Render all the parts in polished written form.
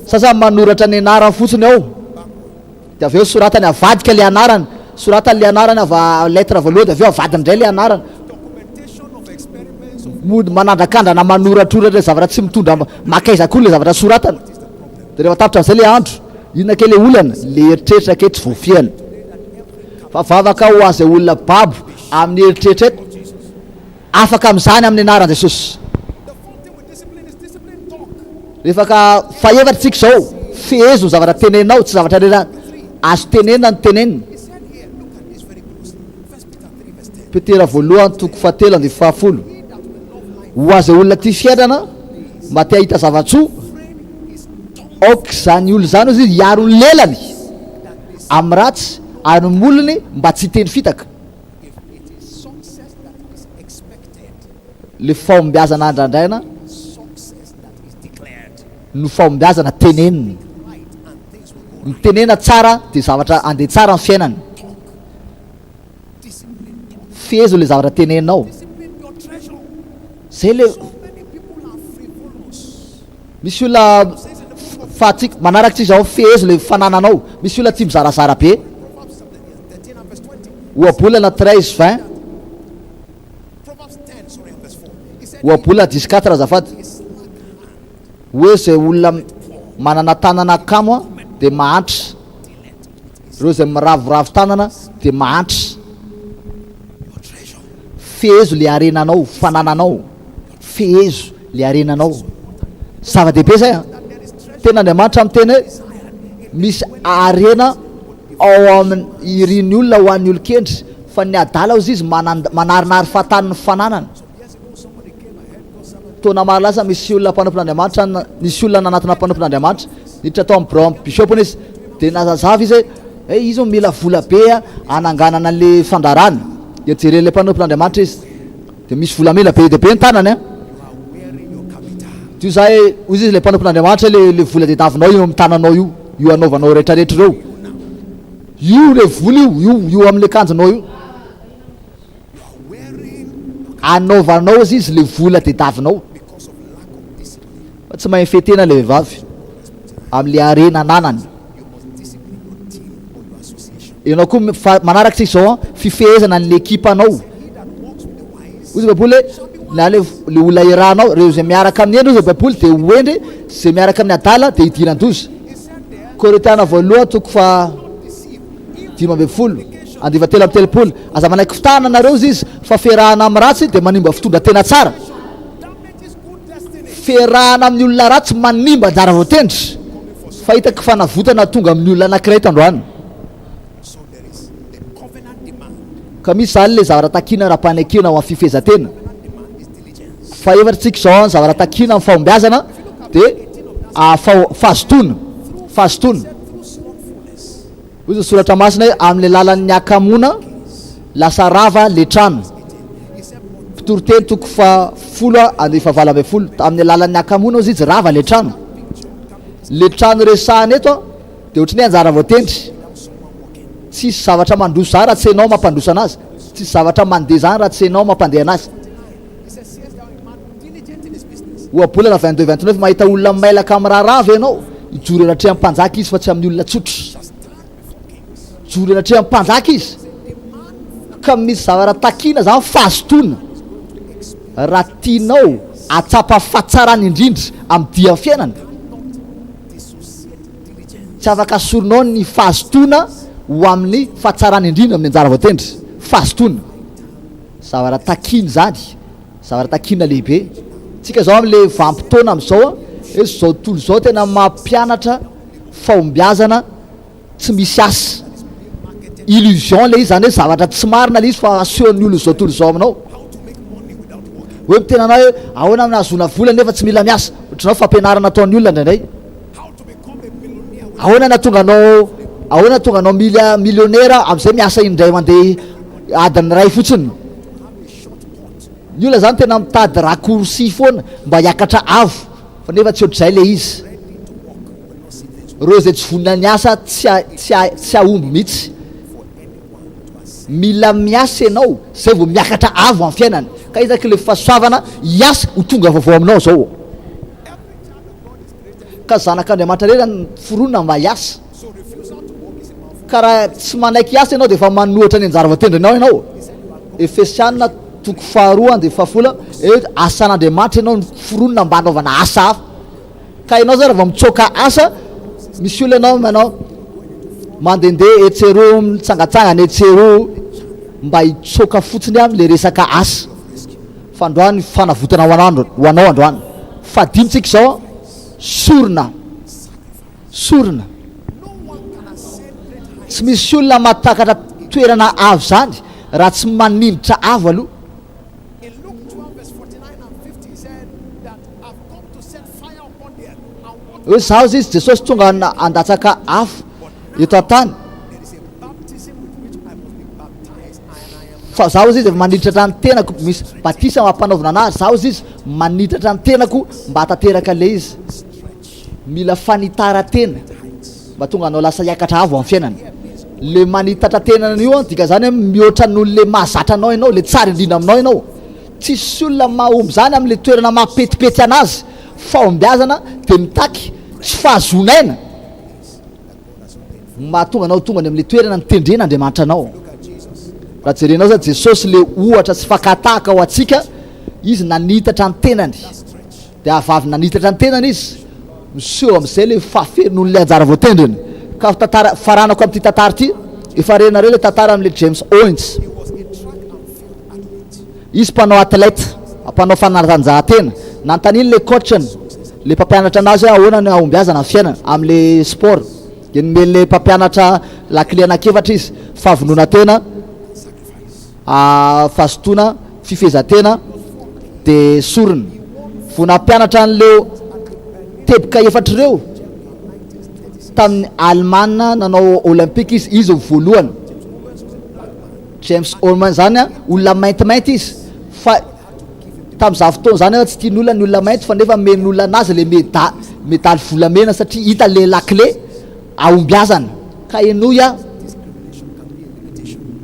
Sasany manoratra ny anarany fotsiny ao. Dia avy eo soratany avadika ilay anarany. Soratany ilay anarany ava lettre voalohany dia avy eo avadiny indray ilay anarana. Mody manandrakandrana manoratroratra zavatra tsy mitondra makaiza akory ilay zavatra soratana. Dia rehefa tapitra amin'izay ilay andro, inona kay ilay olana? Ilay eritreritra kay tsy voafehiny. Fa vavaka ho azy olona babo amin'ny eritreritra eto, afaka amin'izany amin'ny anaran'i Jesosy. Rehefa ka fahefatra tsika izao, fehezo ny zavatra teneninao, tsy zavatra rehetra azo tenenina no tenenina. Petera voalohany toko fahatelo andininy fahafolo. Ho azy olona tia fiainana, mba te hahita zava-tsoa, aoka izany olona izany hozy izy hiaro ny lelany amin'ny ratsy ary ny molony mba tsy hiteny fitaka. Le fahombiazana andrandraina no fahombiazana tenenina. Mitenena tsara dia zavatra andeha tsara ny fiainana. Fehezo le zavatra teneninao. Zay le misy olona fa tsika manaraka tsika zao fehezo le fanananao. Misy olona tia mizarazara be. Ohabolana 13 20. Ohabolana 10 4 azafady. Hoe zay olona manana tanana kamo dia mahantra. Ireo izay miraviravy tanana dia mahantra. Fehezo le harenanao, fanananao. Fehezo le harenanao. Zava-dehibe izay an. Tena Andriamanitra miteny hoe misy harena ao amin'ny irin'ny olona ho an'ny olon-kendry fa ny adala hozy izy manarinary fahatany ny fananany. Taona maro lasa misy olona mpanompon'Andriamanitra nisy olona nanatona mpanompon'Andriamanitra niditra tao amin'ny birao amin'ny bishop izy dia nazazava izy hoe hey, izy mila vola be hananganana le fandarana dia jeren'ilay mpanompon'Andriamanitra izy dia misy volamena be dia be ny tanany a dia za hoe hoy izy ilay mpanompon'Andriamanitra le le vola diadavinao io amin'ny tananao io io anaovanao rehetrarehetra ireo io le vola io io io amin'le kanjonao io. Anaovanao aza izy le vola dedavinao. Fa tsy mahay mifehy tena le vehivavy amle harena ananany. Ianao koa fa manaraka tsika izao an, fifehezana ny ekipanao. Hoy izy baiboly hoe na le le olona iarahanao, ireo izay miaraka amin'ny hendry hoy izy baiboly dia ho hendry, izay miaraka amin'ny adala dia hidiran-doza. Korintiana voalohany toko faha 15, andiva 33, Aza manaiky fitahana nareo izy izy, fa fiarahana amin'ny ratsy dia manimba fitondra-tena tsara. Fiarahana amin'ny olona ratsy manimba anjara voatendry. Fa hitako fanavotana tonga amin'ny olona anankiray eto androany. Ka misy izany ilay zavatra takiana ara-panekena ho amin'ny fifehezan-tena. Fahefatra tsika izao, ny zavatra takiana amin'ny fahombiazana dia fahazotoana. Fahazotoana. Hoy ny soratra masina hoe amin'ny alalan'ny hakamoana lasa rava le trano. Mpitoriteny toko faha folo andininy faha 18. Amin'ny alalan'ny hakamoana hozy izy rava le trano. Le trano resahana eto dia ohatran'ny hoe anjara voatendry. Tsisy zavatra mandroso zany raha tsy enao mampandroso anazy. Tsisy zavatra mandeha zany raha tsy enao mampandeha anazy. Ohabolana 22 29 Mahita olona mailaka amin'ny raharaha ve ianao? Hijoro eo anatrehan'ny mpanjaka izy fa tsy amin'ny olona tsotra. Hijoro eo anatrehan'ny mpanjaka izy. Ka misy zavatra takiana izany fahazotoana. Raha tianao hahatsapa fahatsarana indrindra amin'ny dian'ny fiainana, tsy afaka asorinao ny fahazotoana ho amin'ny fahatsarana indrindra amin'ny anjara voatendry. Fahazotoana. Zavatra takiana izany. Zavatra takiana lehibe. Tsika zao amle vanim-potoana amzao a, hoe zao tontolo zao tena mampianatra fahombiazana tsy misy asa. Illusion le izy zany hoe zavatra tsy marina le izy fa asehon'ny olona zao tontolo zao aminao. Hoe miteny anao hoe ahoana no ahazoana vola nefa tsy mila miasa. Ohatran'izao fampianarana ataon'ny olona indraindray. Ahoana no hahatonga anao ahoana no hahatonga anao milia- millionnaire am'zay miasa indray mandeha adiny iray fotsiny. Ny olona zany tena mitady raccourci foana mba hiakatra avo fa nefa tsy ohatr'izay le izy. Reo izay tsy vonona ny asa tsy tsy tsy hahomby mihitsy. Mila miasa ianao zay vao miakatra avo amin'ny fiainana. Ka isaky le fahasoavana hiasa ho tonga vaovao aminao zao. Ka zanak'Andriamanitra irery no foronina mba hiasa. Ka raha tsy manaiky hiasa ianao dia efa manohatra ny anjara voatendrinao ianao. Efesiana toko faharoa andininy fahafolo, hoe asan'Andriamanitra ianao no foronina mba hanaovana asa hafa. Ka ianao zany raha vao mitsoaka asa, misy olona ianao manao mandehandeha etsy eroa, mitsangatsangana etsy eroa mba hitsoaka fotsiny amin'ilay resaka asa. Fa androany fanavotana ho anao ho anao androany. Fahadimy tsika izao, sorona. Sorona. Tsy misy olona mahatakatra toerana avo izany raha tsy manindritra avo aloha. Hoe izaho izy, Jesosy tonga handatsaka afo eto an-tany. Fa zaho izy efa manitratra ny tenako, misy batisa mampanaovina anah, zaho izy manitratra ny tenako mba hatanteraka le izy. Mila fanitaran-tena mba tonga anao lasa hiakatra avo amin'ny fiainana. Le manitatra tena io an, dikan'izany hoe mihoatra noho le mahazatra anao ianao, le tsara indrindra aminao ianao. Tsisy olona mahomby zany amin'le toerana maha-petipety anazy. Fahombiazana dia mitaky tsy fahazoana aina mahatonga anao tonga any amin'le toerana nitendren'Andriamanitra anao. Raha jerenao zany Jesosy le ohatra sy fakan-tahaka ho antsika, Izy nanitatra ny tenany. Dia avy avy nanitatra ny tenany Izy, miseho amin'izay le fahafenoan'le anjara voatendriny. Ka tantara, faranako amin'ity tantara ity, efa renareo le tantara amin'le James Owens. Izy mpanao athlète, mpanao fanatanjahantena. Nanontaniany le coach-ny, le mpampianatra anazy hoe ahoana no hahombiazana amin'ny fiainana, amin'le sport. Dia nomen'le mpampianatra lakile anankiefatra izy, fahavononantena, fahazotoana, fifehezantena, dia sorona. Vao nampianatra an'ireo teboka efatra ireo tamin'ny Alemana nanao Olympique izy, izy no voalohany. James Holman zany an, olona maintimainty izy fa tamin'izany fotoana izany an tsy tian'olona ny olona mainty fa nefa omen'olona anazy le meda medaly volamena satria hita le lakile ahombiazana ka henoy an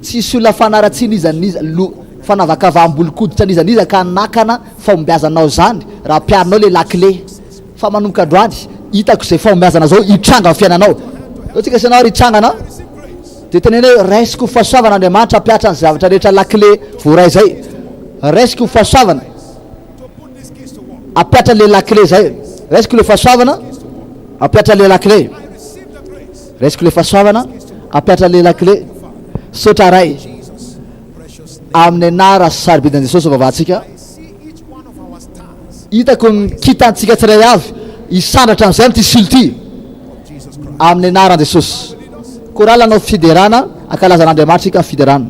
tsisy olona fanaratsiana iza n'iza lo fanavakavaham-bolon-koditra n'iza n'iza ka hanakana fahombiazanao izany raha ampiharinao le lakile fa manomboka androany hitako izay fahombiazana zao hitranga amin'ny fiainanao zao tsika sy ianao ary hitrangana Dia teneno hoe, Raisiko ho fahasoavana Andriamanitra hampihatra ny zavatra rehetra lakile voaray izay. Raisiko ho fahasoavana hampihatra ilay lakile izay. Raisiko ilay fahasoavana hampihatra ilay lakile. Raisiko ilay fahasoavana hampihatra ilay lakile. Misaotra Ray. Amin'ny anara sarobidin'i Jesosy vavahantsika. Hitako ny kintantsika tsiray avy hisandratra amin'izay amin'ity silo ity. Amin'ny anaran'i Jesosy. Chorale hanao fiderana, hankalaza an'Andriamanitra isika amin'ny fiderana.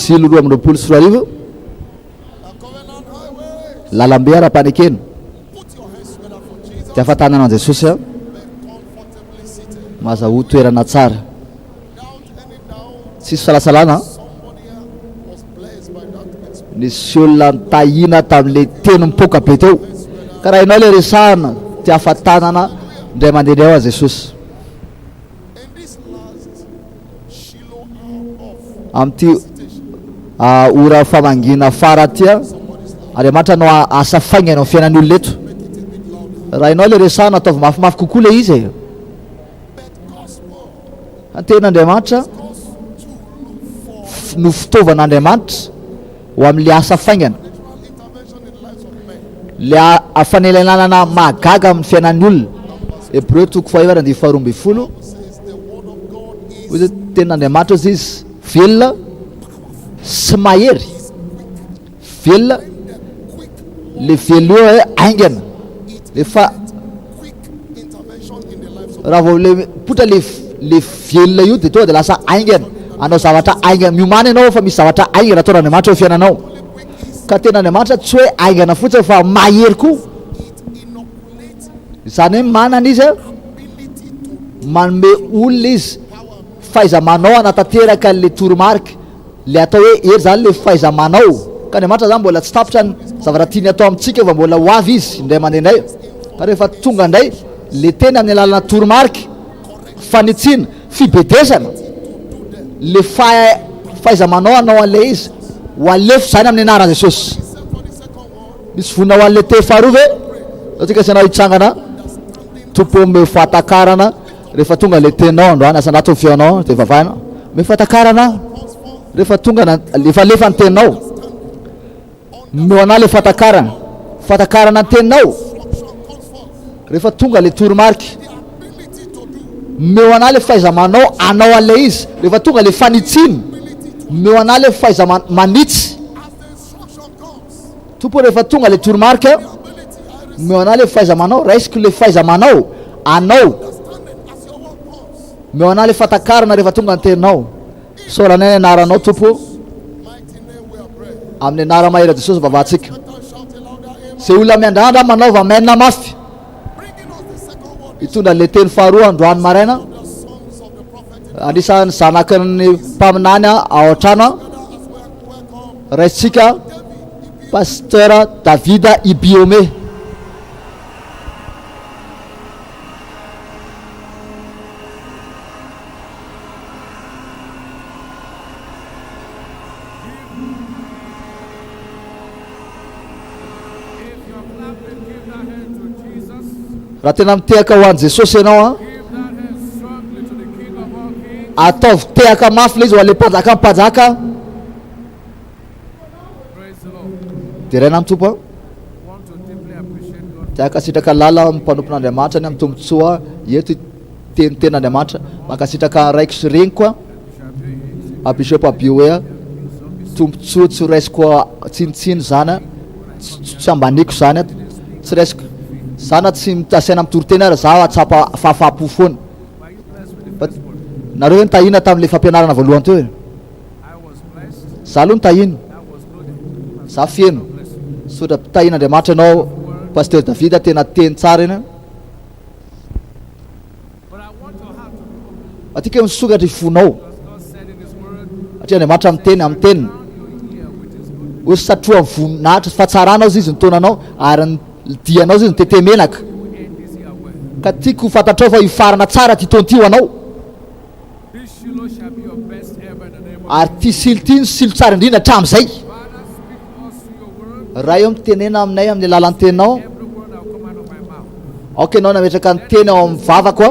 Silo 2022, lalambe ara-panekena. Dia afa-tanana an'i Jesosy a. Mahazahoa toerana tsara. Tsisy fisalasalana, nisy olona nitahiana tamin'ilay teny mipoaka be teo. Ka raha ianao ilay resahana, te hafa-tanana indray mandeha indray ao Jesosy. Amin'ity ora famangiana fara ity, Andriamanitra hanao asa faingana eo amin'ny fiainan'ny olona eto. Raha ianao ilay resahana, ataovy mafimafy kokoa ilay izy e. Ny tenin'Andriamanitra no fitaovan'Andriamanitra ho amin'ilay asa faingana. Ilay fanelananana mahagaga amin'ny fiainan'ny olona. Hebreo toko fahaefatra andininy faharoa ambin'ny folo. Hoy izy, tenin'Andriamanitra hoy izy, velona sy mahery. Velona, le velona io hoe aingana. Efa Raha vao le mipoitra le le velona io dia tonga dia lasa haingana, hanao zavatra haingana, miomàna ianao fa misy zavatra haingana ataon'Andriamanitra eo fiainanao. Ka tena Andriamanitra tsy hoe haingana fotsiny fa mahery koa. Izany hoe manana izy manome olona izy fahaiza-manao hanatanteraka an'ilay toromarika. Le atao hoe hery zany le fahaiza-manao. Ka Andriamanitra zany mbola tsy tapitra ny zavatra tiany atao amintsika fa mbola ho avy izy indray mandeha indray. Ka rehefa tonga indray le teny amin'ny alalana toromarika, fanitsiana, fibedesana, le fahaiza-manao hanao an'ilay izy, ho alefo izany amin'ny anaran'i Jesosy. Misy vonona ho an'ilay teny faharoa ve? Zao tsika asianao hitsangana. Tompo ô, omeo fahatakarana rehefa tonga ilay teninao androany. Asandrato ny feonao dia vavahina. Omeo fahatakarana rehefa tonga na efa alefa ny teninao. Omeo anah ilay fahatakarana. Fahatakarana ny teninao. Rehefa tonga ilay toromarika. Omeo anah ilay fahaiza-manao hanao an'ilay izy. Rehefa tonga ilay fanitsiana. Omeo anah ilay fahaiza-manitsy. Tompo ô rehefa tonga le toromarika omeo anah le fahaiza-manao, raisiko le fahaiza-manao anao, omeo anah le fatakarana rehefa tonga ny teninao, isaoranay ny anaranao Tompo ô, amin'ny anara-mahery Jesosy vavahantsika. Izay olona miandrandra manaova amen mafy. Hitondra le teny faharoa androany maraina. Anisan'ny zanaky ny mpaminany ao an-trano. Raisintsika Pasteur David Ibiome. Raha tena mitehaka ho an'i Jesosy ianao an, ataovy tehaka mafy ilay izy ho an'ilay mpanjaka mpanjaka. Deraina ny Tompo an. Te hankasitraka lala amin'ny mpanompon'Andriamanitra ny amin'ny tombontsoa eto teny tenin'Andriamanitra. Mankasitraka ny raiko sy reniko an. A Bishop Abioe, tombontsoa tsy raisiko tsinotsino izany an, tsy ambaniko izany an, tsy raisiko, za na tsy asaina mitory teny ary za hahatsapa fahafaham-po foana. Fa nareo ve nitahina tamin'ilay fampianarana voalohany teo e? Za aloha nitahina, za feno, misaotra tahin'Andriamanitra ianao Pasteur David, tena teny tsara iny an. Aty misokatra ny fonao. Satria Andriamanitra miteny amin'ny teniny. Hoe satroa amin'ny voninahitra sy fahatsarana ozy izy ny taonanao ary ny dianao izy ny tete menaka. Ka tiako ho fantatrao fa hifarana tsara ity taona ity ho anao. Ary ity silo ity no silo tsara indrindra hatramin'izay. Ray ô, mitenena aminay amin'ny alalan'ny teninao. Aoka ianao nametraka ny teny ao amin'ny vavako.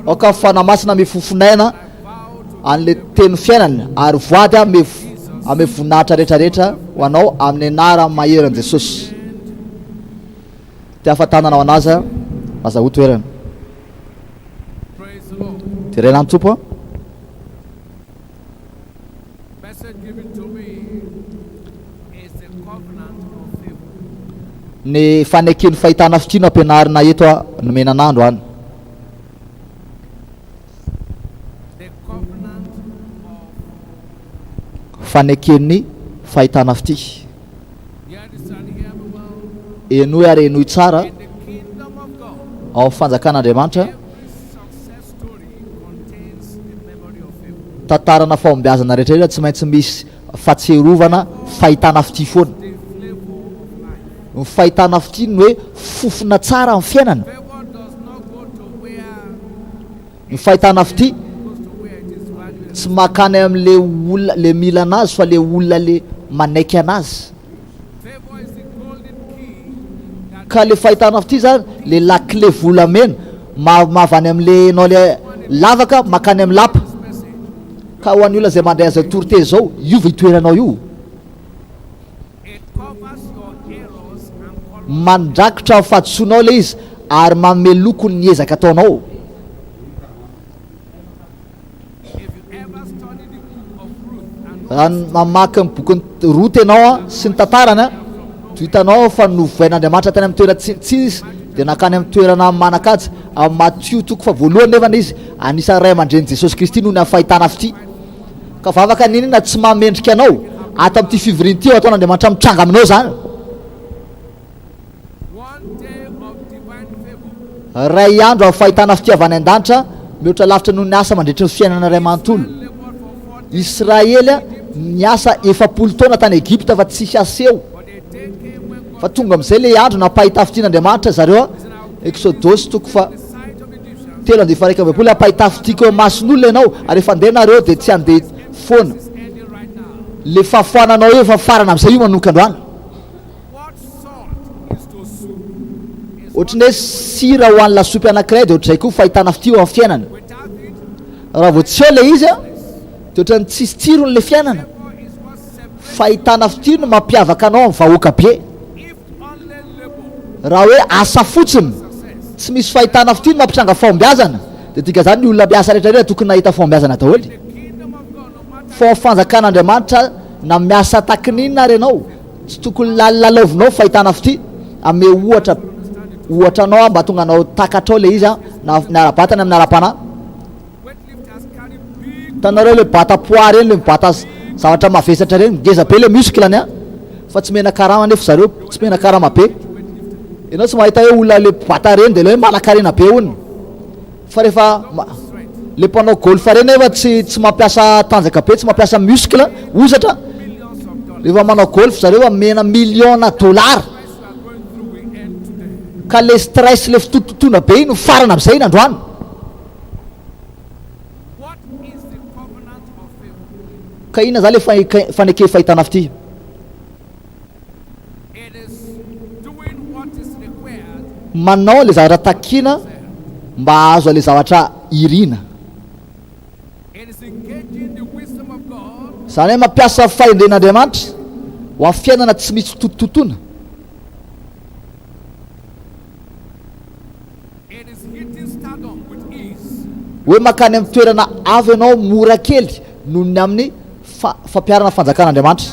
Aoka ny Fanahy Masina mifofon'aina. an'le teny fiainana ary voady aho ame ame voninahitra rehetra rehetra ho anao amin'ny anaran'ny mahery an'i Jesosy. Te hafa-tanana ho an'azy aho, azahoa toerana. Deraina ny Tompo an. Ny faneken'ny fahitana fitia no ampianarina eto a, nomena an'andro any. Faneken'ny fahitana fitia. Henoy ary henoy tsara, ao amin'ny fanjakan'Andriamanitra, tantarana fahombiazana rehetra rehetra tsy maintsy misy fahatsiarovana fahitana fitia foana. Ny fahitana fitia no hoe fofona tsara amin'ny fiainana. Ny fahitana fitia tsy makany amin'le olona le mila anazy fa le olona le manaiky anazy. Ka le fahitana fitia zany le lakile volamena maha avy any amle enao le lavaka makany am lapa. Ka ho an'ny olona zay mandray an'izao toriteny zao io ve itoeranao io? Mandrakotra ny fahadisoanao ilay izy ary manome loko ny ezaka ataonao. Raha mamaky ny bokin'i Rota ianao sy ny tantarany, dia hitanao fa novohain'Andriamanitra tany amin'ny toerana tsinontsinona izy, dia nankany amin'ny toerana manan-kaja. Amin'ny Matio toko fahavoalohany nefa izy anisan'ny ray aman-drenin'i Jesosy Kristy noho ny amin'ny fahitana fitia. Ka vavaka n'inona tsy maha mendrika anao ato amin'ity fivoriana ity ataon'Andriamanitra mitranga aminao izany. Iray andro amin'ny fahitana fitiavana any an-danitra mihoatra lavitra noho ny asa mandritry ny fiainana iray manontolo. Israely niasa 40 taona tany Egypta fa tsisy aseho. Fa tonga amin'izay ilay andro nampahita fitian'Andriamanitra zareo. Eksodosy toko fa 3 andiany faha 21, Ampahitafitiko eo imason'olona ianao, ary rehefa handeha nareo dia tsy handeha foana. Le fahafoananao eo efa farana amin'izay io manomboka androany. Ohatran'ny hoe sira ho an'ny lasopy anankiray dia ohatr'izay koa fahitana fitia eo amin'ny fiainana. Raha vao tsy eo ilay izy dia ohatran'ny tsisy tsirony ilay fiainana. Fahitana fitia no mampiavaka anao amin'ny vahoaka be. Raha hoe asa fotsiny, tsy misy fahitana fitia no mampitranga fahombiazana, dia dikan'izany ny olona miasa rehetra rehetra tokony nahita fahombiazana daholo. Fa ao fanjakan'Andriamanitra na miasa takin'inona ary ianao, tsy tokony lalilalaovinao fahitana fitia. Ame ohatra ohatra anao aho mba tonga anao takatrao ilay izy na ny ara-batana na ny ara-panahy. Hitanareo le bata poids reny, le mibata zavatra mavesatra reny, ngeza be le muscle ny an, fa tsy mena karama nefa zareo, tsy mena karama be. Ianao tsy mahita hoe olona le mpibata reny de le hoe manakarena be hono. Fa rehefa le mpanao golf reny nefa tsy tsy mampiasa tanjaka be, tsy mampiasa muscle, hozatra, rehefa manao golf zareo amena millions-na dollars. Ka le stress le fitotototoana be iny mifarana amizay iny androany. Ka inona zany le faneke fahitana fitia? Manao le zavatra takiana mba hahazo an'le zavatra irina. Izany hoe mampiasa fahendren'Andriamanitra ho amin'ny fiainana tsy misy fitotototoana. Hoe mankany amin'ny toerana avo ianao mora kely noho ny amin'ny fampiharana fanjakan'Andriamanitra.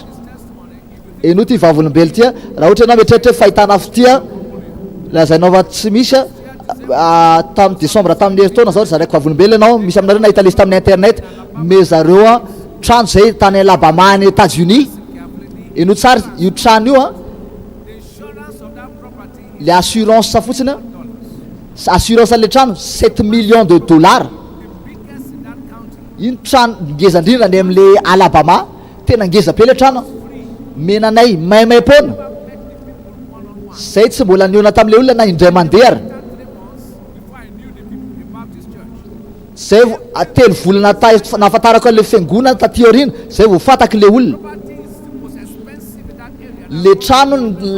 Henoy ity vavolombelo ity, raha ohatra ianao mieritreritra hoe fahitana fitia lazainao fa tsy misy, tamin'ny décembre tamin'ny herintaona izao ry zaraiko vavolombelo ianao, misy aminareo nahita ilay izy tamin'ny internet, me zareo trano izay tany Alabama any Etats-Unis, henoy tsara io trano io an, Le assurance fotsiny an, assurance an'le trano sept millions de dollars, iny trano ngeza indrindra any amin'le Alabama, tena ngeza be le trano an, omena anay maimaim-poana, zay tsy mbola nihaona tamin'le olona na indray mandeha ary, zay vao telo volana ta- nahafantarako an'le fiangonana taty aoriana, zay vao fantako le olona. Le trano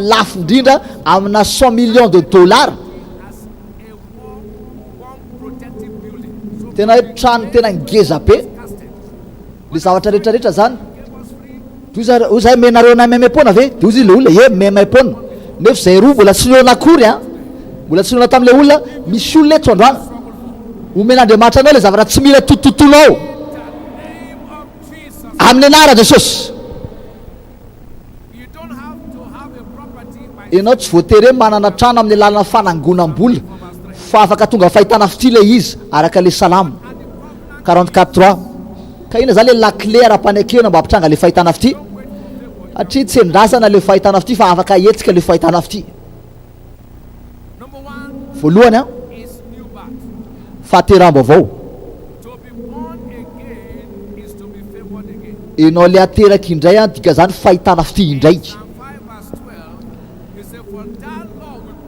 lafo indrindra amina 100 millions de dollars. Tena hoe trano tena ngeza be. Le zavatra rehetra rehetra zany. De hoy hoy zahay omenareo anay maimaimpoana ve? De hoy le olona ie maimaimpoana. Nefa zay roa mbola tsy nihaona akory an, mbola tsy nihaona tamle olona, misy olona eto androany. Omen'Andriamanitra anao le zavatra tsy mila totototonao. Amin'ny anaran'i Jesosy. Ianao tsy voatery hoe manana trano amin'ny alalan'ny fanangonam-bola fa afaka tonga fahitana fitia ilay izy araka ilay Salamo 44 trois. Ka inona izany ilay lakile ara-panekena mba hampitranga ilay fahitana fitia? Satria tsy endrasana ilay fahitana fitia fa afaka ahetsika ilay fahitana fitia. Voalohany an, fahateraham-baovao. Enao le ateraka indray an, dikan'izany fahitana fitia indray.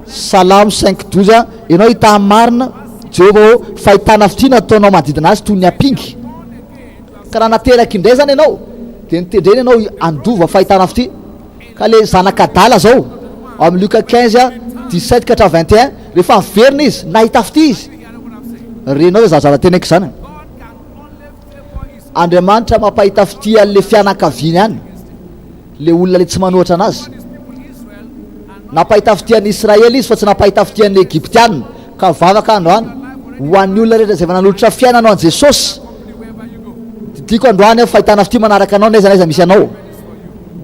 Salamo cinq douze an, enao hitaha marina, Jehovah ô, fahitana fitia nataonao manodidina azy toy ny ampinga. Ka raha nateraka indray zany ianao, dia notendrena ianao handova fahitana fitia. Ka le zanak'adala zao, ao amin'ny Lioka 15 17 ka hatramin'ny 21, rehefa niverina izy, nahita fitia izy. Renao ve zany zavatra teneniko zany? Andriamanitra mampahita fitia an'le fianakaviany ihany, le olona le tsy manohatra anazy. Nampahita fitia an'i Israely izy fa tsy nampahita fitia an'ny Egyptiana. Ka vavaka androany ho an'ny olona rehetra izay efa nanolotra fiainana ho an'i Jesosy. Didiko androany aho fahitana fitia manaraka anao n'aiza n'aiza misy anao.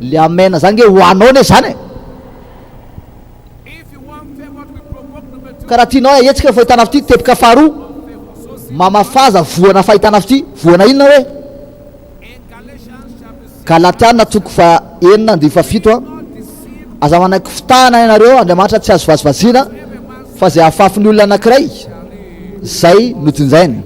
Le amen zany nge ho anao ne zany e! Ka raha tianao ahetsika fahitana fitia, teboka faharoa, mamafaza voana fahitana fitia, voana inona hoe? Galatiana toko faha enina andininy fahafito a, aza manaiky fitahana ianareo, Andriamanitra tsy azo vazivaziana, fa izay afafy ny olona anankiray, zay no jinjainy.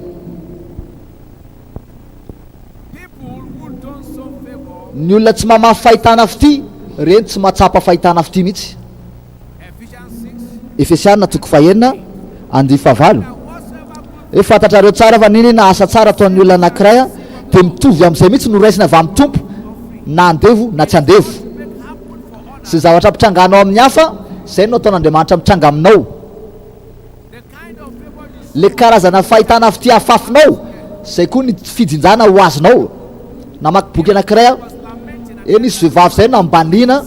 Ny olona tsy mamafy fahitana fitia, ireny tsy mahatsapa fahitana fitia mihitsy. Efesiana toko fahenina andininy fahavalo. Hoe fantatrareo tsara fa n'inona asa tsara ataon'ny olona anankiray dia mitovy amin'izay mihitsy no raisina avy amin'ny Tompo, na andevo na tsy andevo. Izay zavatra ampitranganao amin'ny hafa, izay no ataon'Andriamanitra mitranga aminao. Le karazana fahitana fitia afafinao, zay koa ny fijinjana ho azonao. Namaky boky anakiray aho, eny nisy vehivavy zay nambaniana,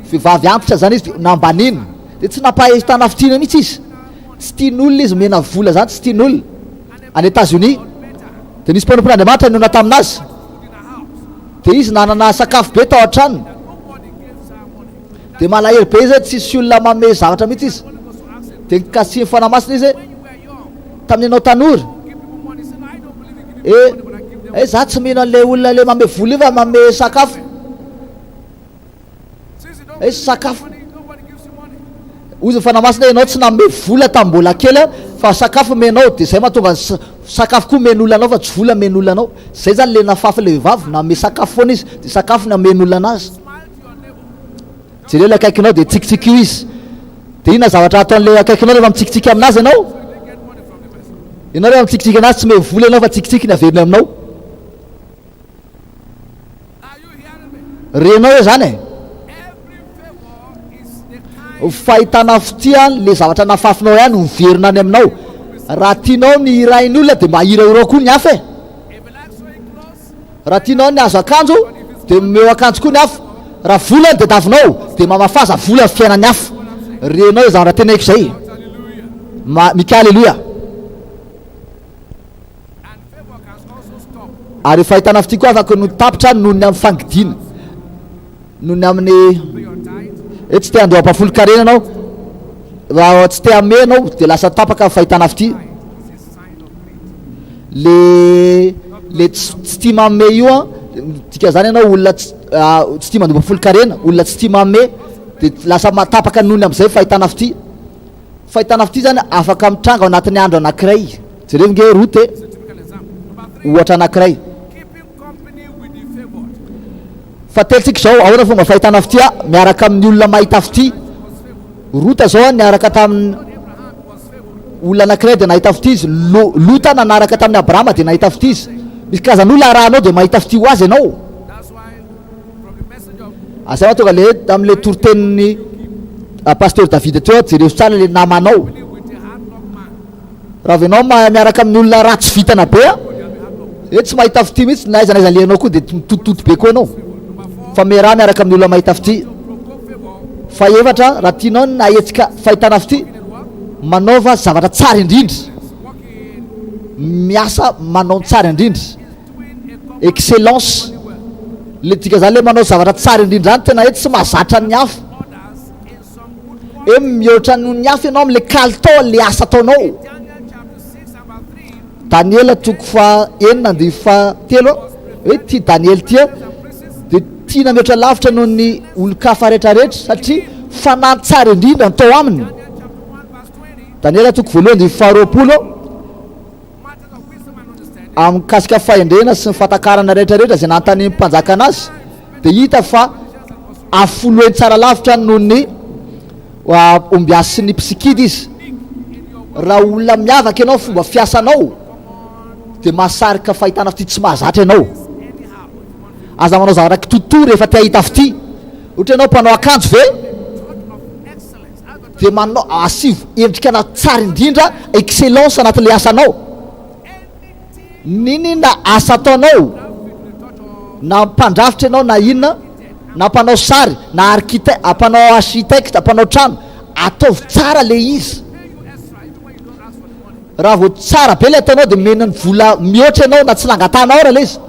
vehivavy antitra zany izy de nambaniana, de tsy nampahitana fitiana mihitsy izy, tsy tian'olona izy, omena vola zany tsy tian'olona, any Etats Unis, de nisy mpanompon'Andriamanitra nihaona taminazy, de izy nanana sakafo be tao an-tranony, Dia malahelo be izy hoe tsisy olona manome zavatra mihitsy izy. Dia nikasihin'ny Fanahy Masina izy hoe, tamin'ny ianao tanora, eh, eh, za tsy mino an'ilay olona ilay manome vola io fa manome sakafo. Eh, sakafo. Hoy ny Fanahy Masina hoe, ianao tsy nanome vola tamin'ny mbola kely fa sakafo omenao, dia izay mahatonga ny sakafo koa omen'olona anao fa tsy vola omen'olona anao. Izay izany ilay nafafy ilay vehivavy, nanome sakafo foana izy, dia sakafo no amen'olona anazy. Jereo ilay akaikinao dia tsikitsikiho izy. Dia inona zavatra ataon'ilay akaikinao rehefa mitsikitsiky aminazy ianao? Ianao rehefa mitsikitsiky anazy tsy omeny vola ianao fa tsikitsiky ny averiny aminao. Renao hoe zany e? Fahitana fitia le zavatra nafafinao ihany miverina any aminao. Raha tianao ny hirahin'ny olona dia mba hirahirao koa ny hafa e. Raha tianao ny hahazo akanjo dia omeo akanjo koa ny hafa. Raha vola no tadiavinao dia mamafaza vola ny fiainan'ny hafa. Renao izay zavatra teneniko izay. Ma, Mika Aleloia. Ary io fahitana fitia koa afaka no tapitra noho ny amin'ny fangidiana. Noho ny amin'ny hoe tsy te handoa ampahafolon-karena ianao. Raha tsy te hanome ianao dia lasa tapaka ny fahitana fitia. Le le tsy tsy tia manome io an, midika zany ianao olona tsy tsy tia mandoa ampahafolon-karena, olona tsy tia manome dia lasa tapaka noho ny amin'izay fahitana fitia. Fahitana fitia zany afaka mitranga ao anatin'ny andro anankiray. Jerevo nge Route e, ohatra anankiray. Fatelontsika izao, ahoana fomba fahitana fitia miaraka amin'ny olona mahita fitia? Rota izao niaraka tamin'ny olona anankiray dia nahita fitia izy. Lota nanaraka tamin'i Abrahama dia nahita fitia izy. Misy karazan'olona arahanao dia mahita fitia ho azy ianao. Azay mahatonga le tamin'ilay toritenin'ny Pasteur David teo, jereo tsara ilay namanao. Raha vao ianao miaraka amin'ny olona ratsy vintana be a, Hoe tsy mahita fitia mihitsy na aiza na aiza alehanao koa dia mitotitoto be koa ianao. Fa miaraha miaraka amin'ny olona mahita fitia. Fahefatra, raha tianao ny hahetsika fahitana fitia, manaova zavatra tsara indrindra. Miasa manao ny tsara indrindra. Excellence. Le dika zany le manao zavatra tsara indrindra zany tena hoe tsy mahazatra ny hafa. Hoe mihoatra noho ny hafa ianao amin'le kalitao le asa ataonao. Daniela toko faha enina andininy faha telo hoe ity Daniela ity dia tiana mihoatra lavitra noho ny olon-kafa rehetrarehetra satria fanahy tsara indrindra ny tao aminy. Daniela toko voalohany andininy faha 20 amin'ny mikasika fahendrena sy ny fahatakarana rehetrarehetra izay nanontanian'ny mpanjakana azy dia hita fa afoloeny tsara lavitra noho ny ombiasy sy ny mpisikidy izy. Raha olona miavaka ianao fomba fiasanao dia mahasarika fahitana fitia tsy mahazatra ianao. Aza manao zavatra kitotoa rehefa te hahita fitia. Ohatra ianao mpanao akanjo ve? Dia manao asivo endrika anaty tsara indrindra, excellence anatin'ilay asanao. N'inona asa ataonao, na mpandrafitra ianao na inona, na mpanao sary, na architecte, mpanao architecte, mpanao trano, ataovy tsara le izy. Raha vao tsara be le ataonao dia omena ny vola mihoatra ianao na tsy nangatahanao ara le izy.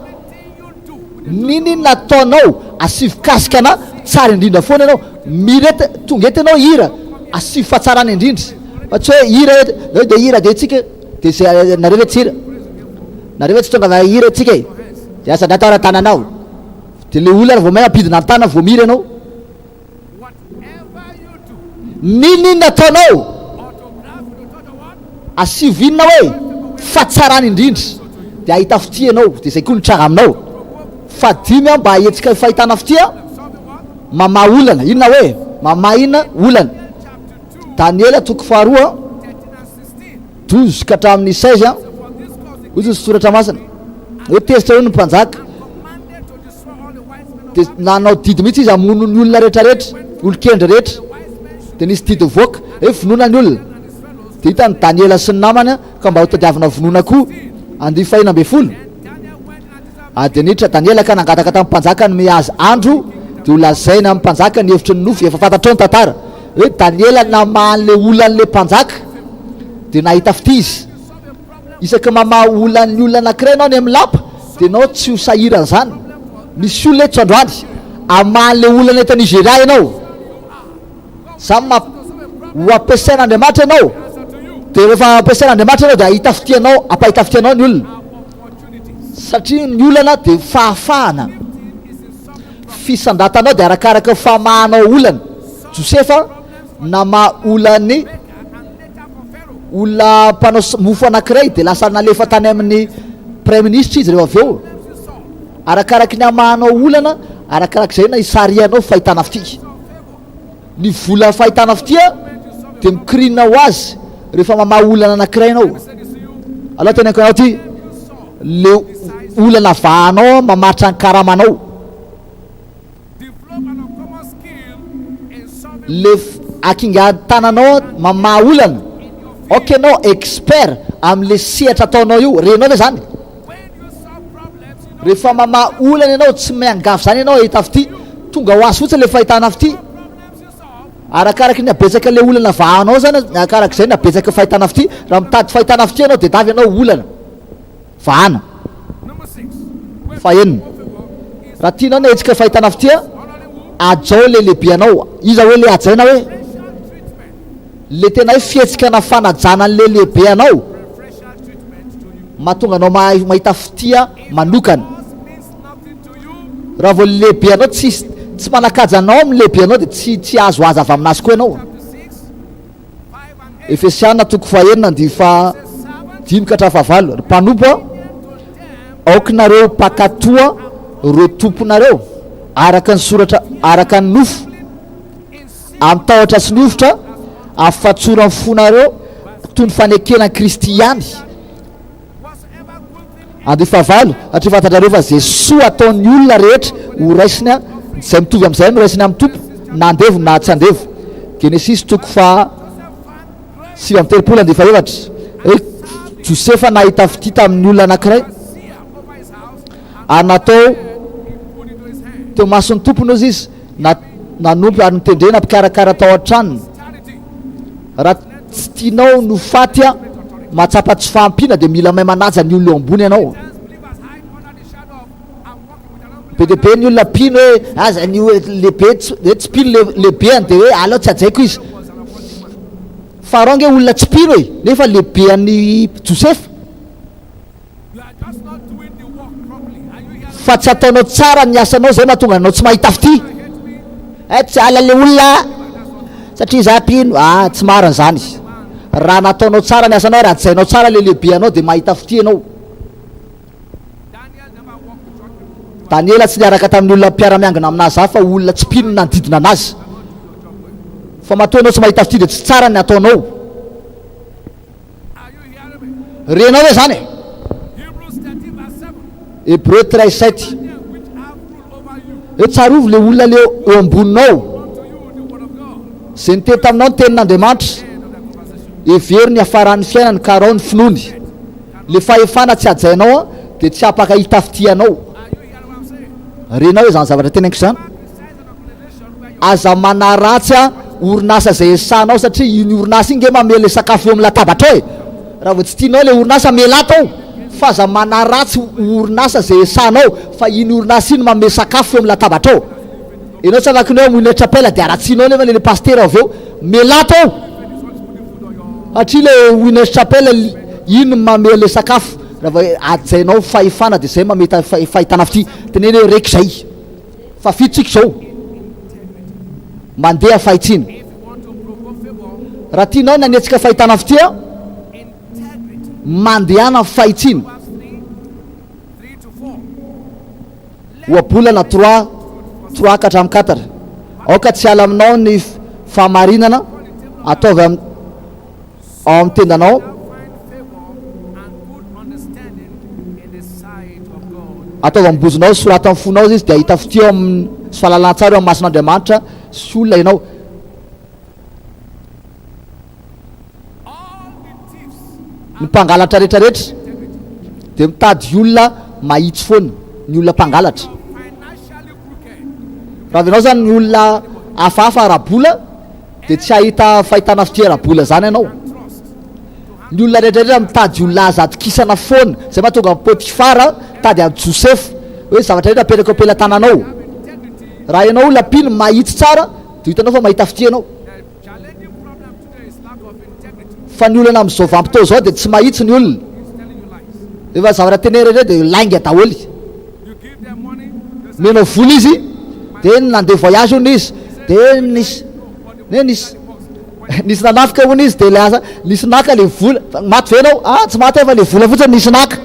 N'inon'inona ataonao, asivo casque ana tsara indrindra foana ianao. Mira eto, tonga eto ianao hira, asivo fahatsarana indrindra. Fa tsy hoe hira eto, dia hira dia tsika. Dia zay nareo ve tsy hira? Nareo ve tsy tonga hira tsika e? Dia asa ndray atao ara tananao. Dia le olona vao may ampidina ny tanana vao mihira ianao. N'inon'inona ataonao, asivo inona hoe fahatsarana indrindra dia hahita fitia ianao. Dia izay koa no hitranga aminao. Fahadimy mba hahetsika fahitana fitia, mamaha olana. Inona hoe? Mamaha inona? Olana. Daniela toko faharoa. 12 ka hatramin'ny 16 an, hoy izy ny soratra masina hoe tezitra hono ny mpanjaka dia nanao didy mihitsy izy hamono ny olona rehetrarehetra, olon-kendry rehetra, dia nisy didy nivoaka hoe vonoina ny olona, dia hitan'i Daniela sy ny namany ka mba hotadiavina vonoina koa, andiany fahena 16. Ary dia niditra Daniela ka nangataka tamin'ny mpanjaka hanome azy andro, dia ho lazaina amin'ny mpanjaka ny hevitry ny nofy. Efa fantatrao ny tantara, hoe Daniela namaha an'ilay olan'ilay mpanjaka, dia nahita fitia izy. Isaky mamaha olan'ny olona anankiray ianao any amin'ny lapa, dia ianao tsy ho sahirana izany. Misy olona eto androany, hamaha an'ilay olana eto Nigeria ianao. Zany ma ho ampiasain'Andriamanitra ianao, dia rehefa ampiasain'Andriamanitra ianao dia hahita fitia anao, hampahita fitia anao ny olona. Satria ny olana dia fahafahana. Fisandratanao dia arakaraka ny famahanao olana. Josefa namaha olan'ny olona mpanao mofo anankiray dia lasa nalefa tany amin'ny praiminisitra izy rehefa avy eo. Arakaraky ny hamahanao olana, arakarak'izay na hisarihanao fahitana fitia. Ny vola fahitana fitia dia mikirina ho azy rehefa mamaha olana anankiray ianao. Aleo teneniko anao ity, le olana vahanao mamaritra ny karamanao. Le hakingan-tananao mamaha olana. Ok ianao expert amin'le sehatra ataonao io, renao ve zany? Rehefa mamaha olana ianao, tsy miangavy izany ianao hahita fitia. Tonga ho azy fotsiny ilay fahitana fitia. Arakaraky ny habetsaka ilay olana vahanao izany, arakaraka izay ny habetsaka fahitana fitia. Raha mitady fahitana fitia ianao dia tavy ianao olana vahana. Fahenina, raha tianao ny hahetsika fahitana fitia, hajao ilay lehibe anao. Iza hoe ilay hajaina hoe? Ilay tena hoe fihetsika na fanajana an'ilay lehibe anao. Mahatonga anao mahay mahita fitia manokana. Raha vao lehibe anao tsisy tsy manakaja anao amin'ny lehibe anao dia tsy tsy azo aza avy aminazy koa ianao. Efesiana toko fahenina andivo faha dimy ka hatramin'ny fahavalo. Ry mpanompo a, aoka nareo mpankatoa ireo tomponareo araka ny soratra araka ny nofo. Amin'ny tahotra sy ny hovitra, amin'ny fahatsoran'ny fonareo, toy ny fanekena an'i Kristy ihany. Andivo fahavalo, satria fantatrareo fa izay soa ataon'ny olona rehetra ho raisiny, izay mitovy amin'izay no raisiny amin'ny Tompo, na andevo na tsy andevo. Genesisy toko faha 39 andivo fahefatra. Hoe Josefa nahita fitia tamin'ny olona anankiray. Ary natao teo imason'ny tompony hozy izy, na, nanompo ary notendrena mpikarakara tao an-tranony. Raha tsy tianao no faty a, mahatsapa tsy fahampiana dia mila mahay manaja ny olona eo ambony ianao. Be dia be ny olona mpino hoe aza ny lehibe tsy hoe tsy mpino le lehibeany dia hoe aleo tsy hajaiko izy. Pharaon ange olona tsy mpino e, nefa lehibean'i Josefa. Fa tsy ataonao tsara ny asanao zay mahatonga anao tsy mahita fitia. Eh tsy ala le olona satria za mpino. Ah tsy marina zany. Raha nataonao tsara ny asanao ary hajainao tsara le lehibe anao dia mahita fitia ianao. Daniela tsy niaraka tamin'ny olona mpiara-miangona aminazy hafa fa olona tsy mpino no nanodidina anazy. Fa matoa ianao tsy mahita fitia dia tsy tsara ny ataonao. Renao ve izany e? Hébreu 13 7. Eo tsarovy le olona le eo amboninao. Izay niteny taminao ny tenin'Andriamanitra. Hevero ny hafaran'ny fiainany ka araho ny finoany. Le fahefana tsy hajainao an dia tsy hapaka hita fitia anao. Renao ve izany zavatra teneniko izany? Aza manaratsy an orinasa izay esahanao satria iny orinasa iny nge mamehy le sakafo eo amin'ny latabatrao e! Raha vao tsy tianao le orinasa mialà tao fa aza manaratsy orinasa izay esahanao fa iny orinasa iny mamehy sakafo eo amin'ny latabatrao. Enao tsy afaka ny hoe Winner Chapel dia haratsianao nefa le pasitera avy eo mialà tao satria le Winner Chapel iny no mamehy le sakafo. Raha vao hajainao fahefana dia izay mamehy fahitana fitia. Teneno hoe reko izay. Fa fitsika izao mandeha fahitsiana. Raha tianao ny hanetsika fahitana fitia, mandehana fahitsiana. Ohabolana trois, trois ka hatramin'ny quatre. Aoka tsy hiala aminao ny fahamarinana, ataovy am, ao amin'ny tendanao. Ataovy am-bozonao sy soraty amin'ny fonao izy, dia hahita fitia eo amin'ny sy fahalalana tsara eo amin'ny mason'Andriamanitra sy olona ianao. Ny mpangalatra rehetra rehetra dia mitady olona mahitsy foana, ny olona mpangalatra. Raha avy ianao zany ny olona hafahafa ara-bola dia tsy hahita fahitana fitia ara-bola zany ianao. Ny olona rehetra rehetra mitady olona azo atokisana foana. Izay mahatonga an'i Potifara mitady an'i Josefa. Hoe zavatra rehetra apetrako eo am-pelatananao. Raha ianao olona mpino mahitsy tsara dia ho hitanao fa mahita fitia ianao. Fa ny olana amin'izao vanim-potoana izao dia tsy mahitsy ny olona. Efa zavatra tenenina rehetra dia lainga daholo. Omenao vola izy dia nandeha voyage hono izy dia nisy nisy Nisy nanafika hono izy dia lasa nisy naka le vola. Maty ve ianao? Ah, tsy maty aho fa le vola fotsiny nisy naka.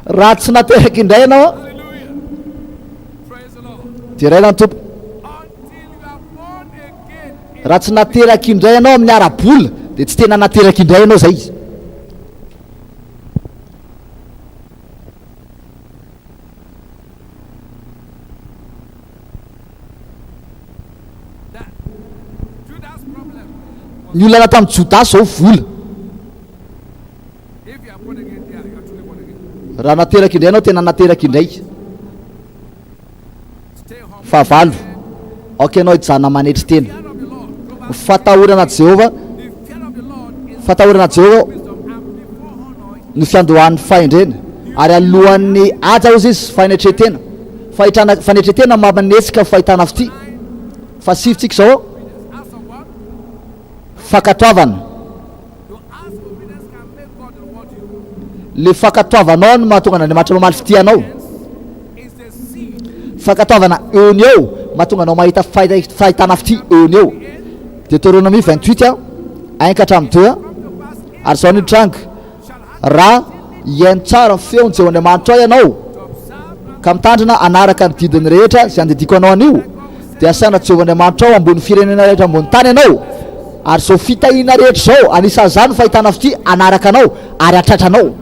Raha tsy nateraka indray ianao, deraina ny Tompo. Raha tsy nateraka indray ianao amin'ny ara-bola, dia tsy tena nateraka indray ianao izay. Ny olana tamin'i Jodasy izao vola. Raha nateraka indray ianao, tena nateraka indray. Fahavalo, aoka ianao hijanona manetry tena. Ny fatahorana Jehovah, fatahorana Jehovah no fiandohan'ny fahendrena, ary alohan'ny haja hozy izy, fanetren-tena. Fahitrana, fanetren-tena mamanetsika fahitana fitia. Fahasivitsika izao, fankatoavana. Le fankatoavanao no mahatonga an'Andriamanitra mamaly fitia anao. Fankatoavana eo ny eo mahatonga anao mahita fahitana fitia eo ny eo. Deutéronomie 28 1 ka hatramin'ny 2 ary izao no hitranga. Raha hihaino tsara ny feon'i Jehovah Andriamanitrao ianao, ka mitandrina hanaraka ny didiny rehetra izay andidiako anao anio, dia hasaina Jehovah Andriamanitrao ambony firenena rehetra ambony tany ianao, ary izao fitahiana rehetra izao, anisan'izany ny fahitana fitia, hanaraka anao ary hahatratra anao.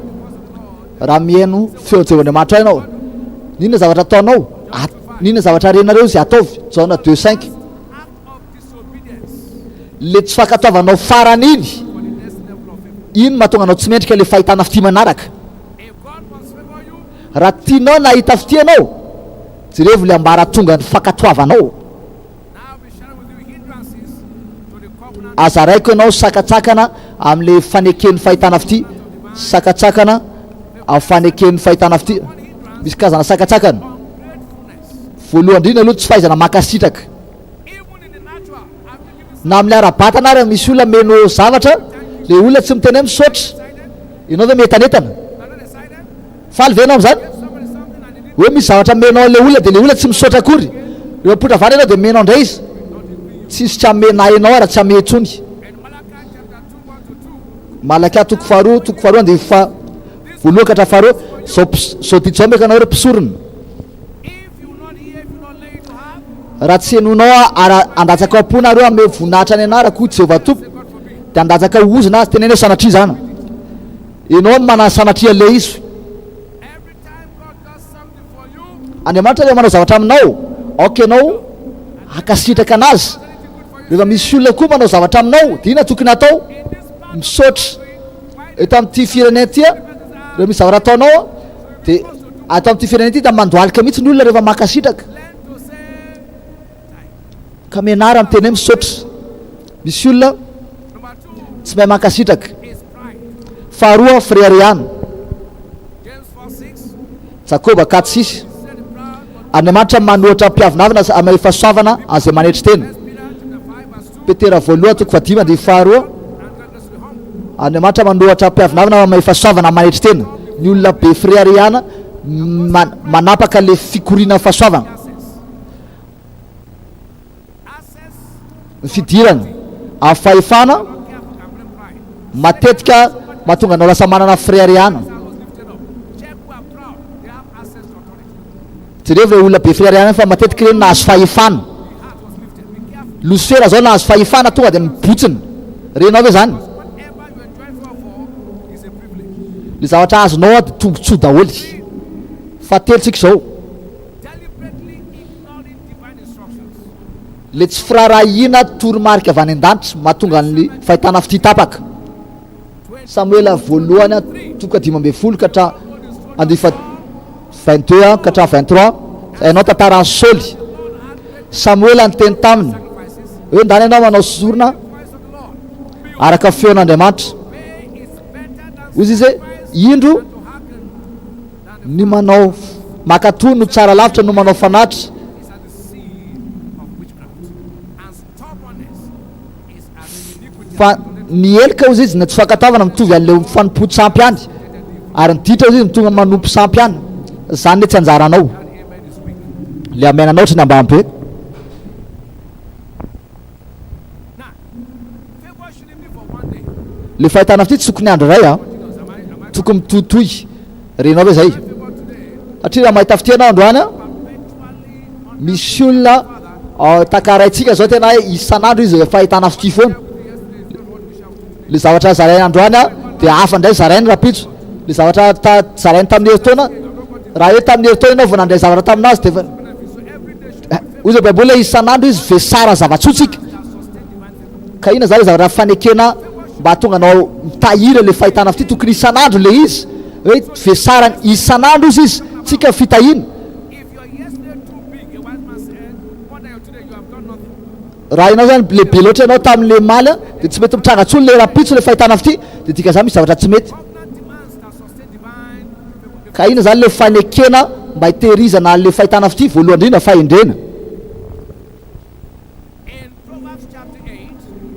Raha mihaino feon'i Jehovah Andriamanitrao ianao, n'inona zavatra ataonao, n'inona zavatra renareo izay ataovy, Jaona 2, 5. Le tsy fankatoavanao farany iny, iny mahatonga anao tsy mendrika le fahitana fitia manaraka. Raha tianao ny hahita fitia ianao, jerevo ilay ambaratongan'ny fankatoavanao. Azaraiko ianao sakantsakana amin'ilay faneken'ny fahitana fitia. Sakantsakana amin'ny faneken'ny fahitana fitia. Misy karazana sakantsakana. Voalohany indrindra aloha tsy fahaizana mankasitraka. Na amin'ny ara-batana ary misy olona meno zavatra, ilay olona tsy miteny hoe misaotra. Ianao ve mientanentana? Faly ve ianao amin'izany? Hoe misy zavatra omenao an'ilay olona dia ilay olona tsy misaotra akory. Rehefa mipoitra vary ianao dia omenao indray izy. Tsisy tsy hamena ianao ary tsy hamehy intsony. Malakia toko faharoa, toko faharoa andininy faha voalohany ka hatramin'ny faharoa, Izao izao didy izao omeko anao ry mpisorona. Raha tsy henoinao aho ary handatsaka ao am-po nareo hanome voninahitra ny anarako, hoy Jehovah Tompo, dia handatsaka ho ozona azy. Teneno hoe sanatria izany. Ianao no manana sanatria an'ilay izy. Andriamanitra rehefa manao zavatra aminao, aoka ianao hankasitraka anazy. Rehefa misy olona koa manao zavatra aminao, dia inona tokony hatao? Misaotra. Eto amin'ity firenena ity, rehefa misy zavatra ataonao, dia ato amin'ity firenena ity dia mandohalika mihitsy ny olona rehefa mankasitraka. Ka mianara miteny hoe misaotra. Misy olona tsy mahay mankasitraka. Faharoa, fireharehana. Jakoba 4 6. Andriamanitra manohatra mpiavonavona sy mahay fahasoavana an'izay manetry tena. Petera voalohany toko fahadimy andininy faharoa. Andriamanitra manohatra mpiavonavona fa mahay fahasoavana manetry tena. Ny olona be fireharehana manapaka le fikorianan'ny fahasoavana. Ny fidirana amin'ny fahefana matetika mahatonga anao lasa manana fireharehana. Jereo ireo olona be fireharehana fa matetika ireny nahazo fahefana. Losifera zao nahazo fahefana tonga dia mibotsina. Renao ve zany? Le zavatra azonao dia tombotsoa daholo. Fahatelo tsika izao. Le tsy firaharahiana toromarika avy any an-danitra mahatonga ny fahitana fitia tapaka. Samoela voalohany toko 15 ka hatra andininy faha 22 ka hatramin'ny 23. Hainao tantaran'i Saoly. Samoela niteny taminy hoe ndana ianao manao sorona araka ny feon'Andriamanitra. Hoy izy hoe indro Ny manao mankatò no tsara lavitra noho manao fanatitra. Fa ny heloka hozy izy, ny tsy fankatoavana mitovy an'ilay fanompoan-tsampy ihany, ary ny ditra hozy izy mitovy amin'ny manompo sampy ihany. Izany anie tsy anjaranao. Ilay amenanao ohatry ny ambany be. Le fahitana fitia tsy tokony andro iray a, tokony mitohitohy, renao ve zay? Satria raha mahita fitia ianao androany a, misy olona takaraintsika zao tena hoe isan'andro izy fahitana fitia foana, le zavatra zarainy androany a dia hafa indray zarainy rahampitso, le zavatra zarainy tamin'ny herintaona, raha hoe tamin'ny herintaona ianao vao nandray zavatra taminazy dia efa, hoy zao baiboly hoe isan'andro izy vesara zava-tsoa tsika. Ka inona zany le zavatra fanekena mba hahatonga anao mitahiry le fahitana fitia? Tokony isan'andro le izy hoe vesarany isan'andro izy izy tsika fitahiana. Raha ianao zany lehibe loatra ianao tamin'le maly a, de tsy mety mitranga intsony le rahampitso le fahitana fitia, de dikan'izany misy zavatra tsy mety. Ka inona zany le fanekena mba hitehirizana an'le fahitana fitia? Voalohany indrindra fahendrena.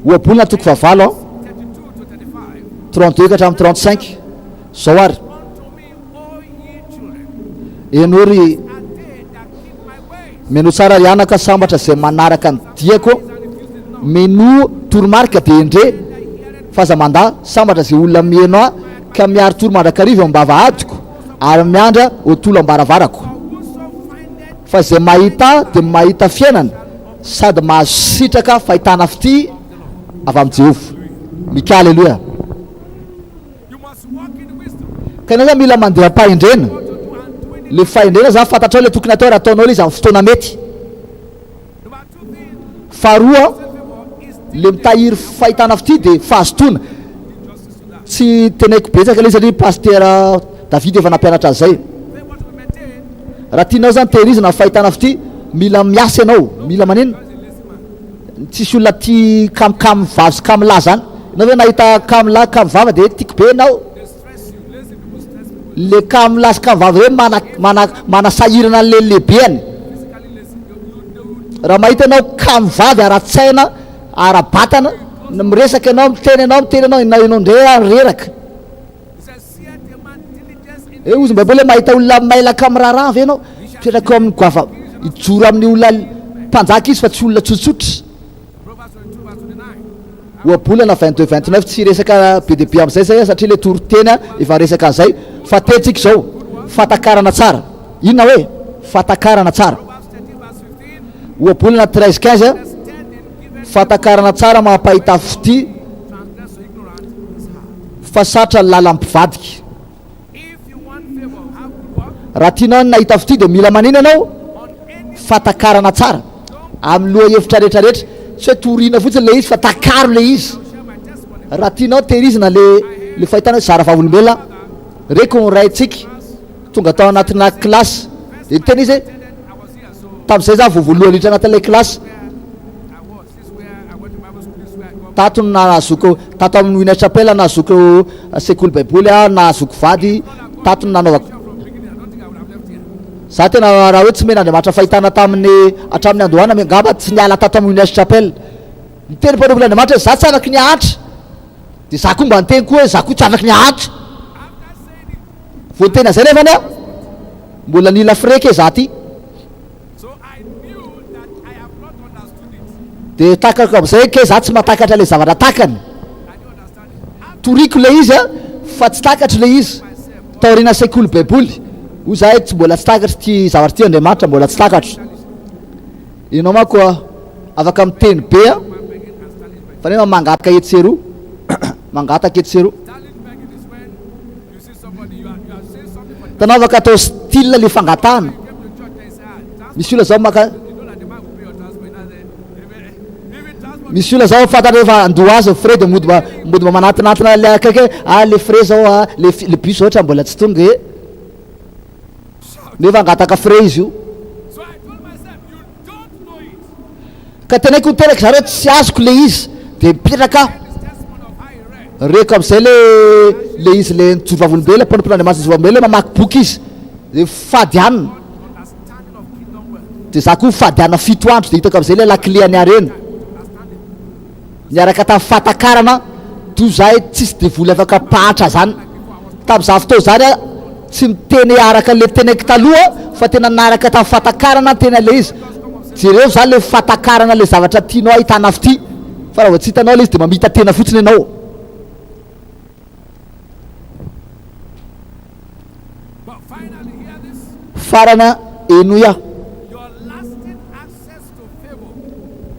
Ohabolana toko fahavalo an, 32 ka hatramin'ny 35. Izao ary, Henoy ry Menoa tsara ry anaka, sambatra izay manaraka ny diako. Menoa toromarika dia hendre, fa aza mandà. Sambatra izay olona miheno ahy ka miari-tory mandrakariva eo am-bavahadiko ary miandry ho tolo am-baravarako. Fa izay mahita ahy dia mahita fiainana sady mahazo sitraka fahitana fitia avy amin'i Jehovah. Mika Aleloia. Ka ianao zany mila mandeha am-pahendrena. Le fahendrena zany fantatrao le tokony atao ary ataonao le izy amin'ny fotoana mety. Faharoa, le mitahiry fahitana fitia dia fahazotoana. Tsy teneiko betsaka le izy satria Pasitera David efa nampianatra an'izay. Raha tianao zany tehirizina ny fahitana fitia, mila miasa ianao, mila manina? Tsisy olona tia kamokamo vavy sy kamo lahy zany. Ianao ve nahita kamo lahy kamo vava de tiako be ianao? Le kamo lahy sy kamo vavy reny mana mana manasahirana an'le lehibeny. Raha mahita ianao kamo vavy ara-tsaina, ara-batana, miresaka ianao, miteny ianao, miteny ianao, ianao ianao indray ary reraka. Hoe hozy ny baiboly hoe mahita olona mailaka amin'ny raharaha ve ianao? Mipetraka eo amin'ny goava, hijoro amin'ny olona mpanjaka izy fa tsy olona tsotsotra. Ohabolana 22 29 tsy hiresaka be dia be amin'izay zay satria ilay toriteny efa resaka an'izay fa tentsika izao fatakarana tsara. Inona hoe fatakarana tsara? Ohabolana 13 15 fatakarana tsara mampahita fitia Fa sarotra ny lalan'ny mpivadika. Raha tianao ny nahita fitia dia mila manina ianao? Fatakarana tsara. Amin'ny lohahevitra rehetra rehetra. Tsy hoe torina fotsiny ilay izy fa takaro ilay izy. Raha tianao tehirizina le le fahitana hoe zara vavolombelona reko ny raintsika tonga tao anatina kilasy dia niteny izy hoe tamin'izay za vao voalohany niditra anatin'ilay kilasy. Tato no nahazoako, tato amin'ny Winner Chapel nahazoako sekoly baiboly aho, nahazoako vady, tato no nanaovako. Za tena raha hoe tsy omen'Andriamanitra fahitana tamin'ny hatramin'ny andohana angamba tsy niala tato amin'ny Winner Chapel. Niteny mpanompon'Andriamanitra hoe za tsy afaky ny hahantra. Dia za koa mba niteny koa hoe za koa tsy afaky ny hahantra. Vao niteny an'izay nefany aho, mbola nila frais kay za ty. Dia takako amin'izay kay za tsy mahatakatra ilay zavatra takany. Toriko ilay izy a, fa tsy takatro ilay izy. Taoriana sekoly baiboly, hoy za hoe tsy mbola tsy takatro ity zavatra ity Andriamanitra, mbola tsy takatro. Ianao manko afaka miteny be a, fa nefa mangataka etsy sy eroa, mangataka etsy sy eroa. Hitanao afaka atao style le fangatahana. Misy olona zao maka Misy olona zao fantatra efa andoha azy ny frais de mody mba mody mba manatinantina le akaiky hoe ah le frais zao ah le le bus ohatra mbola tsy tonga e. Nefa angataka frais izy io. Ka tenaiko niteraka zareo tsy azoko le izy de mipetraka aho. Reko amizay le le izy le nijoro vavolombelona mpanompon'Andriamanitra nijoro vavolombelona mamaky boky izy de fady hanina de za koa fady hanina fito andro de hitako amizay le lakile an'ny harena. Niaraka tamin'ny fahatakarana toy izay tsisy devoly afaka mpahatra zany. Tamin'izany fotoana izany aho tsy miteny araka le teniko taloha fa tena niaraka tamin'ny fahatakarana tena le izy. Jereo zany le fahatakarana le zavatra tianao ahitana fitia fa raha vao tsy hitanao le izy de mamita tena fotsiny ianao. Farany henoy aho.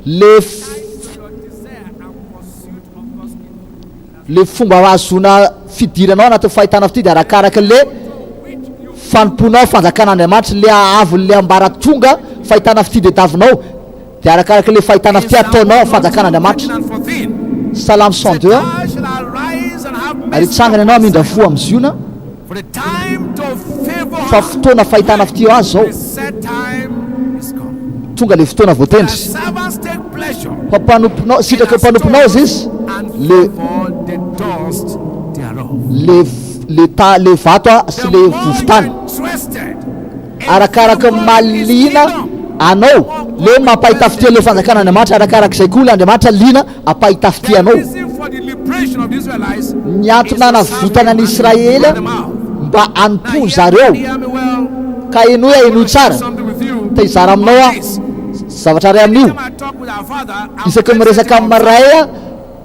Le le fomba ahazoana fidirana ao anatin'ny fahitana fitia dia arakaraka le fanompoanao fanjakan'Andriamanitra, le haavon'le ambaratonga fahitana fitia diadavinao dia arakaraka le fahitana fitia ataonao amin'ny fanjakan'Andriamanitra. Salamo 102 Ary hitsangana ianao hamindra fo amin'i Ziona, fa fotoana fahitana fitia azy izao. Tonga le fotoana voatendry. Fa mpanomponao, sitraky ny mpanomponao izy izy, le le le ta le vato a sy le vovon-tany. Arakaraka ny maha liana anao, le mampahita fitia le fanjakan'Andriamanitra, arakarak'izay koa le Andriamanitra liana ampahita fitia anao. Ny antony nanavotana ny Israely mba hanompoan zareo. Ka henoy aho, henoy tsara. Te hizara aminao aho zavatra iray amin'io. Isaky ny miresaka amin'ny Ray aho,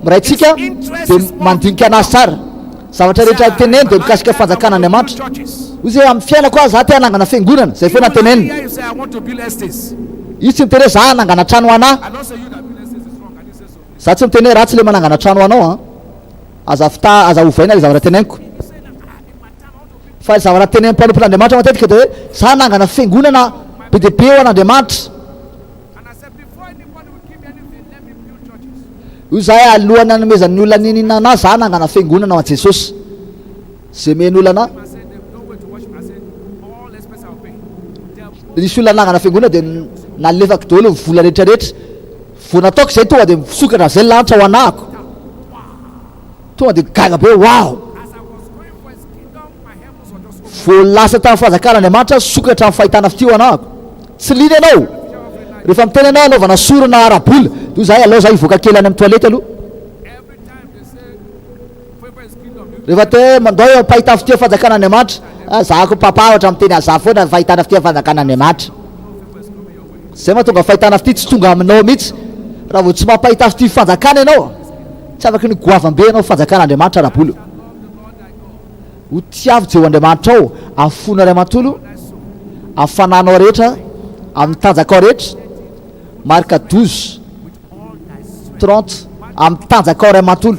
Raintsika, dia mandinika an'Azy tsara. Zavatra rehetra teneno dia mikasika fanjakan'Andriamanitra. Hoy izy hoe, amin'ny fiainako aho, za te hanangana fiangonana. Izay foana teneniny. Izy tsy miteny hoe za hanangana trano ho anà. Za tsy miteny hoe ratsy le manangana trano ho anao an. Aza fitaha, aza ovaina le zavatra teneniko. Fa le zavatra tenenin'ny mpanompon'Andriamanitra matetika dia hoe za hanangana fiangonana be dia be ho an'Andriamanitra. Hoy za hoe alohan'ny hanomezan'ny olona n'inona anah za hanangana fiangonana ho an'i Jesosy. Ze meno olona anah. Dia nisy olona nanangana fiangonana dia nalefako daholo ny vola rehetra rehetra. Vao nataoko izay tonga dia misokatra amin'izay ny lanitra ho anahako. Tonga dia gaga be wow! Vao lasa tamin'ny fanjakan'Andriamanitra aho sokatra amin'ny fahitana fitia ho anahako. Tsy liana ianao. Rehefa miteny ianao hanaovana sorona ara-bola dia hoy izahay alao izahay hivoaka kely any amin'ny toilette aloha. Rehefa te mandao eo am-pahitana fitia fanjakan'Andriamanitra, ah, za ko papa ohatra miteny aza foana fahitana fitia fanjakan'Andriamanitra. Zay mahatonga fahitana fitia tsy tonga aminao mihitsy. Raha vao tsy mampahita fitia fanjakana ianao, tsy afaky ny goavam-be ianao fanjakan'Andriamanitra ara-bola. Ho tiavo Jehovah Andriamanitrao amin'ny fonao iray manontolo, amin'ny fanahinao rehetra, amin'ny tanjakao rehetra. Marka 12. 30 amin'ny tanjakao iray manontolo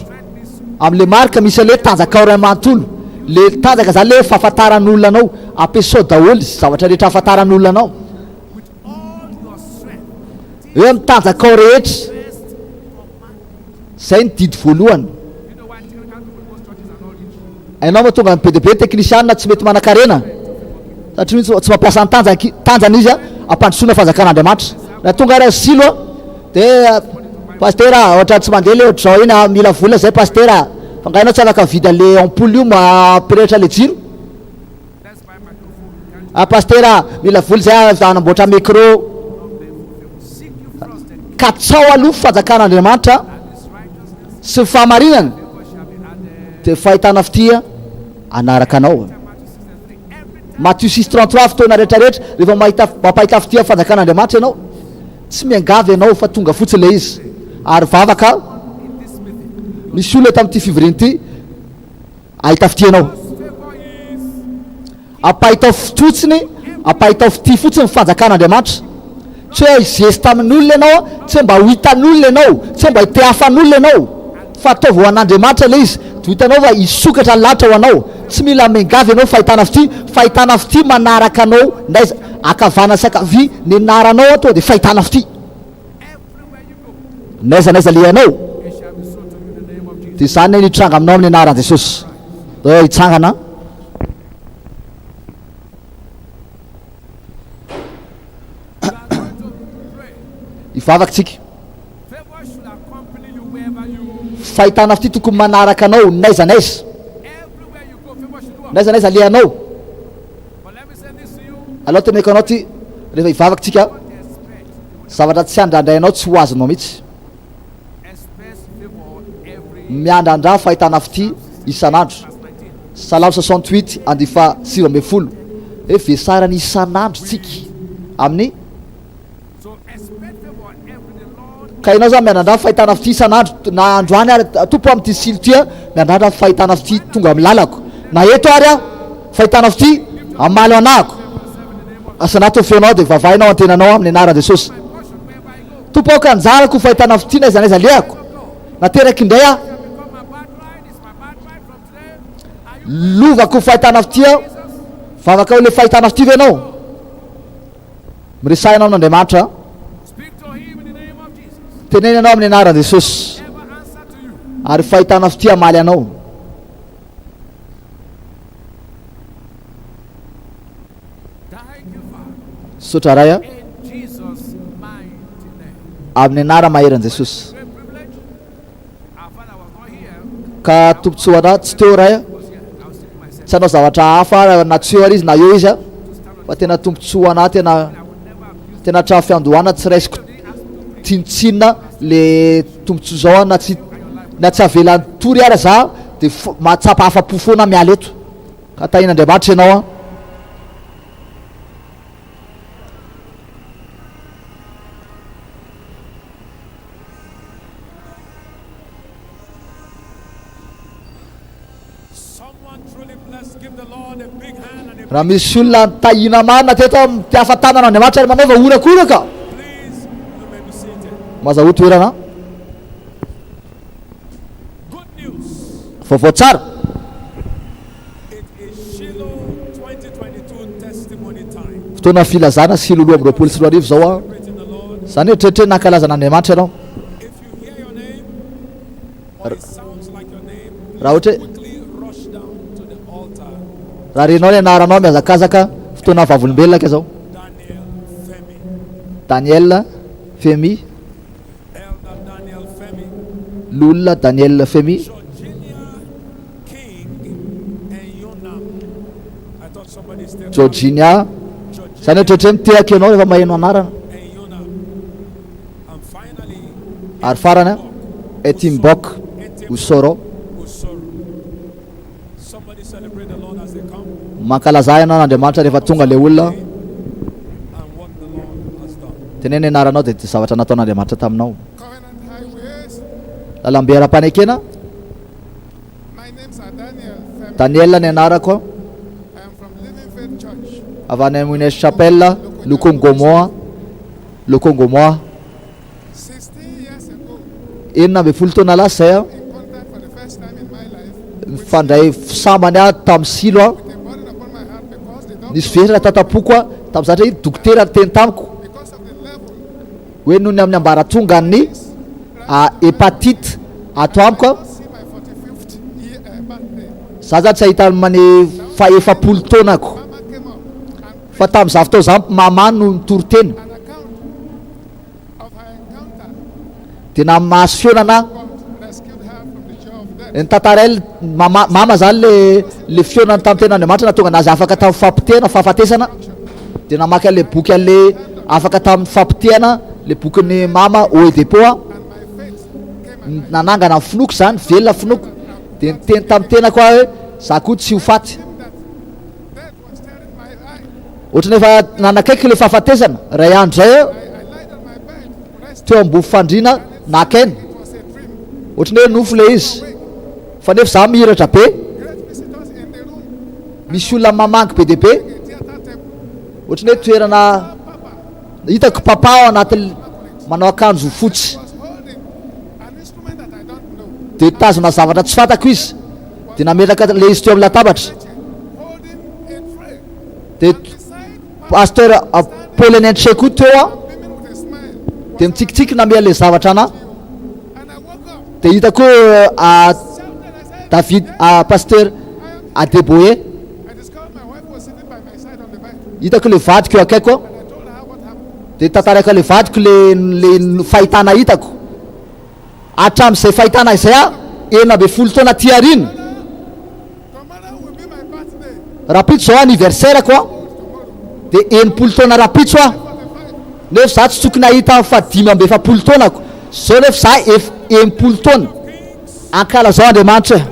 amin'le marque misy an'le tanjakao iray manontolo le tanjaka zany le fahafantaran'olona anao ampiasao daholo izy zavatra rehetra ahafantaran'olona anao hoe amin'ny tanjakao rehetra zay ny didy voalohany hainao mahatonga ny be dia be teknisianina tsy mety manankarena satria mihitsy tsy mampiasa ny tanjany tanjany izy ampandrosoana fanjakan'Andriamanitra na tonga ary asilo a dia pastera ohatra tsy mandeha le ohatr'izao iny a mila vola zay pastera fa nga ianao tsy afaka mividy an'le ampoule io mampirehitra le jiro ah pastera mila vola zay hanamboatra micro katsao aloha fanjakan'Andriamanitra sy ny fahamarinana dia fahitana fitia hanaraka anao. Matio 6:33 fotoana rehetra rehetra rehefa mahita mampahita fitia fanjakan'Andriamanitra ianao tsy miangavy ianao fa tonga fotsiny ilay izy ary vavaka misy olona eto amin'ity fivoriana ity ahita fitia anao Ampahitao fotsiny, ampahitao fitia fotsiny ny fanjakan'Andriamanitra. Tsy hoe hizesta amin'olona ianao, tsy hoe mba ho hitan'olona ianao, tsy hoe mba hitehafan'olona ianao, fa ataovy ho an'Andriamanitra ilay izy, dia ho hitanao fa hisokatra ny lanitra ho anao. Tsy mila miangavy ianao fahitana fitia, fahitana fitia manaraka anao n'aiza, ankavana sy ankavia, ny anaranao tonga dia fahitana fitia. N'aiza n'aiza alehanao, dia izany no hitranga aminao amin'ny anaran'i Jesosy. Ndao hitsangana. Hivavaka tsika. Fahitana fitia tokony manaraka anao n'aiza n'aiza. N'aiza n'aiza alehanao. Alao teneko anao ty rehefa hivavaka tsika zavatra tsy andrandrainao tsy ho azonao mihitsy. Miandrandra fahitana fitia isan'andro. Salamo 68 andihy faha 19 hoe vesarany isan'andro tsika amin'ny Ka ianao zany miandrandra fahitana fitia isan'andro na androany ary Tompo amin'ity silo ity aho miandrandra fahitana fitia tonga amin'ny lalako na eto ary aho fahitana fitia hamaly anahako Asanato ny feonao dia vavahinao antenanao amin'ny anaran'i Jesosy Tompo aoka anjarako ho fahitana fitia n'aiza n'aiza alehako Nateraky indray aho Lovako ho fahitana fitia aho Vavaka ho le fahitana fitia ve ianao? Miresaha ianao amin'Andriamanitra. Teneno ianao amin'ny anaran'i Jesosy. Ary fahitana fitia hamaly anao. Misaotra Ray a. Amin'ny anara maherin'i Jesosy. Ka tombontsoa anah tsy teo Ray a. Tsy hanao zavatra hafa na tsy eo ary izy na eo izy a. Fa tena tombontsoa anah tena tena hatramin'ny fiandohana tsy raisiko tsinontsinona le tombontsoa zao a na tsy na tsy avelany tory ara za de mahatsapa afa-po foana miala eto. Ka tahin'Andriamanitra ianao an. Raha misy olona nitahiana marina teto aho mitiafa tanana Andriamanitra ary manaova horakoraka. Mazahoa toerana. Vaovao tsara. Fotoana filazana Silo 2022 izao an. Izany eritreritra hoe nankalaza an'Andriamanitra ianao. Raha ohatra hoe raha renao ny anaranao mihazakazaka fotoana vavolombelona ka izao. Daniel Femi. Loholona Daniel Femi. Georginia. Izany ohatrohatry hoe mitehaka ianao rehefa maheno anarana. Ary farany, Etimbok Osoro. Mankalaza ianao an'Andriamanitra rehefa tonga ilay olona. Teneno ny anaranao dia zavatra nataon'Andriamanitra taminao. Lalambe ara-panekena. Daniel ny anarako. Avy any Winners Chapel, Lukongomoa. Lukongomoa. 16 taona lasa izay aho, nifandray sambany aho tamin'ny silo aho, nisy vesatra tatam-poko aho tamin'izany satria dokotera niteny tamiko hoe noho ny amin'ny ambaratongan'ny hépatite ato amiko aho, za zany tsy hahita ny faha-efapolo taonako fa tamin'izaho fotoana izany mama no nitory teny. Dia na mahazo fihaonana aho. Ny tantara ela, mama, mama zany le le fihaonany tamin'ny tenin'Andriamanitra nahatonga anazy afaka tamin'ny fahapotehana, fahafatesana. Dia namaky an'le boky an'le afaka tamin'ny fahapotehana, le bokin'ny mama Oedepo aho. Nanangana ny finoako zany, velona finoako. Dia niteny tamin'ny tenako aho hoe za koa tsy ho faty. Ohatran'ny efa nanakaiky ilay fahafatesana, iray andro izay aho, teo ambony fandriana naka aina. Ohatran'ny hoe nofy ilay izy. Fa nefa izaho mihiratra be. Misy olona mamangy be dia be. Ohatran'ny hoe toerana hitako papa ao anatin'ny manao akanjo fotsy. Dia tazona zavatra tsy fantako izy. Dia nametraka ilay izy teo amin'ny latabatra. Dia Pasteur Paul Enenche koa teo an. Dia mitsikitsiky nameha ilay zavatra anà. Dia hitako hoe David, Pasteur Adeboye. Hitako ilay vadiko eo akaiko. Dia tantaraiko ilay vadiko ilay ilay fahitana hitako. Hatramin'izay fahitana izay aho, 16 taona aty aoriana. Rahampitso izao anniversaire-ko an, dia 60 taona rahampitso aho. Nefa izaho tsy tokony hahita ny faha 45 taonako. Izao nefa izaho efa 60 taona. Ankalazao Andriamanitra e.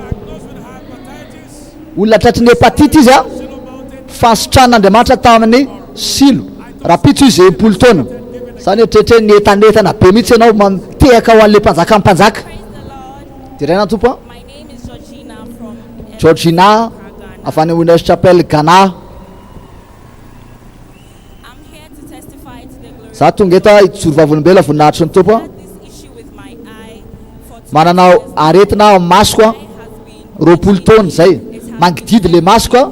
Olona tratry ny hepatite izy an, fahasitranan'Andriamanitra tamin'ny silo. Rahampitso izy 60 taona. Izany eritreritra nientanentana be mihitsy ianao mitehaka ho an'ilay mpanjakan'ny mpanjaka. Deraina ny Tompo an. Georgina avy any Winners Chapel Ghana. Za tonga eto hijoro vavolombelona voninahitry ny Tompo. Manana aretina aho amin'ny masoko a, 20 taona izay, mangididy le masoko a.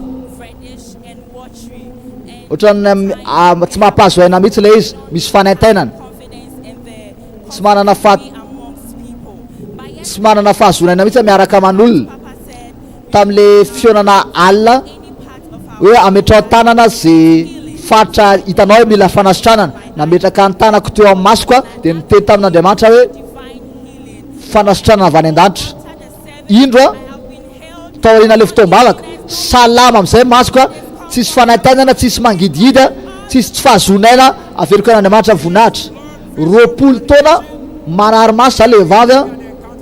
Ohatran'ny tsy mampahazo aina mihitsy ilay izy, misy fanaintainana. Tsy manana fa tsy manana fahazoana aina mihitsy miaraka aman'olona. Tamin'ilay fihaonana alina hoe ametraho tanana ze faritra hitanao hoe mila fanasitranana. Nametraka ny tanako teo amin'ny masoko aho dia niteny tamin'Andriamanitra hoe fanasitranana avy any an-danitra. Indro aho tao aorian'ilay fotoam-bavaka, salama amin'izay masoko a, tsisy fanaintainana, tsisy mangidihidy a, tsisy tsy fahazoana aina, averiko an'Andriamanitra ny voninahitra. 20 taona marary maso za le vehivavy a,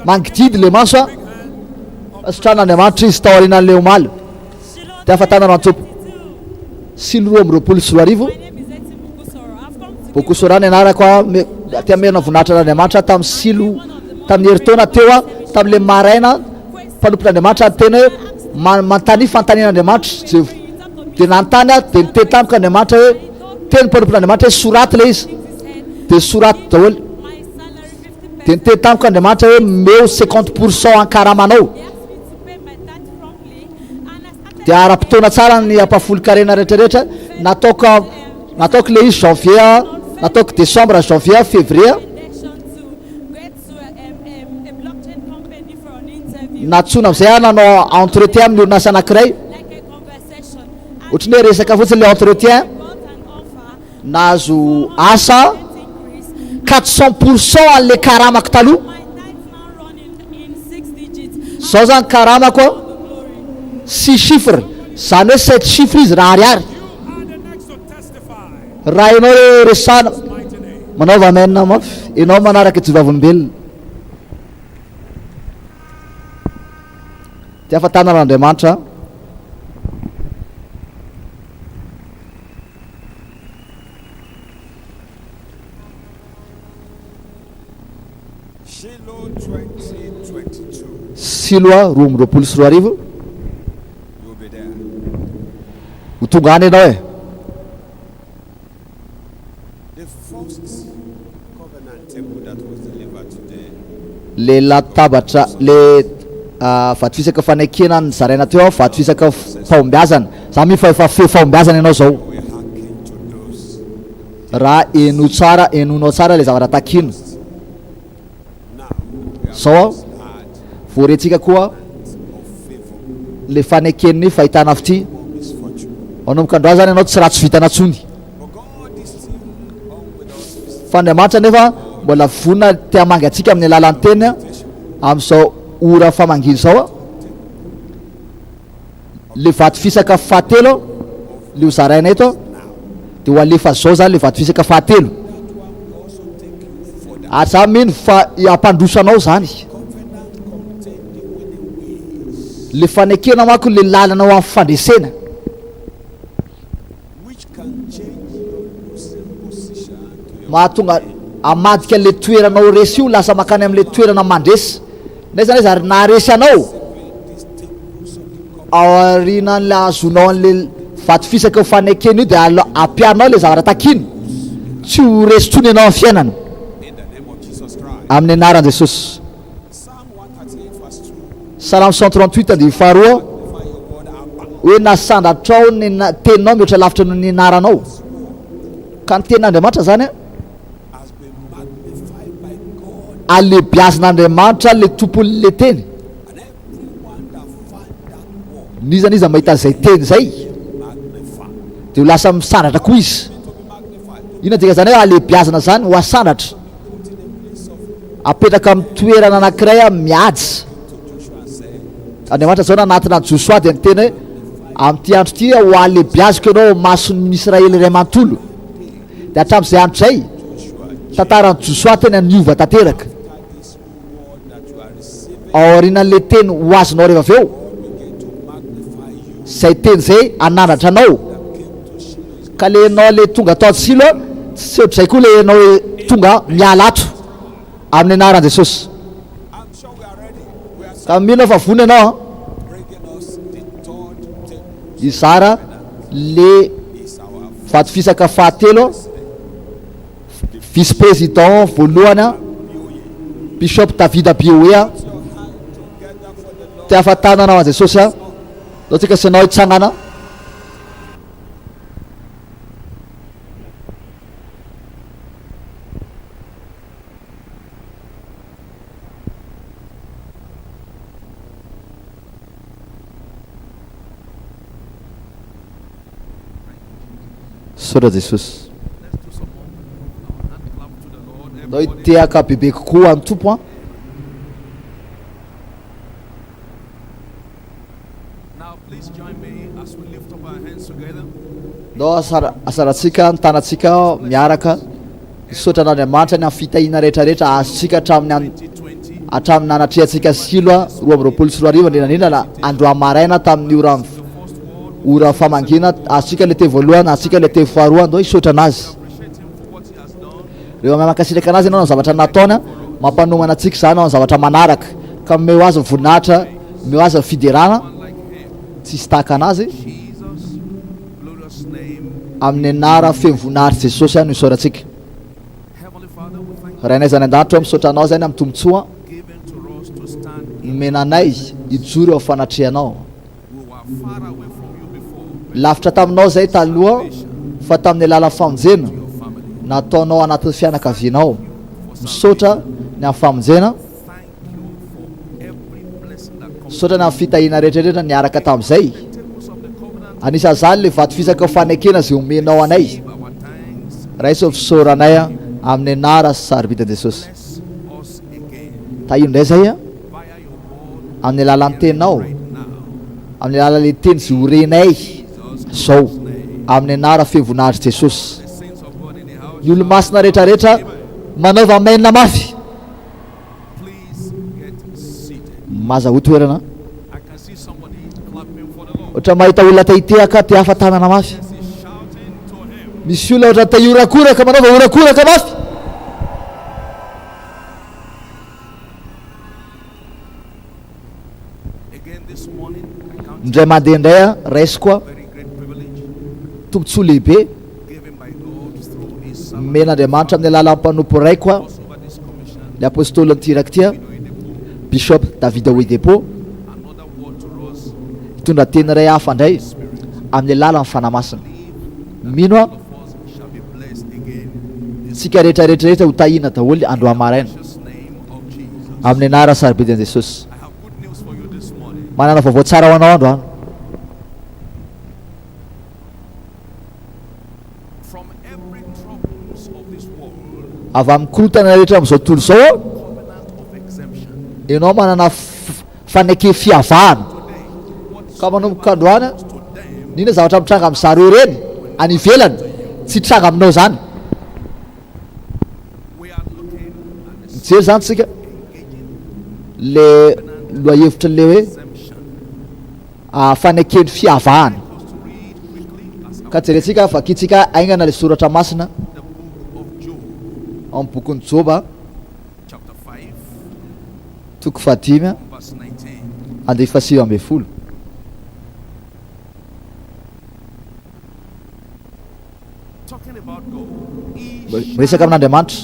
mangidihidy le maso a, sitran'Andriamanitra izy tao aorianan'ilay omaly. Dia afa-tanana an-tompo. Silo 2022, Bokosora ny anarako a, te hamerina voninahitra an'Andriamanitra aho tamin'ny silo, tamin'ny herintaona teo aho, tamin'ilay maraina, mpanompon'Andriamanitra niteny hoe manontania fanontaniana Andriamanitra, Jehovah. Dia nanontany aho, dia niteny tamiko Andriamanitra hoe, teny mpanompon'Andriamanitra hoe soraty ilay izy. Dia soraty daholo. Dia niteny tamiko Andriamanitra hoe meo 50% ankaramanao. Dia ara-potoana tsara ny ampahafolon-karena rehetra rehetra. Nataoko nataoko ilay izy janvier, nataoko décembre, janvier, février. Nantsoina amin'izay aho nanao entretien amin'ny orinasa anankiray. Ohatran'ny hoe resaka fotsiny ilay entretien. Nahazo asa. 400 pour cent an'le karamako taloha. Zao zany karamako a six chiffres, zany hoe sept chiffres izy raha ariary. Raha ianao re resana, manaova amen mafy ianao manaraka ijoro vavolombelona ty afa-tanan'Andriamanitra. Shiloh 2022. Siloa 2022. You'll be there. Ho tonga any ianao e. The first covenant table that was delivered today Le latabatra, le vato fisaka fanekena ny zaraina teo a, vato fisaka fahombiazana za mino fa efa feo fahombiazana ianao zao. We hearken to those Raha henoy tsara, henoinao tsara le zavatra takina now. We have zao a, just had voarentsika koa of favor, le faneken'ny fahitana fitia. more misfortune. Manomboka androany zany ianao tsy ratsy vintana tsony. But God is still on with us. Fa Andriamanitra nefa mbola vonona te hamangy antsika amin'ny alalan'ny teniny amin'izao ora famangiana izao. Le vato fisaka fahatelo le ho zaraina eto dia ho alefa zao zany le vato fisaka fahatelo. That one will also take you further. Ary za mino fa hampandroso anao zany. Covenant contain the winning ways Le fanekena manko le lalana ho amin'ny fandresena. which can change your losing position to your Mahatonga hamadika le toeranao resy io lasa makany amin'le toerana mandresy. N'aiza n'aiza ary naharesy anao. separate these tables of the covenant. Aorianan'le ahazoanao an'le vato fisaka ho fanekena io dia alo- ampiharinao le zavatra takina. Tsy ho resy intsony ianao amin'ny fiainana. In the name of Jesus Christ. Amin'ny anaran'i Jesosy. Psalm 138 verse 2. Salamo 138 andininy faharoa Magnify your word above. hoe nasandratrao ny na- teninao mihoatra lavitra noho ny anaranao. Ka ny tenin'Andriamanitra zany a, Has been magnified by God alehibiazin'Andriamanitra le tompon'le teny. and everyone that find that word N'iza n'iza mahita an'izay teny zay magnified. dia ho lasa misandratra koa izy. To be magnified, to Inona dika zany hoe alehibiazina zany? Ho asandratra. be put in a place of Apetraka amin'ny toerana anankiray a mihaja. to Joshua and said, Andriamanitra zao nanatona an'i Josoa dia niteny hoe amin'ity andro ity ho alehibiaziko ianao ao mason'ny Israely iray manontolo. Dia hatramin'izay andro izay, Joshua, tantaran'i Josoa tena niova tanteraka. after this word that you are receiving, Aorianan'ilay teny ho azonao rehefa avy eo, God began to magnify you. izay teny izay hanandratra anao. That came to Shiloh is Ka le ianao le tonga tao Silo, tsy ohatr'izay koa le ianao tonga miala ato. Amin'ny anaran'i Jesosy. I'm sure we are ready. We are Ka mino aho fa vonona ianao an, bringing us the third table. hizara le Is our vato fisaka fahatelo, vice président voalohany an, Bishop David Abioe an, Put your hand together for the Lord. te afa-tanana ho an'i Jesosy an, ndao tsika sy ianao hitsangana. Misaotra Jesosy. Let's do some more. Our hand clap to the Lord. Ndao Everybody. hitehaka bebe kokoa an'ny Tompo an. Now please join me as we lift up our hands together. Ndao asara- asarantsika ny tanantsika miaraka hisaotra an'Andriamanitra ny amin'ny fitahiana rehetrarehetra azontsika hatramin'ny an- 2020. hatramin'ny nanatrehantsika Silo a, 2022, indrindra indrindra na androany maraina tamin'ny ora The first word. ora famangiana azontsika le teny voalohany, azontsika le teny faharoa, ndao hisaotra anazy. Appreciate him for what he has done. Rehefa mahay mankasitraka anazy ianao ny zavatra nataony a, mampanomana antsika izany ao amin'ny zavatra manaraka. Ka omeo azy ny voninahitra, omeo azy ny fiderana, One like him. tsisy tahaka anazy. Jesus, glorious name. Amin'ny anara feno voninahitr'i Jesosy no isaorantsika. Heavenly Father, we thank you Rainay izany an-danitra ô, misaotra Anao izay ny amin'ny tombontsoa given to us to stand in. nomena anay hijoro eo amin'ny fanatrehanao. We were far away from you before, but Lavitra taminao izay taloha, fa tamin'ny alalan'ny famonjena your family. nataonao anatin'ny fianakavianao. For Misaotra salvation. ny amin'ny famonjena, Thank you for every blessing that comes. misaotra ny amin'ny fitahiana rehetrarehetra niaraka tamin'izay. The tables of the covenant. Anisan'izany ilay vato fisaka fanekena izay omenao anay. Receive our thanks. Raiso ny fisaoranay a. Amin'ny anara sarobidy Jesosy. Tahio indray zay a. Amin'ny alalan'ny teninao. Amin'ny alalan'ilay teny izay ho renay zao. Amin'ny anara feno voninahitry Jesosy. Ny olo-masina rehetra rehetra manaova amen mafy. Mazahoa toerana. Ohatra mahita olona te hitehaka te hafa tanana mafy. Misy olona ohatra te hiorakoraka manaova horakoraka mafy. Indray mandeha indray a, raisiko a, tombontsoa lehibe nomen'Andriamanitra amin'ny alalan'ny mpanompo raiko a, ny apôstôlin'ity iraka ity a, Bishop David Oyedepo, hitondra teny iray hafa indray amin'ny alalan'ny Fanahy Masina. Mino aho, tsika rehetra rehetra rehetra ho tahiana daholo androany maraina. Amin'ny anarana sarobidy an'i Jesosy. Manana vaovao tsara ho anao androany. Avy amin'ny korontana rehetra amin'izao tontolo izao, ianao manana faneke fiavahana. Ka manomboka androany, n'inona zavatra mitranga amin'ny zareo ireny any ivelany, tsy hitranga aminao izany. Mijery izany tsika le lohahevitra le hoe fanekeny fiavahana. Ka jerentsika, vakintsika haingana le soratra masina ao amin'ny bokin'i Joba, toko fahadimy, andininy fahasivy ambin'ny folo. Miresaka amin'Andriamanitra.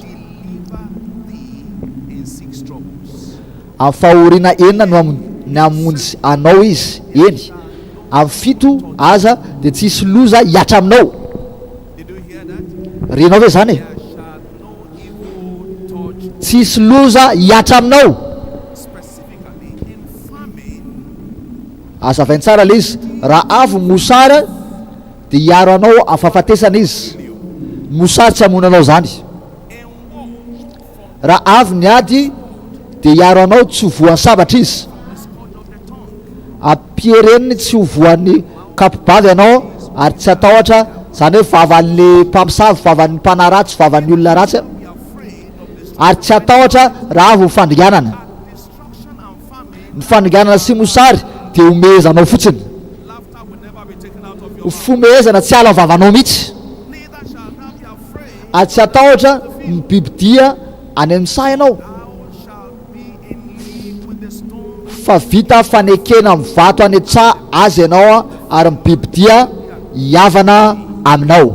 Amin'ny fahoriana enina no ny hamonjy anao Izy, eny, amin'ny fito aza dia tsy hisy loza hihatra aminao. Renao ve izany e? Tsy hisy loza hihatra aminao. Azavainy tsara ilay izy, raha avy ny mosary dia hiaro anao amin'ny fahafatesana izy. Ny mosary tsy hamono anao izany. Raha avy ny ady dia hiaro anao tsy ho voan'ny sabatra izy. Ampiereniny tsy ho voan'ny kapo-bava ianao ary tsy hatahotra, izany hoe vavan'ny mpamosavy, vavan'ny mpanaratsy, vavan'ny olona ratsy, ary tsy hatahotra raha avy ny fandringanana. Ny fandringanana sy mosary dia homehezanao fotsiny. Ho fomehezana tsy hiala vavanao mihitsy. Ary tsy hatahotra ny bibidia any amin'ny saha ianao. Fa vita fanekena amin'ny vato any an-tsaha aza ianao ary ny bibidia hihavana aminao.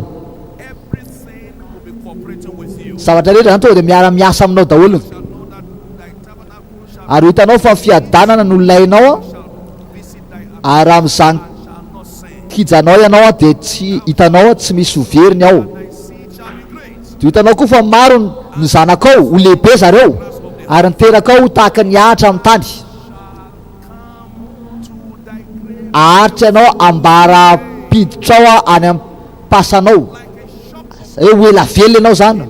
Zavatra rehetra izany tonga dia miara-miasa aminao daholo. Ary ho hitanao fa fiadanana no ilainao, ary raha amin'izany kijanao ianao dia tsy hitanao tsy misy ho very ny ao. Dia ho hitanao koa fa maro ny zanakao, ho lehibe zareo, ary ny terakao ho tahaka ny ahitra amin'ny tany. Haharitra ianao ambara-piditrao any am-pasanao. Hoe ho ela velona ianao izany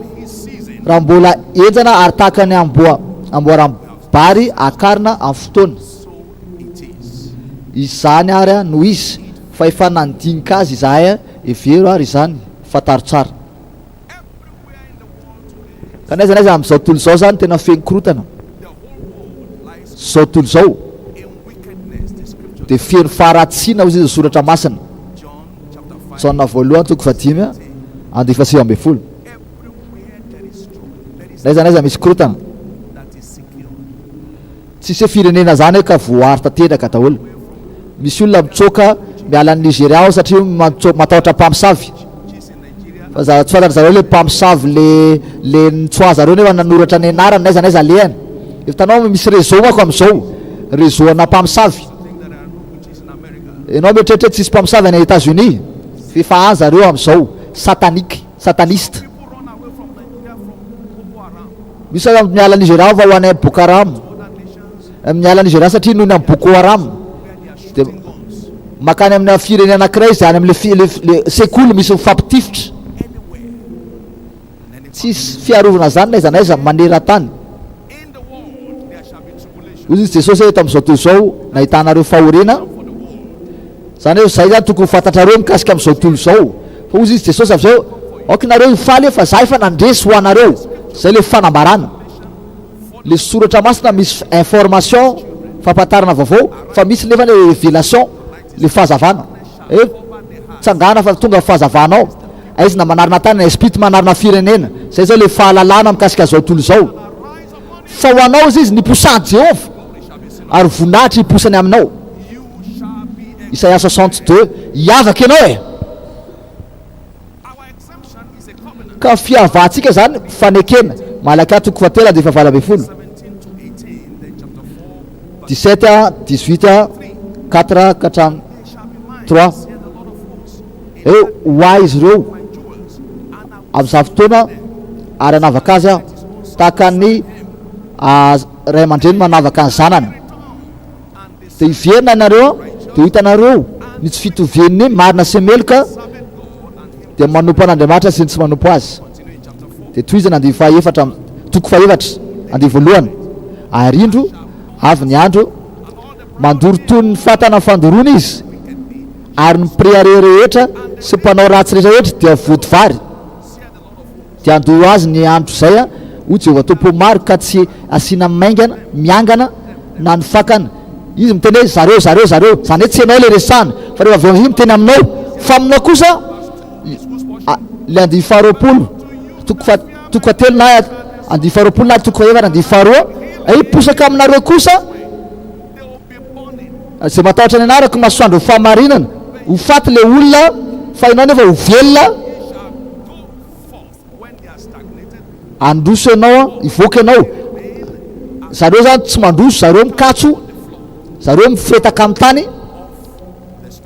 raha mbola henjana ary tahaka ny amboa amboaram-bary akarina amin'ny fotoana. Izany ary no izy fa efa nandinika azy izahay, hevero ary izany, fantaro tsara. Ka n'aiza n'aiza amin'izao tontolo izao izany tena feno korotana. Izao tontolo izao dia feno faharatsiana hoy izy soratra masina. Jaona voalohany toko fahadimy andininy fahasivy ambin'ny folo. N'aiza n'aiza misy korotana. Tsisy hoe firenena zany hoe ka voaaro tanteraka daholo. Misy olona mitsoaka miala any Nigeria ao satria matahotra mpamosavy. Fa za tsy fantatry zareo le mpamosavy le le nitsoaha zareo nefa nanoratra ny anarany n'aiza n'aiza alehany. Efa hitanao misy réseau manko amizao, réseau ana mpamosavy. Ianao mieritreritra hoe tsisy mpamosavy any Etats Unis? F'efa any zareo amizao, satanique, sataniste. Misy aza miala Nigeria fa ho any Boko Haram. Miala Nigeria satria noho ny amin'ny Boko Haram. Dia makany amina firenena anankiray izay any amin'ilay le, le sekoly misy mifampitifitra. Tsisy fiarovana zany n'aiza n'aiza maneran-tany. Hoy izy Jesosy hoe eto amin'izao tontolo izao nahitanareo fahoriana. Zany hoe zay zany tokony ho fantatrareo mikasika amin'izao tontolo izao. Fa hoy izy Jesosy avy izao, aoka nareo hifaly fa za efa nandresy ho anareo. Zay le fanambarana. Le soratra masina misy information, fampahatarana vaovao, fa misy nefa le révélation, le fahazavana. Hoe tsangana fa tonga fahazavanao. Aizina manarina tany, aizim-pito manarina firenena. Zay zao le fahalalana mikasika zao tontolo izao. Fa ho anao izy niposahan'i Jehovah, ary voninahitra hiposany aminao. Isaia 62, Hiavaka ianao e! Ka fiavahantsika izany fanekena. Malakia toko fahatelo andinin'ny fahavalo ambin'ny folo. 17, 18, 4 ka hatramin'ny 3. Hoe ho ahy izy ireo amin'izany fotoana ary hanavaka azy aho, tahaka ny ray aman-dreny manavaka ny zanany. Dia hiverina ianareo, dia ho hitanareo ny tsy fitovian'ny marina sy meloka, dia manompo an'Andriamanitra sy ny tsy manompo Azy. Dia tohizana andivo fahaefatra, toko fahefatra, andivo voalohany. Ary indro, avy ny andro, mandoro toy ny fatana fandoroana izy, ary ny mpirehareha rehetra sy mpanao ratsy rehetra rehetra dia vody vary. Dia handoro azy ny andro izay, hoy Jehovah Tompo maro, ka tsy asiana maingana, miangana, na ny fakana. Izy miteny hoe zareo, zareo, zareo. Izany hoe tsy ianao ilay resahana, fa rehefa avy eo amin'izay miteny aminao. Fa aminao kosa, ilay andiany faharoapolo, toko faha, toko fahatelo na andiany faharoapolo na toko fahefatra andiany faharoa, hiposaka aminareo kosa izay matahotra ny anarako, masoandro fahamarinana. Ho faty ilay olona, fa ianao nefa ho velona. Handroso ianao an, hivoaka ianao. Zareo zany tsy mandroso, zareo mikatso, zareo mifetaka amin'ny tany,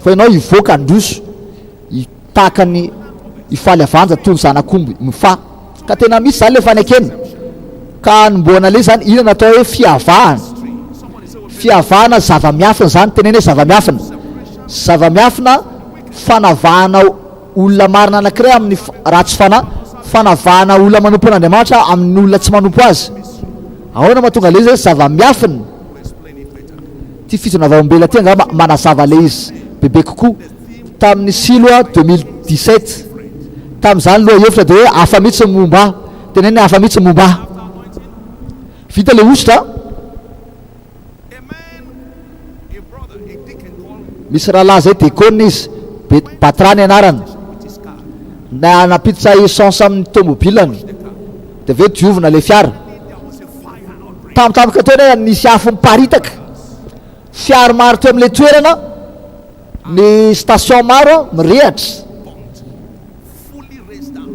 fa ianao hivoaka handroso, tahaka ny hifaly avanja toy ny zanak'omby mifaha. Ka tena misy zany le fanekena. Ka hanombohana le zany, inona no atao hoe fiavahana? Fiavahana zava-miafina zany, teneno hoe zava-miafina. Zava-miafina fanavahana Olona marina anankiray amin'ny ratsy fanahy, fanavahana olona manompo an'Andriamanitra amin'ny olona tsy manompo azy. Ahoana mahatonga ilay izy hoe zava-miafina? Ity fijoroana vavolombelona ity angamba manazava ilay izy bebe kokoa. Tamin'ny Silo 2017, tamin'izany lohahevitra dia hoe hafa mihitsy ny momba ahy. Teneno hoe hafa mihitsy ny momba ahy. Vita ilay hosotra. Misy rahalahy zay dekona izy, Batra ny anarany, na nampiditra essence amin'ny tomobilany, dia avy eo diovina ilay fiara. Tampotampoka teo anefa nisy afo miparitaka, fiara maro teo amin'ilay toerana, ny station maro mirehatra,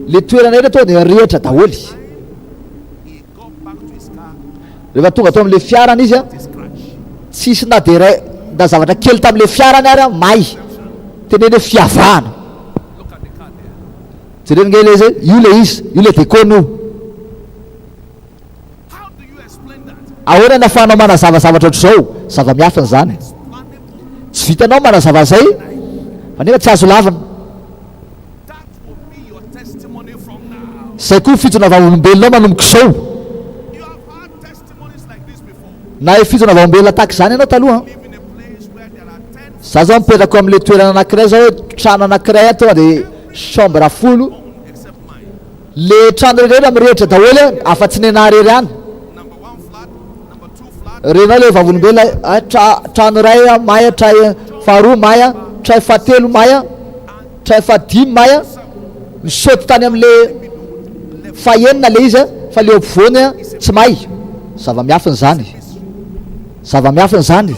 ilay toerana rehetra tonga dia nirehitra daholo. Rehefa tonga tao amin'ilay fiarany izy, tsisy na dia iray na zavatra kely tamin'ilay fiarany ary may. Teneno hoe fiavahana. Jereo ange ilay izy, io ilay izy, io ilay dekona io. Ahoana ny ahafahanao manazava zavatra ohatr'izao? Zava-miafina izany. Tsy vitanao manazava an'izay, fa nefa tsy azo lavina. Izay koa fijona vavolombelonao manomboka izao. Nahay fijona vavolombelona tahaka izany ianao taloha an? Za zao mipetraka ao amin'ilay toerana anankiray zao hoe trano anankiray ato tonga dia chambre folo. Le trano rehetra mirehitra daholo an, afa-tsy ny anah irery ihany. Renao le vavolombelona tra, trano iray may, tray faharoa may, tray fahatelo may. Tra fahadimy may a, nisaoty tany amin'le fahenina le izy a, fa le eo ampovoany a tsy may. Zava-miafina izany. Zava-miafina izany.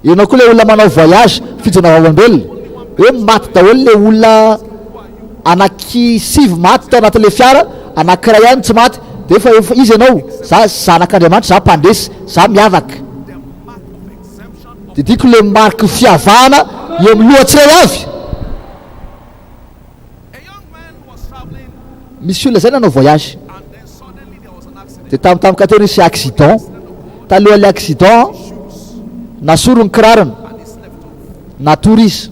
Ianao koa le olona manao voyage, fijona vavolombelona, hoe maty daholo le olona anaky sivy maty tao anatin'le fiara, anakiray ihany tsy maty, de efa iza ianao? Za zanak'Andriamanitra, za mpandresy, za miavaka. Didiko le mariky fiavahana eo amin'ny loha tsiray avy. Misy olona zay nanao voyage de tampotampoka teo nisy accident, talohan'le accident nasoro ny kirarony, natory izy,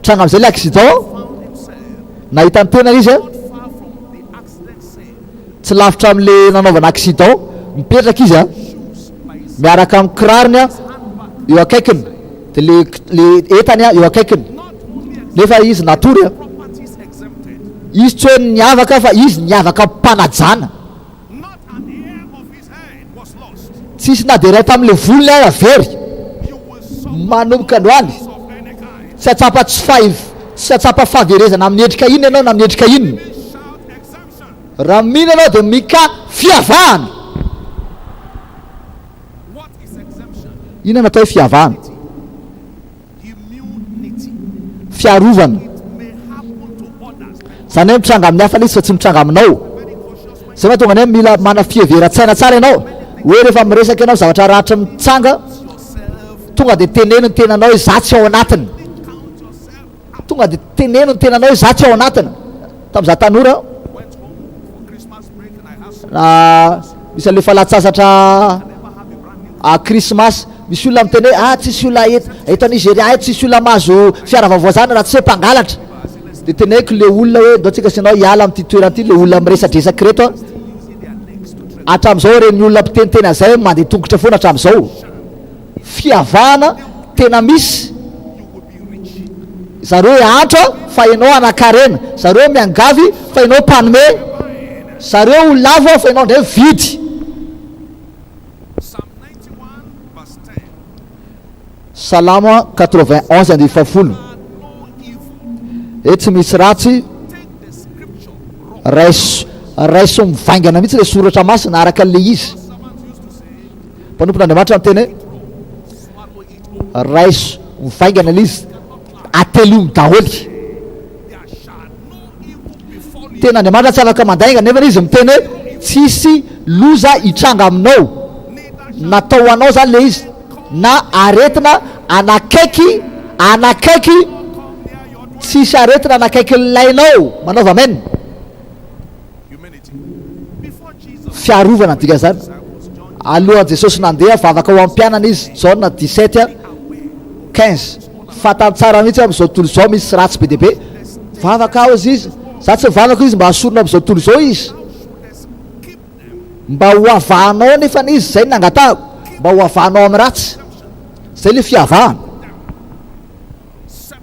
tranga amizay le accident. Nahita ny tenany izy a. Tsy lavitra amin'le nanaovana accident, mipetraka izy a, miaraka amin'ny kirarony a eo akaikiny, dia le le entany a eo akaikiny. Nefa izy natory a. Izy tsy hoe niavaka fa izy niavaka am-panajana. Tsisy na dia iray tamin'ilay volony aza very. Manomboka androany, tsy hahatsapa tsy fahy, tsy hahatsapa fahaverezana amin'ny endrika inona ianao na amin'ny endrika inona. Raha mino ianao dia mika fiavahana. Inona no atao hoe fiavahana? Fiarovana. Izany hoe mitranga amin'ny hafa ilay izy fa tsy mitranga aminao. Izay mahatonga ny hoe mila mana fiheveran-tsaina tsara ianao. Hoe rehefa miresaka ianao zavatra ratsy mitsanga, tonga dia teneno ny tenanao hoe za tsy ao anatiny. Tonga dia teneno ny tenanao hoe za tsy ao anatiny. Tamin'izaho tanora, misy an'ilay falan-tsasatra krismasy, misy olona miteny hoe ah tsisy olona eto eto Nigeria eto tsisy olona mahazo fiara vaovao zany raha tsy hoe mpangalatra. Dia teneniko le olona hoe ndao tsika sy ianao hiala amin'ity toerana ity, le olona miresadresaka ireto an. Hatramin'izao ireny olona mpiteniteny an'izay mandeha tongotra foana hatramin'izao. Fiavahana tena misy. Zareo hiantra fa ianao hanan-karena, zareo miangavy fa ianao mpanome, zareo ho lavo fa ianao indray mividy. Salamo 91 andininy fahafolo. E tsy misy ratsy, raiso raiso mivaingana mihitsy ilay soratra masina araka an'ilay izy. Mpanompon'Andriamanitra niteny hoe Raiso mivaingana ilay izy, atelomy daholo. Tena Andriamanitra tsy afaka mandainga nefa izy miteny hoe tsisy loza hitranga aminao. Natao ho anao zany ilay izy na aretina anakaiky anakaiky tsisy aretina anakaiky ny lainao. Manaova amen. Fiarovana ny dikan'izany. Alohan'i Jesosy nandeha vavaka ho an'ny mpianany izy, Jaona 17, 15. Fantany tsara mihitsy amin'izao tontolo izao misy ratsy be dia be. Vavaka aho izy, za tsy mivavaka izy mba hasorina amin'izao tontolo izao izy. Mba ho avahanao anefa izy, izay no nangatahako, mba ho avahanao amin'ny ratsy. Izay ilay fiavahana.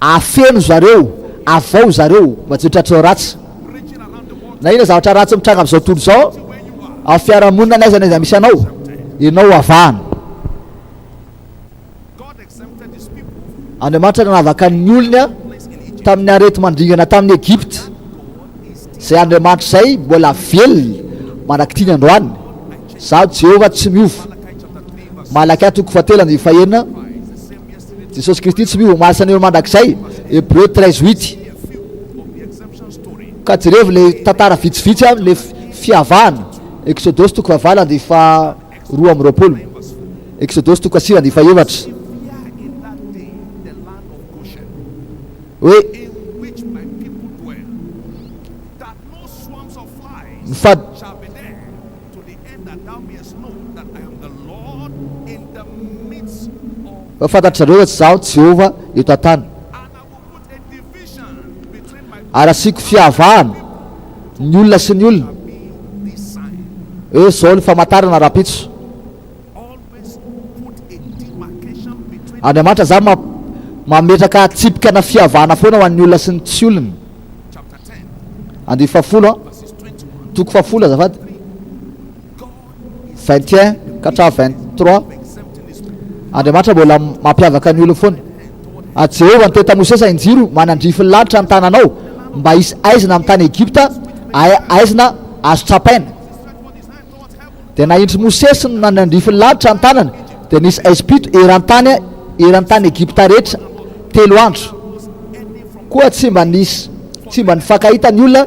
Afeno zareo, avao zareo mba tsy ho tratry ratsy. Na inona zavatra ratsy mitranga amin'izao tontolo izao, amin'ny fiarahamonina n'aiza n'aiza misy anao, ianao avahana. Andriamanitra nanavaka ny olony tamin'ny areti-mandringana tamin'i Egypta. Izay Andriamanitra izay mbola velona mandrak'ity ny androany. Izaho Jehovah tsy miova. Malakia toko fahatelo andininy fahenina. Jesosy Kristy tsy miova omaly sy anio ary mandrakizay, Hebreu 13 huit. Ka jerevo le tantara vitsivitsy an, le fiavahana, Eksodosy toko fahavalo andihy faha 22, Eksodosy toko fahasivy andihy faha efatra. Hoe ny fa. Fa fantatr'izareo fa tsy izaho Jehovah eto an-tany. Ary hasiako fihavahana ny olona sy ny olona, hoe izao ny famantarana rahampitso. Andriamanitra izany mametraka tsipika na fihavahana foana ho an'ny olona sy ny tsy olona. Andininy fahafolo, toko fahafolo azafady. 21 ka hatramin'ny 23. Andriamanitra mbola mampiavaka ny olony foana. Ary Jehovah niteny tamin'i Mosesy, Injiro manandrify ny lanitra ny tananao, mba hisy haizina amin'ny tany Egypta, haizina azo tsapaina. Dia nahindry Mosesy ny nanandrify ny lanitra ny tanany, dia nisy haizim-pito eran-tany eran'ny tany Egypta rehetra telo andro. Koa tsy mba nisy tsy mba nifankahita ny olona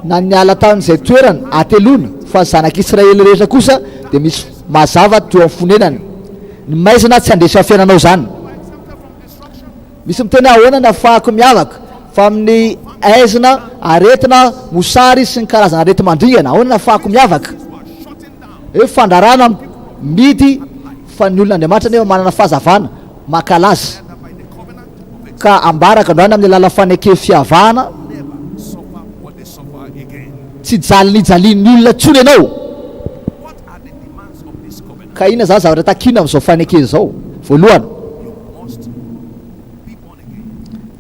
na niala tamin'izay toerany hateloana, fa ny zanak'Israely rehetra kosa dia misy mazava teo amin'ny fonenany. Ny maizina tsy handresy amin'ny fiainanao izany. Misy miteny hoe ahoana ny afahako miavaka fa amin'ny aizina, aretina, mosary sy ny karazana areti-mandringana, ahoana ny afahako miavaka? Hoe fandrarana midy fa ny olon'Andriamanitra nefa manana fahazavana mankalaza. Ka ambarako androany amin'ny alalan'ny faneken'ny fihavahana. Tsy hijaly ny hijalian'ny olona intsony ianao. Ka inona izany zavatra takiana amin'izao fanekena izao? Voalohany,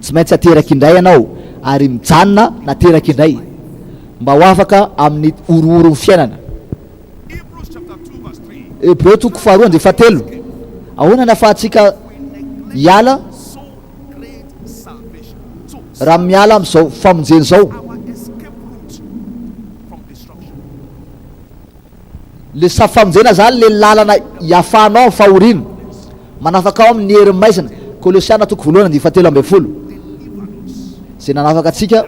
tsy maintsy ateraka indray ianao ary mijanona nateraka indray mba ho afaka amin'ny horohoron'ny fiainana. Hebreo toko faharoa andiany fahatelo. Ahoana ny ahafahantsika hiala raha miala amin'izao famonjena izao? Le sa famonjena zany le lalana hiafahanao amin'ny fahoriana, manafaka ao amin'ny herin'ny maizina, Kolosiana toko voalohany andininy fahatelo ambin'ny folo, izay nanafaka antsika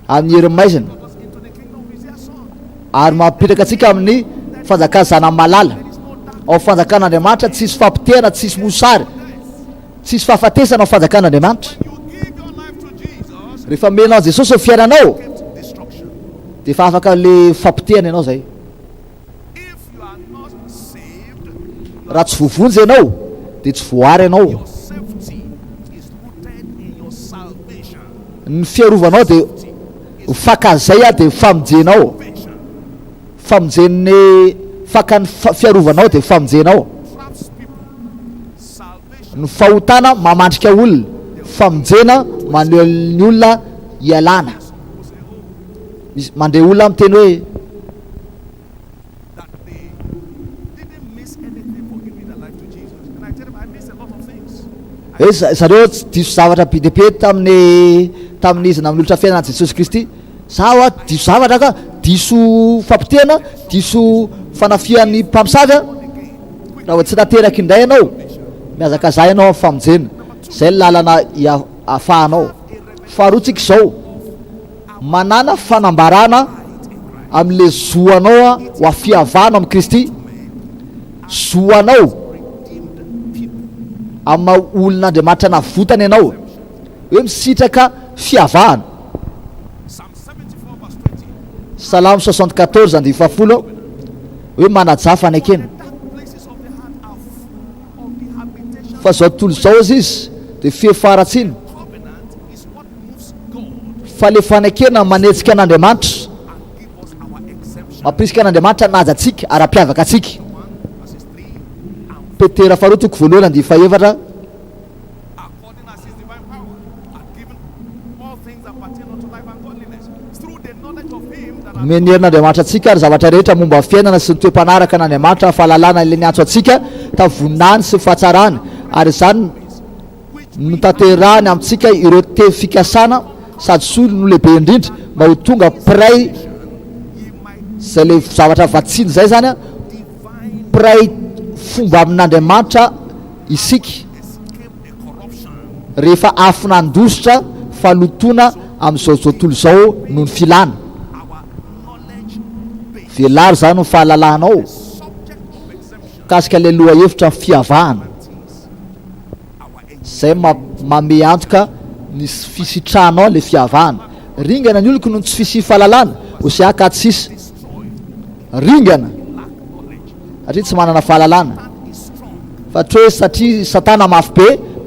amin'ny herin'ny maizina ary mampipetraka antsika amin'ny fanjakan'ny Zanany malala. Ao fanjakan'Andriamanitra tsisy fampotehana, tsisy mosary, tsisy fahafatesana ao fanjakan'Andriamanitra. Rehefa omenao an'i Jesosy ny fiainanao dia efa afaka le fampotehana ianao zay. Raha tsy voavonjy ianao dia tsy voaary ianao. Ny fiarovanao dia fakan'izay aho dia famonjenao. Famonjen'ny fakan'ny fiarovanao dia famonjenao. Ny fahotana mamandrika olona, famonjena maneho ny olona hialana. Misy mandre olona miteny hoe. Hoe zareo tsy diso zavatra be dia be tamin'ny tamin'izy nanolotra fiainana an'i Jesosy Kristy. Za hoa diso zavatra ka, diso fampotehana, diso fanafihan'ny mpamosavy a. Raha vao tsy nateraky indray ianao, mihazakazaha ianao amin'ny famonjena. Izay ny lalana ahafahanao. Faharoa tsika izao, manàna fanambarana amin'ilay zo anao ho afihavana amin'i Kristy. Zo anao amin'ny maha olon'Andriamanitra navotana ianao, hoe misitraka fihavahana. Salamo 74 andininy fahafolo hoe manajà fanekena. Fa izao tontolo izao hozy izy dia feno faharatsiana. Fa le fanekena manetsika an'Andriamanitra, mampirisika an'Andriamanitra hanaja antsika ary hampiavaka antsika. Petera faharoa toko voalohany andininy fahefatra. Nomen'ny herin'Andriamanitra antsika ary zavatra rehetra momba ny fiainana sy ny toe-panaraka an'Andriamanitra, fahalalana ilay niantso antsika tamin'ny voninahiny sy ny fahatsarany, ary izany notanterahiny amintsika ireo teny fikasana sady soa no lehibe indrindra mba ho tonga mpiray izay ilay zavatra vatsiana izay izany mpiray fomba amin'Andriamanitra isika rehefa afo nandositra fahalotoana amin'izao tontolo izao noho ny filana. Velaro izany ny fahalalanao mikasika ilay lohahevitra fiavahana izay manome antoka ny fisitrahanao ilay fiavahana. Ringana ny oloko noho ny tsy fisian'ny fahalalana, Hosea 4, 6. Ringana satria tsy manana fahalalana. Fa tsy hoe satria Satana mafy be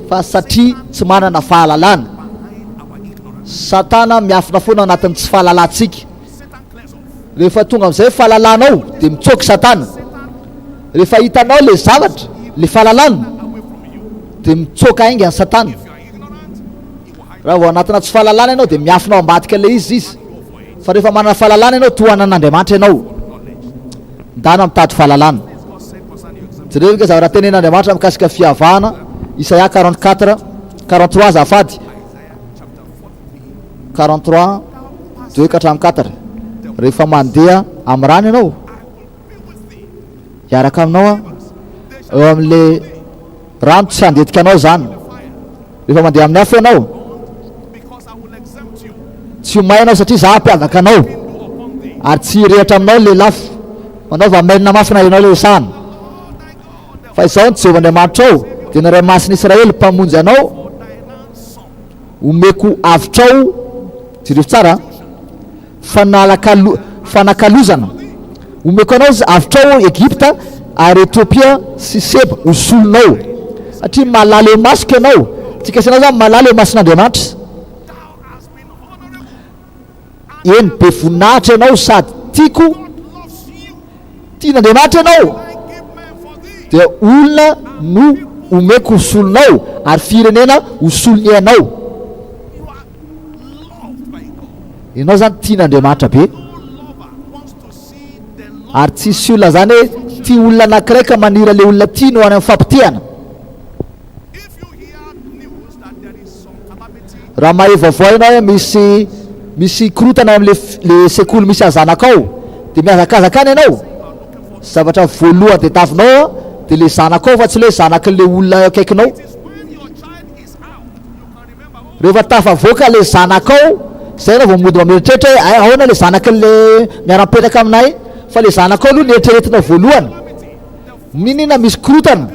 fa satria tsy manana fahalalana. Satana miafina foana anatin'ny tsy fahalalantsika. Rehefa tonga amin'izay fahalalanao dia mitsoaka Satana. Rehefa hitanao ilay zavatra, ilay fahalalana, dia mitsoaka haingana Satana. Raha vao anatina tsy fahalalana ianao dia miafina ao ambadika ilay izy izy. Fa rehefa manana fahalalana ianao, tohanan'Andriamanitra ianao. Ndana mitady fahalalana. Jereo ange zavatra tenenin'Andriamanitra mikasika fihavahana, Isaia 44, 43 azafady, 43, 2 ka hatramin'ny 4. Rehefa mandeha amin'ny rano ianao, hiaraka aminao aho. Eo amin'ilay rano tsy handetika anao izany. Rehefa mandeha amin'ny afo ianao, tsy ho may ianao satria izaho hampiavaka anao, ary tsy hirehitra aminao ny lelafo. Manaova amen mafy na ianao ilay resahana. Fa izaho no Jehovah Andriamanitrao, dia ny Ray Masin'i Israely, Mpamonjy anao, omeko avotrao, jereo tsara an, fanalakalo, fanakalozana, omeko anao avotrao Egypta ary Etiopia sy Seba ho solonao, satria malala eo imasoko ianao, tsika sy ianao zany malala eo imason'Andriamanitra. Eny, be voninahitra ianao sady tiako. Tian'Andriamanitra ianao, dia olona no omeko ho solonao, ary firenena ho solon'ny ianao. Ianao izany tian'Andriamanitra be. Ary tsisy olona izany hoe tia olona anankiray ka maniry an'ilay olona tiany ho any amin'ny fampotehana. Raha mahay vaovao ianao hoe misy misy korontana ao amin'le le sekoly misy an'ny zanakao dia mihazakazaka any ianao. Zavatra voalohany tadiavinao an dia le zanakao fa tsy le zanak'le olona eo akaikinao. Rehefa tafavoaka le zanakao zay ianao vao mody mameritreritra hoe hay ahoana le zanak'le miara-mipetraka aminay fa le zanakao aloha no eritreretinao voalohany. N'inon'inona misy korotana,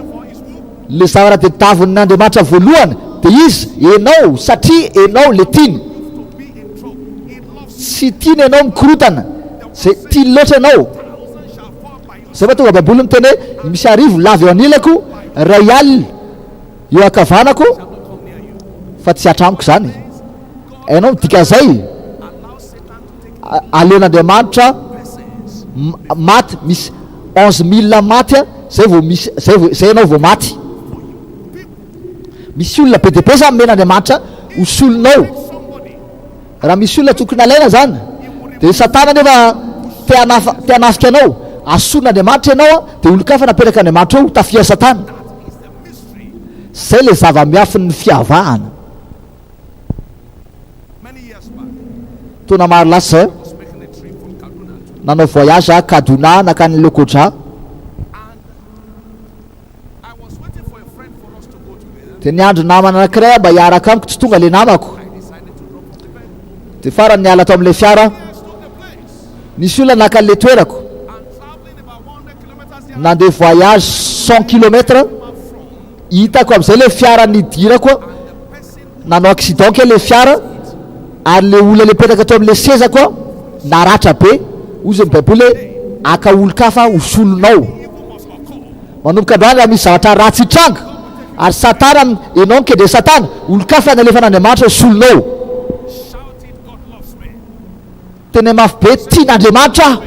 le zavatra tediavin' Andriamanitra voalohany de izy, enao, satria enao le tiany. Tsy tiany enao mikorotana, zay tiany loatra enao. Zay mahatonga baiboly miteny hoe misy arivo lava eo anilako, ray alina eo ankavanako, fa tsy hatra amiko zany. Hainao ny dikan'izay? Aleon'Andriamanitra maty misy 11 000 maty a, zay vao misy zay vao zay ianao vao maty. Misy olona be dia be zany omen'Andriamanitra ho solonao. Raha misy olona tokony alaina zany dia Satana nefa te hanafa te hanafika anao, asorin'Andriamanitra ianao a, dia olon-kafa napetrak'Andriamanitra eo ho tafihan'i Satana. Zay le zava-miafin'ny fiavahana. Taona maro lasa izay, nanao voyage aho Kaduna nankany Lokoja. Dia niandry namana anankiray aho mba hiaraka amiko, tsy tonga ilay namako. Dia farany niala tao amin'ilay fiara aho. Nisy olona naka an'ilay toerako. Nandeha voyage 100 kilomètres. Hitako amin'izay ilay fiara nidirako, nanao accident kay ilay fiara, ary ilay olona ilay nipetraka teo amin'ilay sezako naratra be, hoy ny baiboly hoe haka olon-kafa ho solonao. Manomboka androany raha misy zavatra ratsy hitranga, ary satana, ianao no kendren'i satana, olon-kafa nalefan'Andriamanitra ho solonao. Teneno mafy be, Tian'Andriamanitra aho.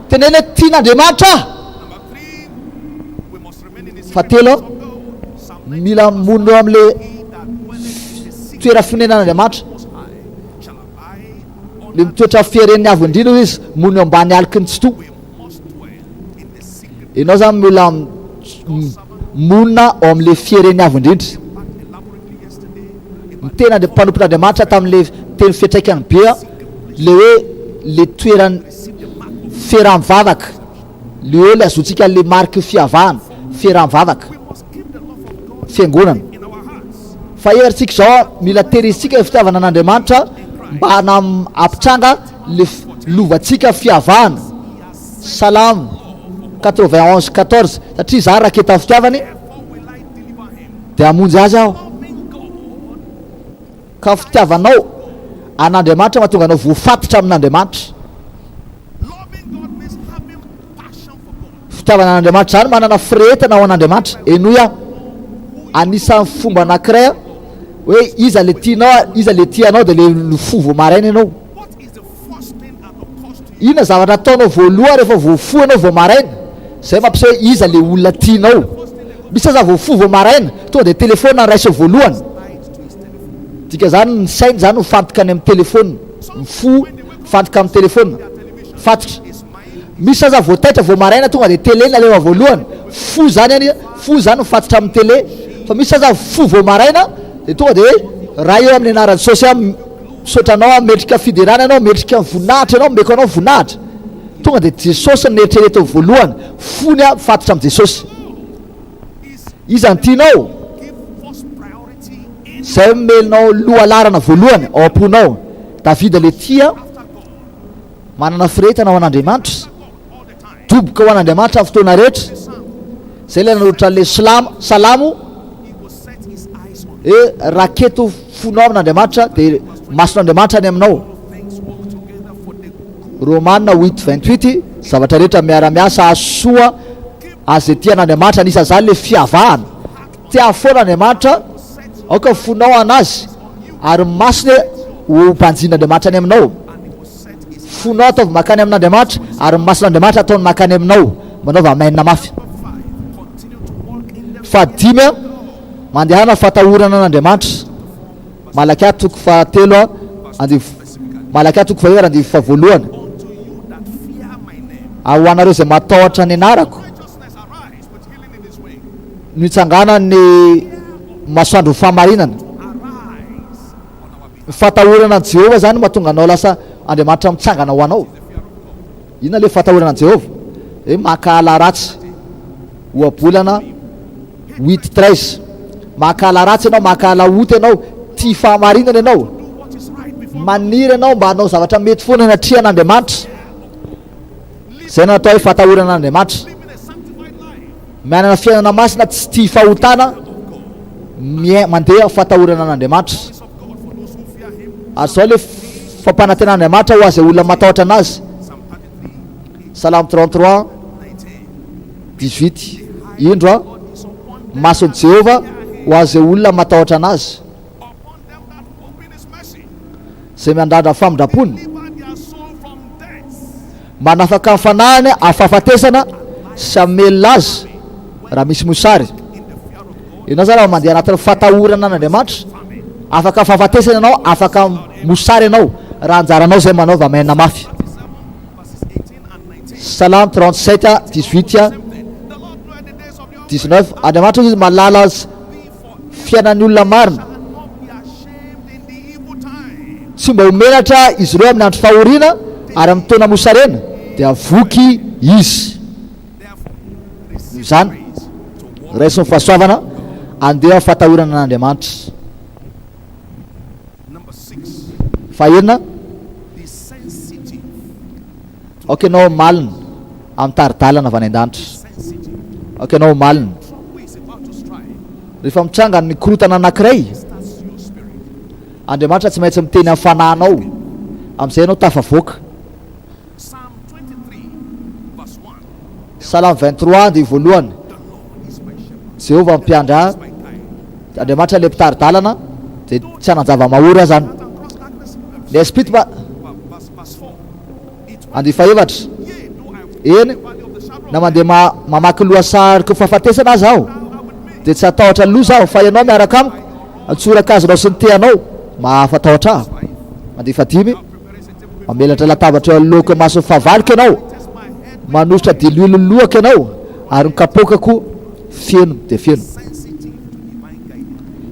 Teneno hoe, Tian'Andriamanitra aho. Fahatelo, mila monina eo amin'ilay toeram-fonenan'Andriamanitra. Ilay mitoetra fieren'ny Avo Indrindra hoy izy, monina eo ambany aloky ny Tsitoha. Ianao izany mila monina ao amin'ilay fieren'ny Avo Indrindra. Ny tena mpanompon'Andriamanitra tamin'ilay teny fiantraikany be, ilay hoe ilay toeran'ny fiaraha-mivavaka, ilay hoe ilay ahazoantsika an'ilay mariky ny fiavahana, fiaraha-mivavaka, fiangonana. Fa herintsika izao, mila tehirizintsika ny fitiavana an'Andriamanitra mba hampitranga ilay lovantsika fiavahana. Salamo 91, 14, Satria izaho raketan'ny fitiavany, dia hamonjy azy aho. Ka fitiavanao an'Andriamanitra mahatonga anao voafatotra amin'Andriamanitra. Fitiavana an'Andriamanitra izany manana firehetana ho an'Andriamanitra. Henoy aho. Anisan'ny fomba anankiray hoe iza le tianao, iza le tia anao dia le fo vao maraina ianao. Inona zavatra ataonao voalohany rehefa voafoha ianao vao maraina? Izay mampiseho hoe iza ilay olona tianao. Misy aza voafoha vao maraina, tonga dia telefaonina no raisiny voalohany. Dikan'izany ny sainy izany mifantoka any amin'ny telefaonina, ny fo mifantoka amin'ny telefaonina, mifatotra. Misy aza vao taitra vao maraina tonga dia tele no alefa voalohany, fo izany any, fo izany mifatotra amin'ny tele. Fa misy aza fo vao maraina dia tonga dia hoe Ray ô amin'ny anaran'i Jesosy aho, Misaotra anao aho, mendrika fiderana ianao, mendrika voninahitra ianao, omeko anao voninahitra. Tonga dia Jesosy no neritreretiny voalohany, fony aho mifatotra amin'i Jesosy. Iza no tianao? Izay omenao lohalarana voalohany ao am-ponao. Davida ilay tia, manana firehetana ho an'Andriamanitra, doboka ho an'Andriamanitra amin'ny fotoana rehetra. Izay ilay nanoratra an'ilay salamo. Hoe raketo fonao amin'Andriamanitra dia mason'Andriamanitra any aminao. Romana huit 28, zavatra rehetra miara-miasa hahasoa azy izay tia an'Andriamanitra, anisan'izany ilay fiavahana. Tia foana Andriamanitra, aoka fonao hanazy ary ny masony ho banjinin'Andriamanitra any aminao. Fonao ataovy mankany amin'Andriamanitra ary ny mason'Andriamanitra ataony mankany aminao. Manaova amen mafy. Fahadimy, mandehana fatahorana an'Andriamanitra. Malakia toko fahatelo andivo Malakia toko fahefatra andivo fahavoalohany. Ary ho anareo izay matahotra ny anarako, no hitsanganan'ny masoandron'ny fahamarinana. Ny fatahorana an'i Jehovah izany no mahatonga anao lasa Andriamanitra mitsangana ho anao. Inona ilay fatahorana an'i Jehovah? Hoe mankahala ratsy. Ohabolana huit 13. Mankahala ratsy ianao, mankahala ota ianao, tia fahamarinana ianao. Maniry ianao mba hanao zavatra mety foana anatrehan'Andriamanitra. Izay no atao hoe fatahorana an'Andriamanitra. Manana fiainana masina tsy tia fahotana, mandeha amin'ny fatahorana an'Andriamanitra. Ary izao ilay fampanantenan'Andriamanitra ho azy olona matahotra anazy. Salamo 33, 18. Indro a, mason'i Jehovah ho azy olona matahotra anazy. Izay miandrandra famindrampony. Manafaka ny fanahiny amin'ny fahafatesana sy hamelona azy raha misy mosary. Ianao zany raha mandeha anatin'ny fatahorana an'Andriamanitra, afaka fahafatesana ianao, afaka mosary ianao, raha anjaranao izay manaova amen mafy. Salamo 37, 18, 19 Andriamanitra hoy izy mahalala azy fiainan'ny olona marina. Tsy mba ho menatra izy ireo amin'ny andro fahoriana, ary amin'ny taona mosarena dia voky izy. Noho izany, raiso ny fahasoavana, andeha amin'ny fahatahorana an'Andriamanitra. Fahenina, aoka ianao ho malina amin'ny tari-dalana avy any an-danitra. Aoka ianao ho malina. Rehefa mitranga ny korontana anankiray, Andriamanitra tsy maintsy miteny amin'ny fanahinao, amin'izay ianao tafavoaka. Salamo 23 andiany voalohany, Jehovah mpiandry ahy, Andriamanitra ilay mpitari-dalana, dia tsy hanan-java-mahory aho izany. Ny Esprit ma andiany fahefatra, Eny, na mandeha ma mamaky lohasaha fahafatesana aza aho, dia tsy hatahotra loza aho, fa Ianao miaraka amiko, ny tsorakazonao sy ny tehanao mahafatahotra ahy. Andiany fahadimy, Mamelatra latabatra eo anoloako imason'ny fahavaloko Ianao, manosotra diloilo ny lohako Ianao, ary ny kapoakako feno dia feno.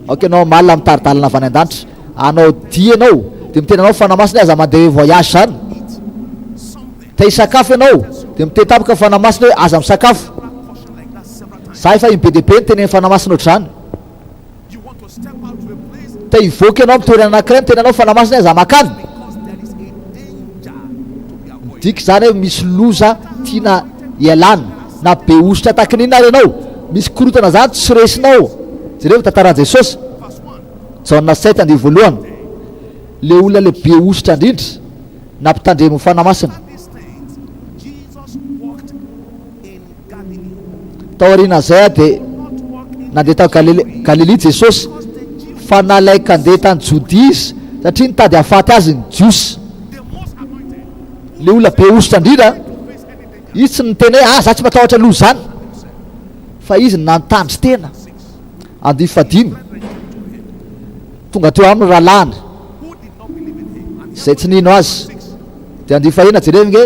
Aoka ianao hamaly amin'ny tari-dalana avy any an-danitra. Hanao dia ianao, dia miteny anao Fanahy Masina hoe aza mandeha voyage izany. Te hisakafo ianao, dia miteny tampoka Fanahy Masina hoe aza misakafo. Za efa im-be dia be nitenen'ny Fanahy Masina ohatr'izany. Te hivoaka ianao amin'ny toerana anankiray, miteny anao Fanahy Masina hoe aza mankany. Midika izany hoe misy loza tiana hialana. Na be hosotra tahaka ny inona ary ianao, misy korontana izany tsy resinao. Jereo ny tantaran'i Jesosy. Jaona 7 andiany voalohany. Le olona le be hosotra indrindra nampitandremin'ny Fanahy Masina. Taorian'izay dia nandeha tao Galilia Jesosy, fa nalain-kandeha tany Jodia izy, satria nitady hahafaty azy ny Jiosy. Le olona be hosotra indrindra, izy tsy niteny hoe ah za tsy matahotra loza zany, fa izy nantandry tena. Andivo fahadimy, tonga teo aminy rahalahiny izay tsy nino azy. Dia andivo fahenina, jereo nge,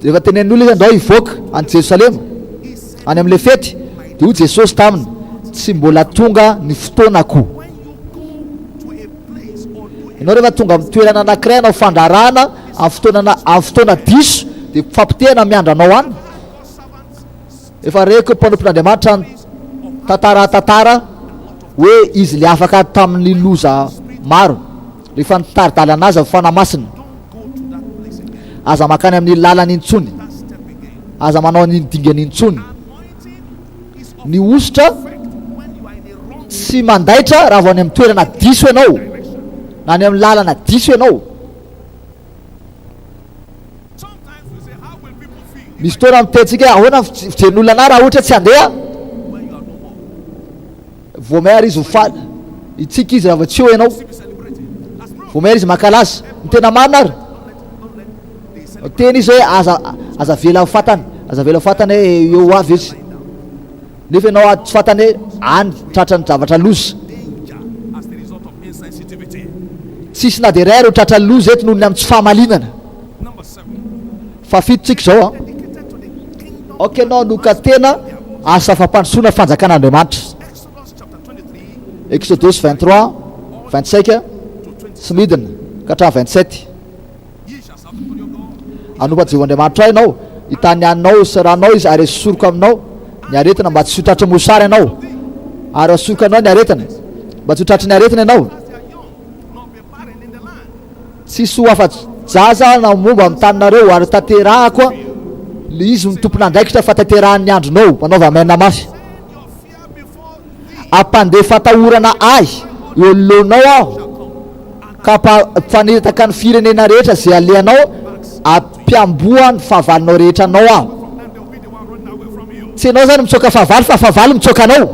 rehefa tenenin'ny olona izy andao hivoaka any Jerosalema any amin'ilay fety, dia hoy Jesosy taminy, tsy mbola tonga ny fotoanako. Ianao rehefa tonga amin'ny toerana anankiray hanao fandraharahana amin'ny fotoana amin'ny fotoana diso dia fampotehana miandry anao any. Efa reko mpanompon'Andriamanitra nitantara tantara hoe izy le afaka tamin'ny loza maro rehefa nitari-dalana azy ny Fanahy Masina. Aza mankany amin'iny lalana intsony. Aza manao an'iny dingana intsony. Ny hosotra tsy mandaitra raha vao any amin'ny toerana diso ianao na any amin'ny lalana diso ianao. Misy fotoana mitentsika hoe ahoana ny fijerin'olona anah raha ohatra tsy handeha vao may ary izy ho faly hitsiky izy raha vao tsy eo ianao vao may ary izy mankalaza ny tena marina ary. Miteny izy hoe aza aza avela ho fatany, aza avela ho fatany hoe eo ho avy izy. Nefa ianao tsy fantany hoe any tratran'ny zavatra loza. Tsisy na dia iray ary ho tratran'ny loza eto noho ny amin'ny tsy fahamalinana. Fahafito tsika izao an. Aoka ianao hanokan-tena asa fampandrosoana fanjakan'Andriamanitra. Exodus 23, 25 sy midina ka hatramin'ny 27. Hanompo an'i Jehovah Andriamanitrao ianao, hitahy ny haninao sy ranao Izy, ary hesoriko aminao ny aretina mba tsy ho tratry ny mosary ianao. Ary hasoriko anao ny aretina mba tsy ho tratry ny aretina ianao. Tsy hisy ho afa-jaza na momba amin'ny taninareo, ary tanterahako le izy no tompon'andraikitra fahatanterahan'ny andronao. Manaova amen mafy. Hampandeha fatahorana ahy eo anoloanao aho, ka hampifanetaka ny firenena rehetra izay alehanao, hampiamboha ny fahavalonao rehetra anao aho. Tsy ianao izany mitsoaka fahavalo, fa fahavalo mitsoaka anao.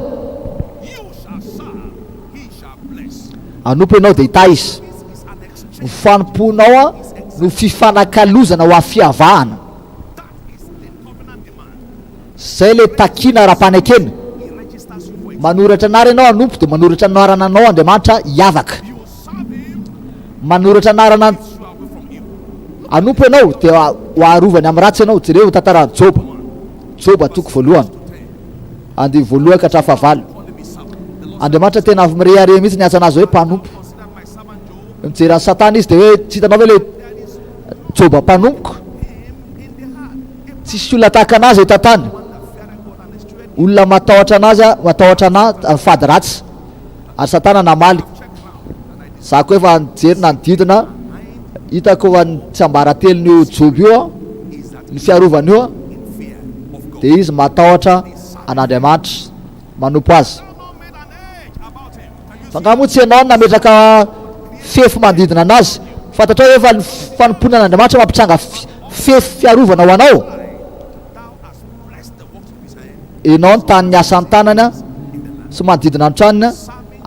Hanompo ianao dia hitahy izy. Ny fanompoanao no fifanakalozana ho avy fihavahana. Zay le takina ara-panekena. Manoratra anarana ianao hanompo dia manoratra anarana anao Andriamanitra hiavaka. Manoratra anarana hanompo ianao dia ho arovany amin'ny ratsy ianao. Jereo ny tantaran'i Joba. Joba toko voalohany. Andiany voalohany ka hatramin'ny fahavalo. Andriamanitra tena avy mirehareha mihitsy niantso anazy hoe mpanompo. Mijery an'i Satana izy dia hoe tsy hitanao ve le Joba mpanompoko? Tsisy olona tahaka anazy eto an-tany. Olona matahotra anazy aho, matahotra anah amin'ny fady ratsy. Ary Satana namaly, Za koa efa nijery nanodidina, hitako fa ny tsiambaratelon'io Joba io, ny fiarovany io, dia izy matahotra an'Andriamanitra, manompo azy. Fa angaha moa tsy ianao no nametraka fefy manodidina anazy? Fantatrao ve fa ny fanompoana an'Andriamanitra mampitranga fefy fiarovana ho anao? Ianao ny tany niasan'ny tanany sy manodidina ny tranony,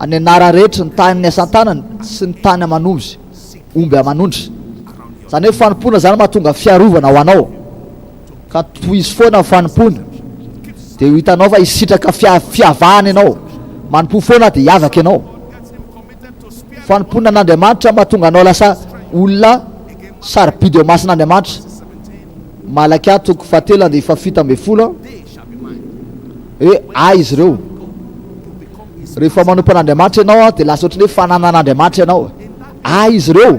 ny anarany rehetra, ny tany niasan'ny tanany sy ny tany aman'omby, omby aman'ondry. Izany hoe fanompoana izany mahatonga fiarovana ho anao. Ka tohizo foana ny fanompoana dia ho hitanao fa hisitraka fiavahana ianao. Manompoa foana dia hiavaka ianao. Fanompoana an'Andriamanitra mahatonga anao lasa olona sarobidy eo imason'Andriamanitra. Malakia toko fahatelo andiany fahafito ambin'ny folo hoe ahy izy ireo. Rehefa manompo an'Andriamanitra ianao dia lasa ohatran'ny hoe fananan'Andriamanitra ianao. Ahy izy ireo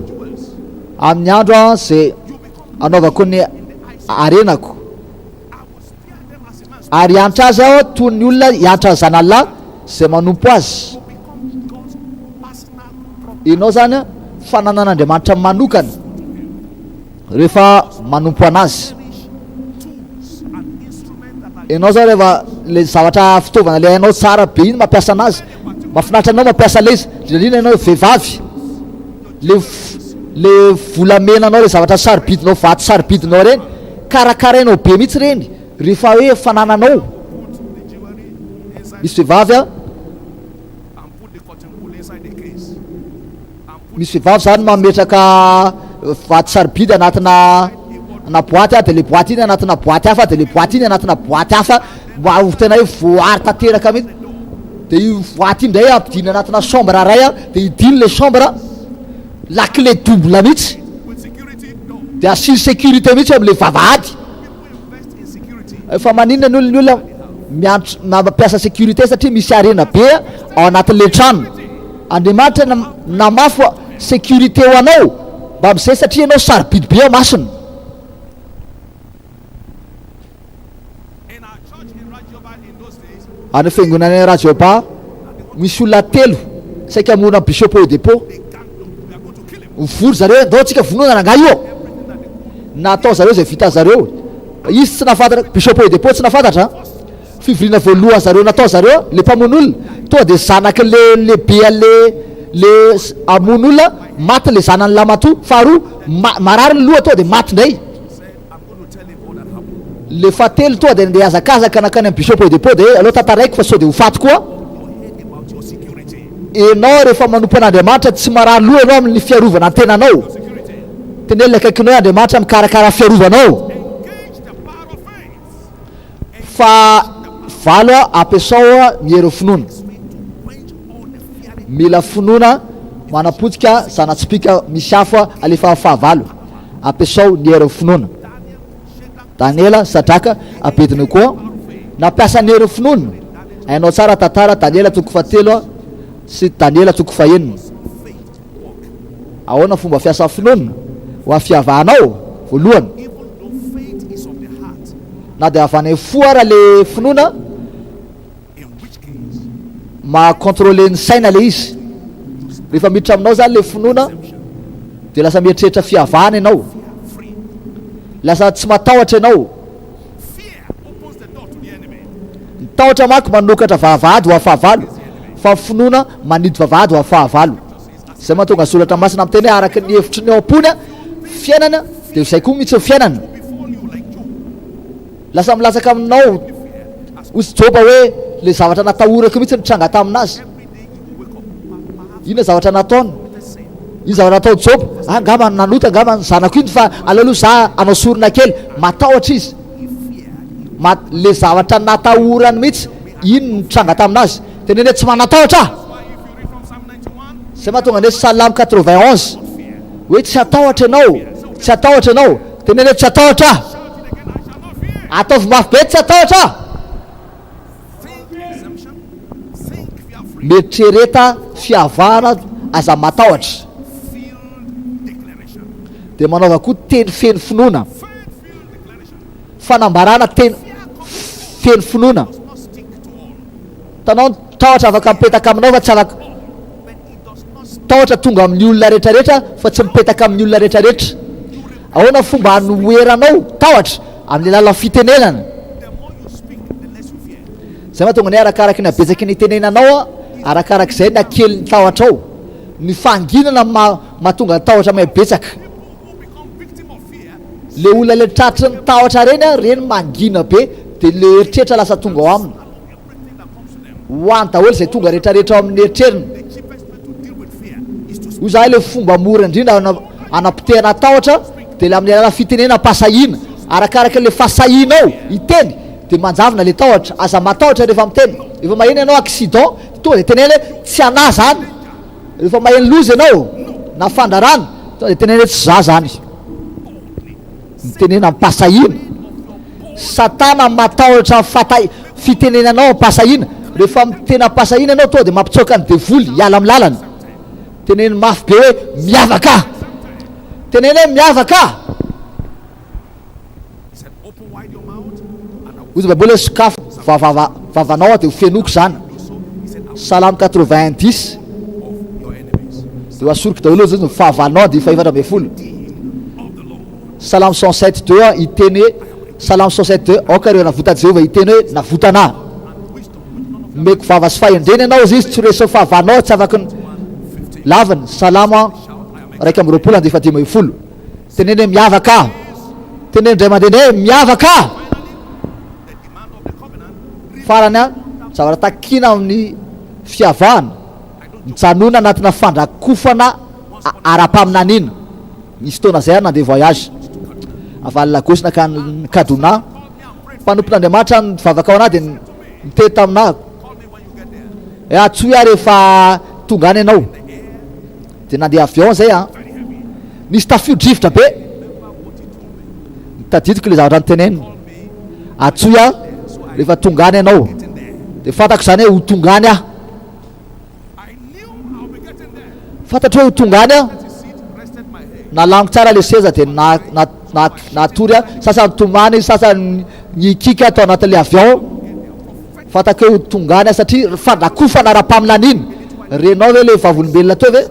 amin'ny andro izay Hanaovako ny harenako. Ary hiantra azy aho toy ny olona hiantra ny zanany lahy izay manompo azy. Ianao izany fananan'Andriamanitra manokana rehefa manompo an'Azy. Ianao izao rehefa le zavatra fitaovana le hainao tsara be iny mampiasa anazy, mahafinaritra anao mampiasa ilay izy, indrindra indrindra ianao vehivavy. Le le volamenanao le zavatra sarobidinao vato sarobidinao reny karakarainao be mihitsy reny rehefa hoe fanananao misy vehivavy a misy vehivavy zany mametraka vato sarobidy anatina na boaty a de le boaty iny anatina boaty hafa de le boaty iny anatina boaty hafa mba ho tena hoe voary tanteraka mihitsy de io boaty io ndray ampidiny anatina chambre ray a de idiny le chambre la clé double mihitsy de asiny sécurité mihitsy eo am'le vavahady fa maninona ny olona ny olona miantso mampiasa sécurité satria misy harena be ao anatin'le trano Andriamanitra namafy sécurité ho anao mba am'izay satria ianao sarobidy be ao masony Any fiangonana Rajobah misy olona telo saika hamono an'i Bishop Oyedepo. Mivory zareo, ndao tsika vonoina rangahy io. Natao zareo izay vita zareo. Izy tsy nahafantatra, Bishop Oyedepo tsy nahafantatra. Fivoriana voalohany zareo natao zareo, le mpamono olona, tonga dia zanaky le lehibe an'le le hamono olona, maty le zanany lamatoa. Faharoa, marary ny loha tonga dia maty indray. Le fahatelo tonga dia nandeha hazakazaka nankany amin'ny Bishop Oyedepo dia hoe aleo tantaraiko fa sao dia ho faty koa. Enao rehefa manompo an'Andriamanitra tsy marary loha ianao amin'ny fiarovana ny tenanao. Teneno ilay akaikinao hoe Andriamanitra mikarakara fiarovanao. Fa valo ampiasao ny herin'ny finoana. Mila finoana manapotika zana-tsipìka misy afo alefa amin'ny fahavalo. Ampiasao ny herin'ny finoana. Daniela, Sadraka, Abednego nampiasa ny herin'ny finoana. Hainao tsara tantara Daniela toko fahatelo sy Daniela toko fahenina. Ahoana fomba fiasan'ny finoana ho amin'ny fiavahanao? Voalohany, na dia avy any amin'ny fo ara le finoana, maha-contrôler ny saina le izy. Rehefa miditra aminao zany le finoana dia lasa mieritreritra fiavahana ianao. Lasa tsy matahotra ianao. Ny tahotra manko manokatra vavahady ho an'ny fahavalo, fa ny finoana manidy vavahady ho an'ny fahavalo. Izay mahatonga ny soratra masina miteny hoe araka ny hevitry ny ao am-pony fiainana dia izay koa mihitsy ny fiainana. Lasa milatsaka aminao hozy Joba hoe le zavatra natahorako mihitsy nitranga taminazy. Inona zavatra nataony? Inona zavatra nataon'i Joba? Ah, angamba nanota angamba ny zanako iny fa aleo aloha za hanao sorona kely. Matahotra izy. Ma, le zavatra natahorany mihitsy iny nitranga taminazy. Teneno hoe tsy manatahotra aho. Zay mahatonga ny hoe Salamo 91 hoe tsy hatahotra ianao, tsy hatahotra ianao. Teneno hoe tsy hatahotra aho. Ataovy mafy be tsy hatahotra aho. Mieritrereta fiavahana, aza matahotra. Dia manaova koa teny feno finoana. Fanambarana teny feno finoana. Hitanao ny tahotra afaka mipetaka aminao fa tsy afaka tahotra tonga amin'ny olona rehetrarehetra fa tsy mipetaka amin'ny olona rehetrarehetra. Ahoana fomba hanoheranao tahotra? Amin'ny alalan'ny fitenenana. Izay mahatonga ny hoe arakaraky ny habetsaky ny itenenanao, arakarak'izay ny hakelin'ny tahotrao. Ny fahanginana mahatonga ny tahotra mihabetsaka. Le olona le tratry ny tahotra reny a, reny mangina be de le eritreritra lasa tonga ao aminy. Ho any daholo izay tonga rehetrarehetra ao amin'ny eritreriny. Hoy zahay le fomba mora indrindra hanapotehana tahotra de le amin'ny alalan'ny fitenenam-pahasahiana. Arakaraka le fahasahianao hiteny de manjavona le tahotra. Aza matahotra rehefa miteny. Rehefa maheno ianao accident tonga de teneno hoe tsy anah zany. Rehefa maheno loza ianao na fandrarana tonga de teneno hoe tsy za zany. Mitenena am-pahasahiana. Satana matahotra fata fitenenanao am-pahasahiana. Rehefa miteny am-pahasahiana ianao tonga dia mampitsoaka ny devoly hiala amin'ny lalana. Teneno mafy be hoe miavaka aho. Teneno hoe miavaka aho. Hoy ny Baiboly hoe sokafo vavava vavanao aho dia ho fenoiko izany. Salamo 90 dia ho asoriko daholo ny fahavalonao andiany fahefatra ambin'ny folo. Salamo 107 2 hiteny hoe Salamo 107 2 Aoka ireo navotan'i Jehovah hiteny hoe navotana aho. Nomeko vava sy fahendrena ianao hozy izy, tsy ho resin'ny fahavalonao tsy afaky ny laviny. Salamo 21 andiany fahadimy ambin'ny folo. Teneno hoe miavaka aho. Teneno indray mandeha indray hoe miavaka aho. Farany an, zavatra takina amin'ny fiavahana, mijanona anatina fandrakofana ara-paminaniana. Nisy fotoana izay aho nandeha voyage avy any Lagos nankany Kaduna. Mpanompon'Andriamanitra nivavaka ho anah dia niteny taminah hoe antsoy aho rehefa tonga any ianao. Dia nandeha avion izay an. Nisy tafio-drivotra be. Tadidiko ilay zavatra noteneniny. Antsoy aho rehefa tonga any ianao. Dia fantako izany hoe ho tonga any aho. Fantatro hoe ho tonga any aho. Nalamiko tsara ilay seza dia na, na, na, natory aho. Sasany tomany, sasany nikiaka tao anatin'ilay avion. Fantako hoe ho tonga any aho satria fandrakofana ara-paminaniana. Renao ve ilay vavolombelona teo ve?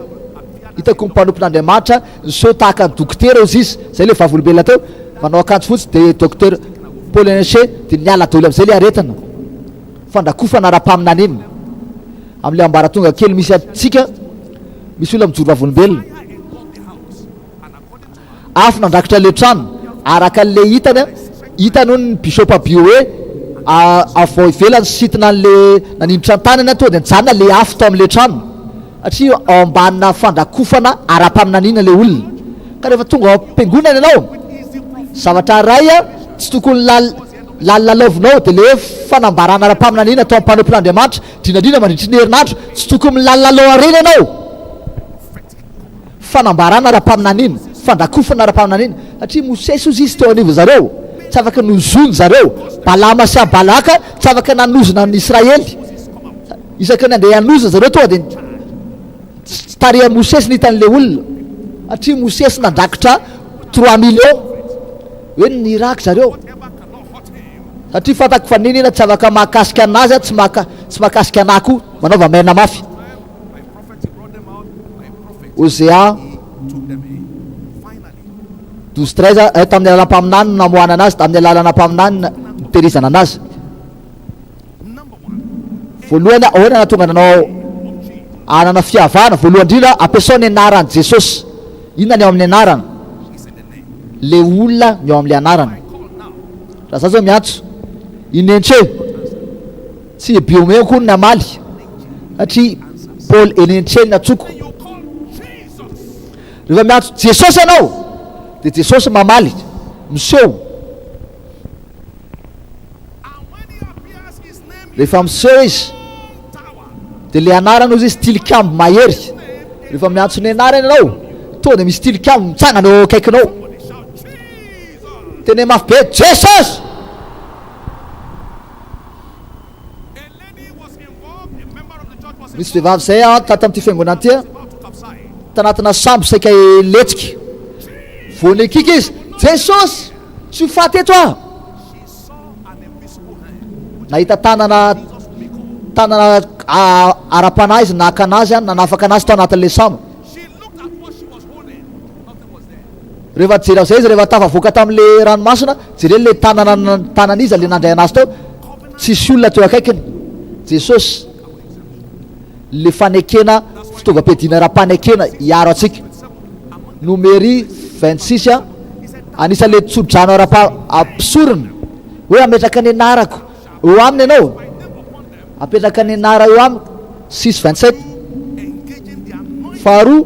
Hitako ny mpanompon'Andriamanitra niseho tahaka ny dokotera hozy izy. Izay ilay vavolombelona teo. Manao akanjo fotsy dia docteur Paul Eneche dia niala daholo amin'izay ilay aretina. Fandrakofana ara-paminaniana. Amin'ilay ambaratonga kely misy antsika, misy olona mijoro vavolombelona. Afo nandrakitra ilay trano. Araka an'ilay hitany, hitany hono ny Bishop Abio hoe avy ao ivelany sitina an'ilay naningotra ny tanany, tonga dia nijanona ilay afo tao amin'ilay trano. Satria ao ambanina fandrakofana ara-paminaniana ilay olona. Ka rehefa tonga ao am-piangonana ianao, zavatra iray tsy tokony lalilalaovinao dia ilay hoe fanambarana ara-paminaniana atao amin'ny mpanompon'Andriamanitra, indrindra indrindra mandritry ny herinandro. Tsy tokony milalilalao harena ianao. Fanambarana ara-paminaniana, fandrakofana ara-paminaniana. Satria Mosesy hozy izy teo anivon zareo, tsy afaka nozony zareo. Balama sy Balaka tsy afaka nanozona ny Israely. Isaky ny andeha hanozona zareo tonga dia tsy tarihan'i Mosesy ny hitan'ilay olona. Satria Mosesy nandrakitra 3 millions hoe niraka zareo. Satria fantako fa n'inona tsy afaka mahakasika anazy aho, tsy maka tsy mahakasika anah koa. Manaova amen mafy. Hosea 12 13, eh, tamin'ny alalan'ny mpaminany no namoahana anazy, tamin'ny alalana mpaminany nitehirizana anazy. Voalohany, ahoana nahatonga nanao hanana fihavana? Voalohany indrindra, ampiasao ny anaran'i Jesosy. Inona ny ao amin'ny anarana? Le olona ny ao amin'ilay anarana. Raha za zao miantso, Inentse. Tsy i Biomeo akory ny hamaly satria Paul Enenche no nantsoiko. Rehefa miantso Jesosy ianao dia Jesosy mamaly, miseho. Rehefa miseho izy dia ilay anarana hozy izy tilikambo mahery. Rehefa miantso ny anarany ianao tonga dia misy tilikambo mitsangana eo akaikinao. Tene mafy be Jesosy! Nisy vehivavy izay an, tato amin'ity fiangonana ity an, tanatina sambo saika hiletsika. Vao nikiky izy, Jesosy, tsy ho faty eto aho. Nahita tanana tanana ara-panahy izy naka anazy an, nanafaka anazy tao anatin'ilay sambo. Rehefa nijery an'izay izy, rehefa tafavoaka tamin'ilay ranomasina, jereny ilay tanana tanan'iza ilay nandray anazy tao, tsisy olona teo akaikiny. Jesosy, ilay fanekena, fitaovam-piadiana ara-panekena hiaro antsika. Nomery 26 a, anisan'ilay tso-drano ara-pa-mpisorona, hoe hametraka ny anarako eo aminy ianao, Apetraka ny anara eo amiko. 6 27. Faharoa,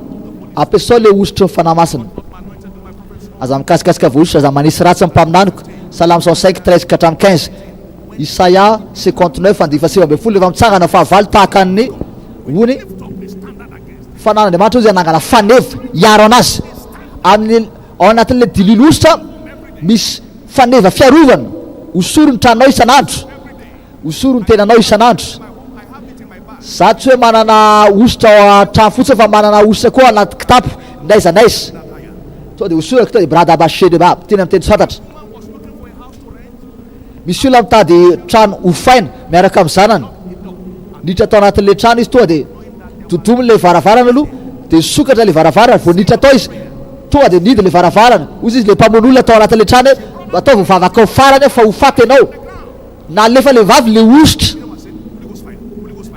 ampiasao ilay hosotry ny Fanahy Masina. Aza mikasikasika voahosotra, aza manisy ratsy ny mpaminaniko. Salamo 105, 13 ka hatramin'ny 15. Isaia 59, andiany faha-19, Rehefa mitsangana fahavalo tahaka ny ony, Fanan'Andriamanitra hoy izy hanangana faneva hiaro anazy. Amin'ny, ao anatin'ilay dililo hosotra, misy faneva fiarovana, hosory ny tranonao isan'andro. Hosory ny tenanao isan'andro. Za tsy hoe manana hosotra ao an-trano fotsiny fa manana hosotra koa anaty kitapo n'aiza n'aiza. Tonga dia hosorako tonga dia bradabashedeba, teny amin'ny teny tsy fantatra. Misy olona mitady trano hofaina miaraka amin'ny zanany. Niditra tao anatin'ilay trano izy tonga dia dodominy ilay varavarana aloha dia nisokatra ilay varavarana vao niditra tao izy tonga dia nihidy ilay varavarana. Hoy izy ilay mpamono olona tao anatin'ilay trano hoe ataovy ny vavakao farany aho fa ho faty ianao. Nalefa le vavy le hosotra.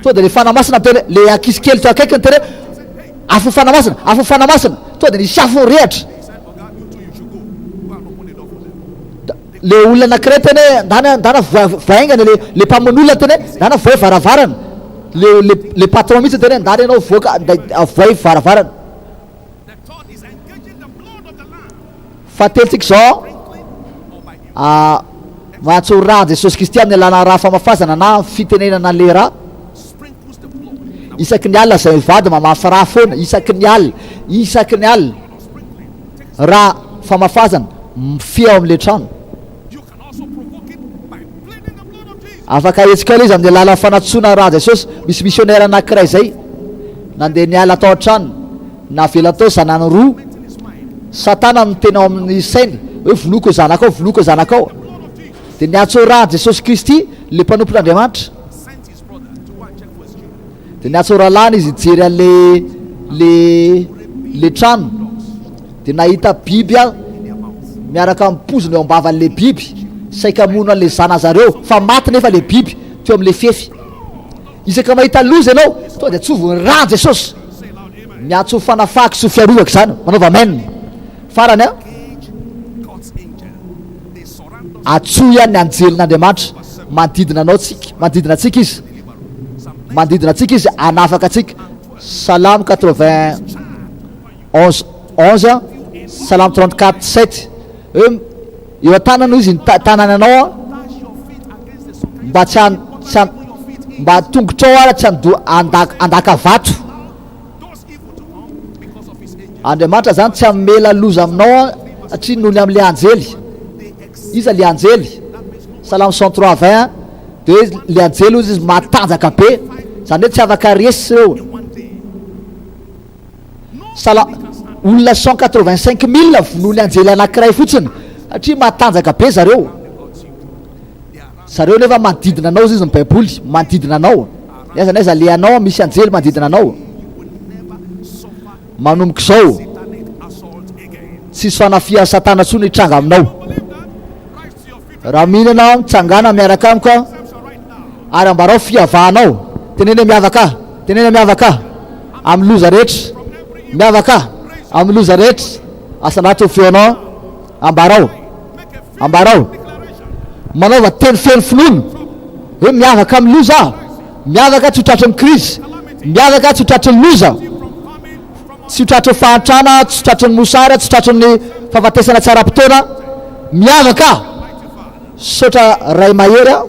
Tonga de le fanahy masina niteny hoe, le ankizy kely teo akaikiny niteny hoe, afo fanahy masina, afo fanahy masina. Tonga de nisy afo nirehatra. Le olona anankiray niteny hoe, ndana ndana voaingana le le mpamono olona niteny hoe, ndana voay varavarana. Le le le patron mihitsy niteny hoe, ndana ianao voaka, voay varavarana. Fahatelontsika izao, mahatso ra an'i Jesosy Kristy amin'ny alalan'ny ra famafazana na fitenenana le ra. Isaky ny alina izay mivady mamafy ra foana, isaky ny alina, isaky ny alina. Ra famafazana mifehy ao amin'ilay trano. Afaka ahetsika ilay izy amin'ny alalan'ny fanatsoana ra Jesosy. Misy missionnaire anankiray izay nandeha niala tao an-tranony, navela tao zanany roa. Satana no tena ao amin'ny sainy hoe vonoiko zanakao, vonoiko zanakao. Dia niantso ra an'i Jesosy Kristy ilay mpanompon'Andriamanitra. Dia niantso rahalahiny izy hijery an'ilay le le trano. Dia nahita biby aho miaraka amin'ny poziny eo am-bavan'ilay biby, saika hamono an'ilay zanazareo, fa maty nefa ilay biby teo amin'ilay fefy. Isaka mahita loza ianao, tonga dia antsovo ny rà Jesosy. Miantso ho fanafahako sy ho fiarovako izany. Manaova amen. Farany an. Antsoy an ny anjelin'Andriamanitra manodidina anao tsika, manodidina antsika izy. Manodidina antsika izy hanafaka antsika. Salamo 91 11. Salamo 34, 7 hoe eo an-tanany hoy izy ny tanany anao an, mba tsy han, tsy han, mba tongotrao ara tsy hando, handaka, handaka vato. Andriamanitra zany tsy hamela loza aminao an, satria noho ny amin'ilay anjely. Iza le anjely? Salamo 103, 20 dia hoe le anjely hoy izy matanjaka be, zany hoe tsy afaka resy ireo. Sala, olona 185 000 vonoin'ny anjely anankiray fotsiny satria matanjaka be zareo. Zareo nefa manodidina anao izy ny baiboly, manodidina anao. N'aiza n'aiza alehanao misy anjely manodidina anao. Manomboka izao, tsisy fanafihan'i Satana intsony hitranga aminao. Raha mino ianao, mitsangàna miaraka amiko ary ambarao fihavahanao. Teneno hoe miavaka aho. Teneno hoe miavaka aho amin'ny loza rehetra. Miavaka aho amin'ny loza rehetra. Asandrato ny feonao. Ambarao. Ambarao. Manaova teny feno finoana hoe miavaka amin'ny loza aho. Miavaka tsy ho tratry ny krizy. Miavaka tsy ho tratry ny loza. Tsy ho tratry ny fahantrana, tsy ho tratry ny mosary, tsy ho tratry ny fahafatesana tsy ara-potoana. Miavaka aho. Misaotra Ray Mahery a.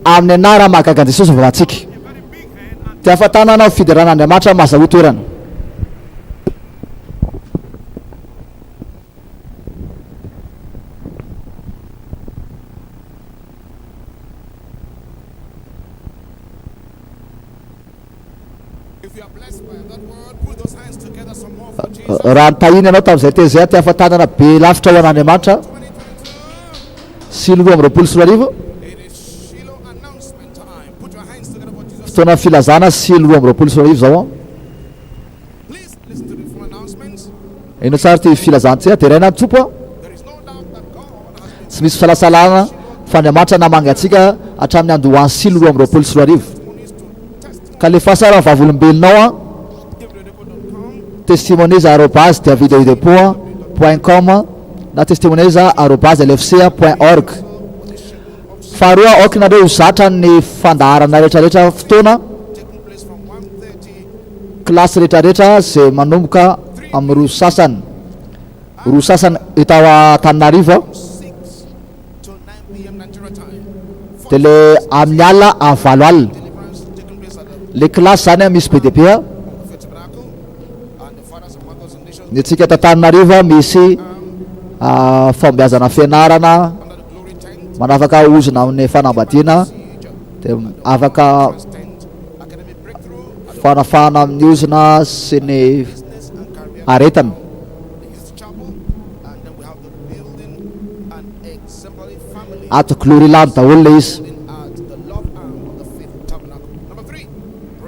Amin'ny anarana mahagaga an'i Jesosy vavahantsika. Dia afa-tanana ho fiderana Andriamanitra mahazahoa toerana. Raha nitahina ianao tamin'izay teny izay, aty afa-tanana be lavitra ho an'Andriamanitra. Silo 2022. Fotoana filazana Silo 2022 izao. Henoy tsara ity filazana ity, deraina ny Tompo a. Tsy misy fisalasalana fa Andriamanitra namangy antsika hatramin'ny andohan'ny Silo 2022. Ka alefaso ary ny vavolombelonao a. Testimonies arobase davidoidepo point com na testimonies arobase lfc point org. Faharoa, aoka nareo ho zatra ny fandaharana rehetrarehetra fotoana. Kilasy retraretra zay manomboka amin'ny roa sasany, roa sasany eto Antananarivo a, de le amin'ny alina amin'ny valo alina, le kilasy zany a misy be dia be a, ny antsika eto Antananarivo a misy fahombiazana fianarana, manafaka ozona amin'ny fanambadiana, de afaka Fanafahana amin'ny ozona sy ny aretina. Ato Gloryland daholo ilay izy.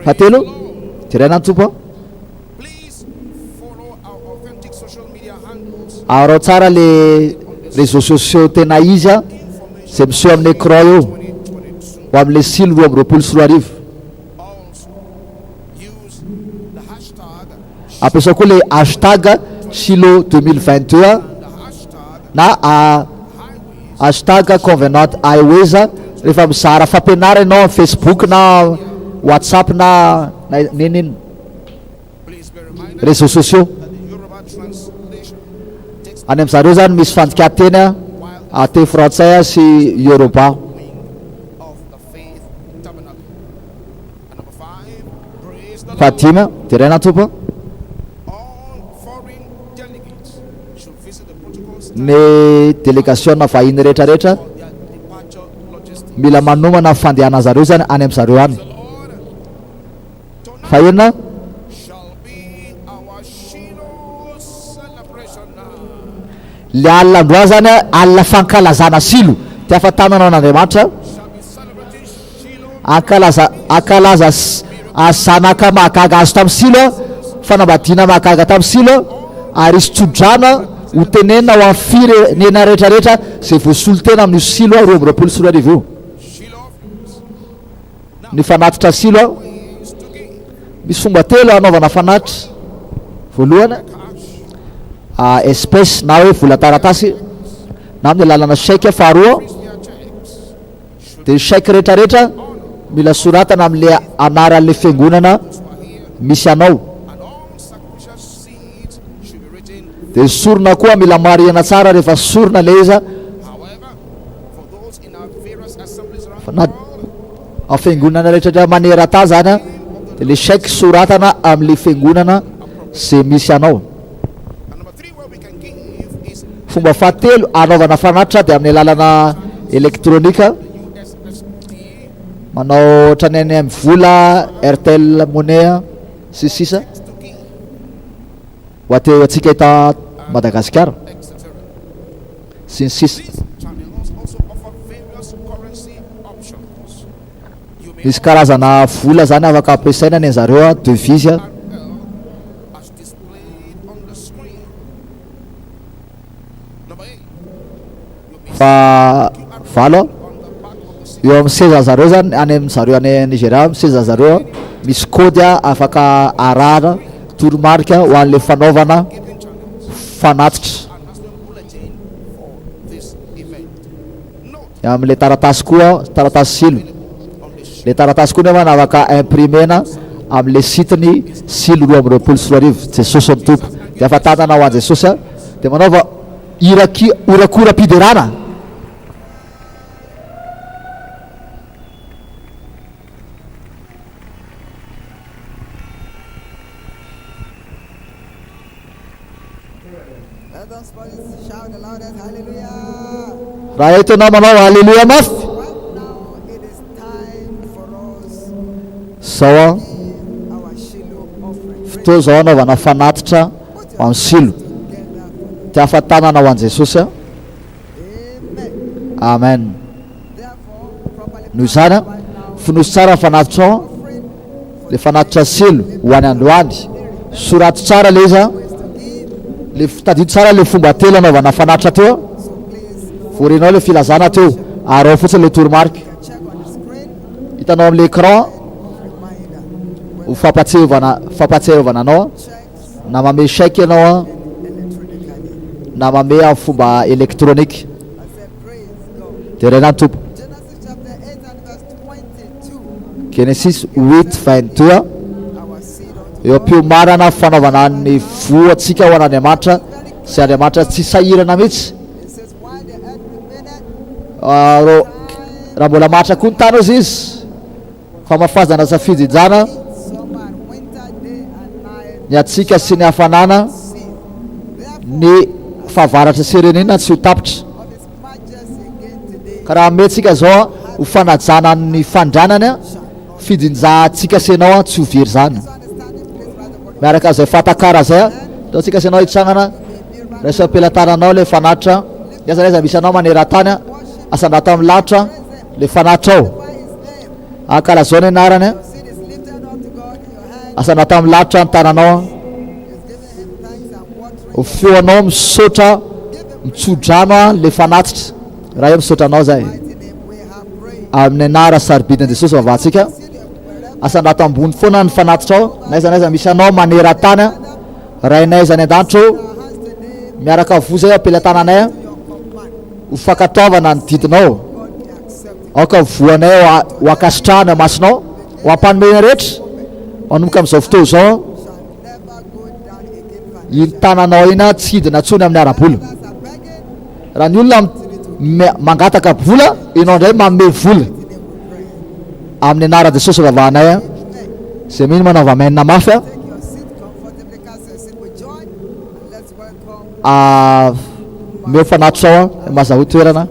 Fahatelo, deraina ny Tompo. Araho tsara le réseaux sociaux tena izy a, izay miseho amin'ny écran eo, ho amin'ilay silo 2022. Ampiasao koa ilay hashtag Shiloh 2022 na hashtag Covenant Highways rehefa mizara fampianarana ianao amin'ny Facebook na WhatsApp na n'inon'inona réseaux sociaux. Any amin-dry zareo izany misy fandikan-teny teny frantsay sy Yoruba. Fahadimy, deraina ny Tompo. Ny delegasiona vahiny rehetra rehetra mila manomana ny fandehanan zareo zany any amin zareo any. Fahenina, le alina androany zany alina fankalazana silo dia afa-tanana an'Andriamanitra. Hankalaza hankalaza zanaka mahagaga azo tamin'i Silo, fanambadiana mahagaga tamin'i Silo, ary hisy tsodrano ho tenenina ho an'ny firenena rehetra rehetra izay voasolo tena amin'io Silo 2022 io. Ny fanatitra Silo, misy fomba telo hanaovana fanatitra. Voalohany, espèce na hoe vola taratasy na amin'ny alalana chèque. Faharoa, Dia ny chèque retraretra mila soratana amin'le anaran'le fiangonana misy anao. Dia sorona koa mila marihana tsara rehefa sorona ilay izy. Fa na amin'ny fiangonana rehetra maneran-tany zany dia le chèque soratana amin'le fiangonana izay misy anao. Fomba fahatelo anaovana fanatitra dia amin'ny alalana elektronika, manao ohatran'ny any amin'ny vola, Airtel Money sy ny sisa ho aty antsika eto Madagasikara sy ny sisa. Misy karazana vola zany afaka ampiasaina ny an'zareo devise. Fa valo eo amin'ny seza zareo zany any amin'ny zareo any Nigeria amin'ny seza zareo misy code afaka arahana toromarika ho an'le fanaovana fanatitra. Amin'ilay taratasy koa, taratasy silo. Ilay taratasy koa nefa afaka imprimer-na amin'ilay site-ny silo 2022. Jesosy no Tompo. Dia afa-tanana ho an'i Jesosy a. Dia manaova iraki, horakoram-piderana. Raha eto ianao manao haleloia mafy. Zao an, fotoa izao anaovana fanatitra ho an'i Silo. Te afa-tanana ho an'i Jesosy an. Amen. Noho izany an, fonosy tsara ny fanatitra ao an. Le fanatitra selo ho any androany. Soraty tsara le izy an. Le tadidio tsara le fomba telo anaovana fanatitra teo an. Voarenao le filazana teo. Araho fotsiny le toromarika. Hitanao amin'le écran ho fampatsiahivana fampatsiahivana anao an. Na mame chèque ianao an, na mame amin'ny fomba électronique. Deraina ny Tompo. Genesis 8, 22 Eo am-piomanana fanaovana ny voantsika ho an'Andriamanitra sy Andriamanitra tsy sahirana mihitsy. Ah, raha mbola mahantra koa ny tany hozy izy, famafazana sa fijinjana, ny hatsiaka sy ny hafanana, ny fahavaratra sy renina tsy ho tapitra. Ka raha ameantsika zao ho fanajana ny fandranany, fijinjahantsika sy ianao tsy ho very zany. Miaraka amin'izay fahatakara zay, ataontsika sy ianao hitsangana, raiso am-pelatananao ilay fanatitra, aiza na aiza misy anao maneran-tany, asandrato amin'ny lanitra ilay fanatitra ao. Ankalazao ny anarany, asandrato amin'ny lanitra ny tananao. Ho feonao misaotra mitsodrano aho le fanatitra. Ray ô misaotra anao zahay. Amin'ny anara sarobidin'i Jesosy vavahantsika. Asandrato ambony foana ny fanatitrao na aiza na aiza misy anao maneran-tany. Rainay izay any an-danitra ô, miaraka voa izay am-pelatananay ho fankatoavana ny didinao. Aoka voanay ho ankasitrahana eo masonao, ho ampanome rehetra manomboka amin'izao fotoana izao. Iny tananao iny tsy hidina intsony amin'ny ara-bola. Raha ny olona mangataka vola, ianao indray manome vola. Amin'ny anaran'i Jesosy vavahanay a. Izay mino manaova amen mafy a. Ah, meo fanatitra ao a, mazahoa toerana.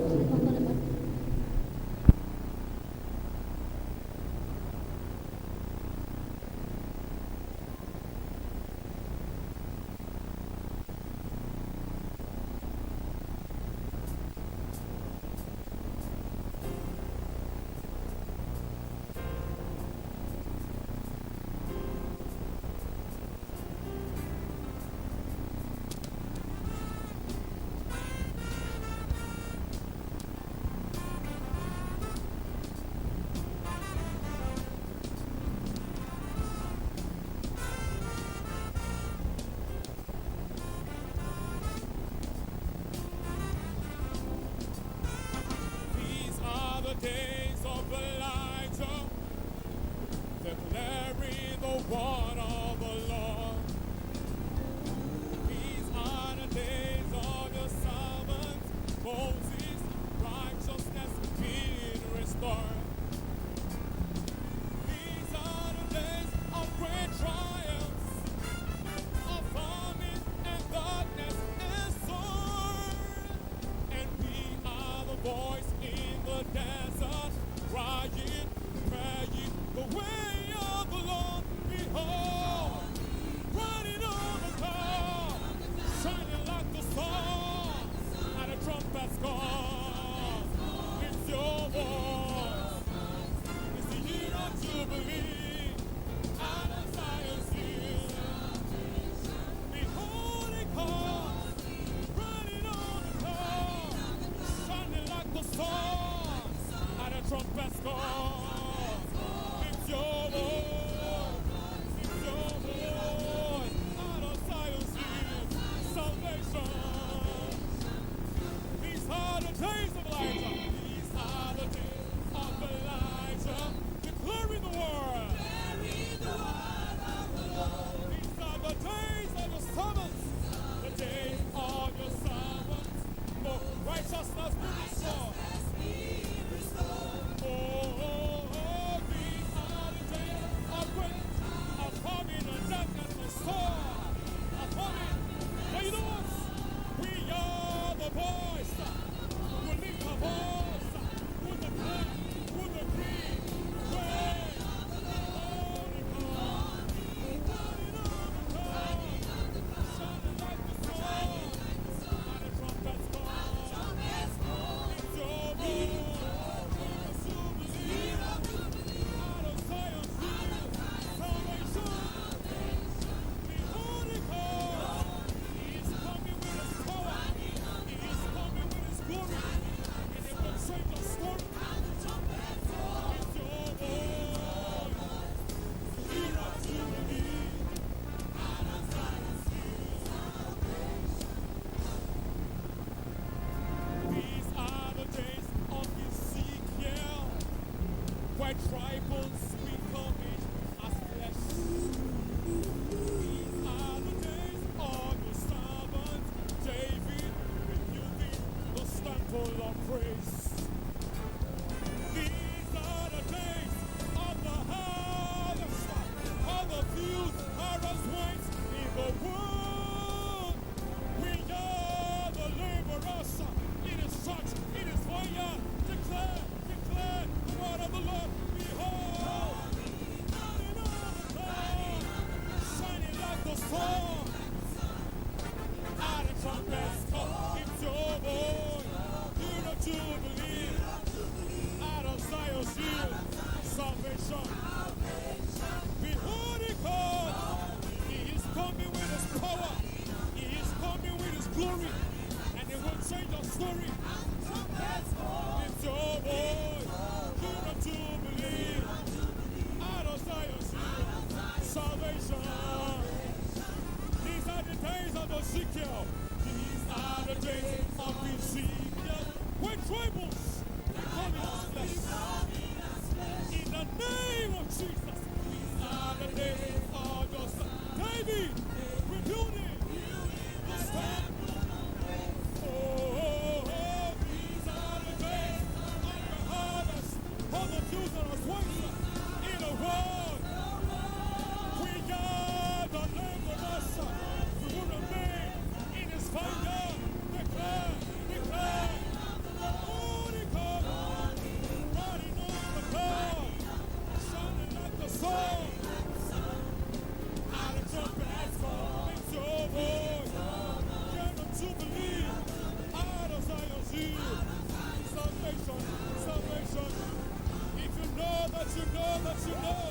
days of Elijah. These are the days of Elijah, declaring the word. These are the days of your servants, the days of your servants. For righteousness be restored. Oh, oh, oh, these are the days of great, of coming and darkness restored. Of coming. But you know what? We are the voice. We lift our voice. We declare, we decree. Great, holy God. Shining like the sun. And the trumpets call. Lift your voice. Jubilee. Out of Zion's hill, salvation. Behold, he comes. He is coming with his power. He is coming with his glory. And he will change the story. Lift your voice. Hear our jubilee. These are the days of Ezekiel, where dry bones become as flesh. These are the days of your servant David, rebuilding the temple of praise. These are the days of the harvest, of the fields are as white in the world. We are the laborers in his church, in his vineyard. Declare, declare the word of the Lord. Behold, riding on the cloud, shining like the sun. Out of trumpets call, lift your voice. Hear the jubilee. Out of Zion's hill, salvation. Behold, he comes. He is coming with his power. He is coming with his glory. And he will change our story. Lift your voice. Hear the jubilee. Out of Zion's hill, salvation. These are the days of Ezekiel. These are the days of Ezekiel. When tribals become as flesh. In the name of Jesus. These are the days of your son. David, rebuilding the temple. Oh, oh, oh, these are the days of the harvest, of the fields and the waste in the world. We are the laborers. We will remain in his vineyard. Declare, declare. Holy God, riding on the cloud, shining like the sun. Out of trumpets call, lift your voice. Get up jubilee. Out of Zion's hill. Salvation, salvation. If you know that you know that you know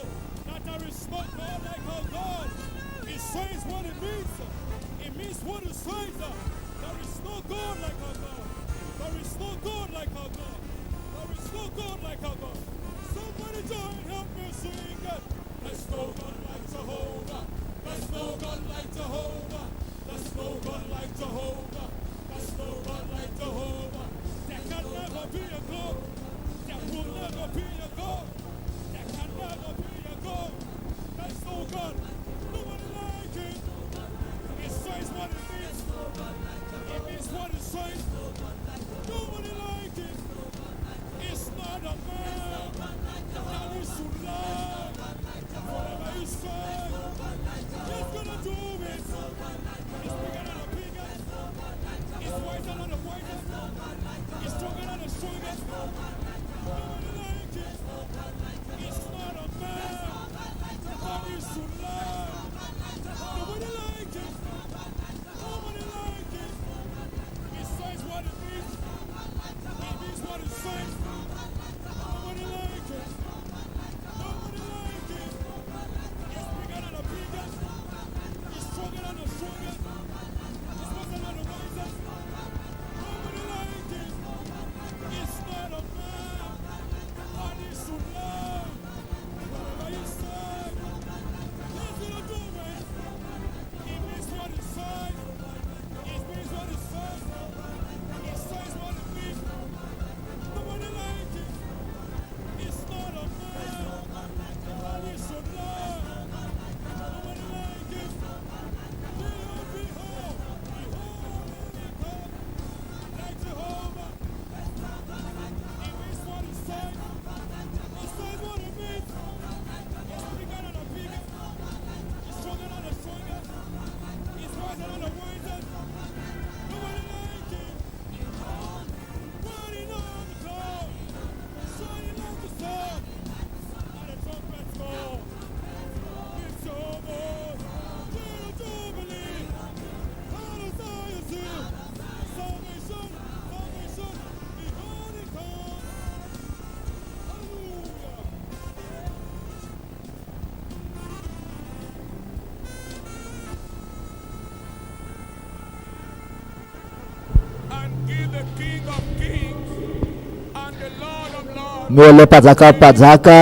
Omeo an'ilay Mpanjakan'ny mpanjaka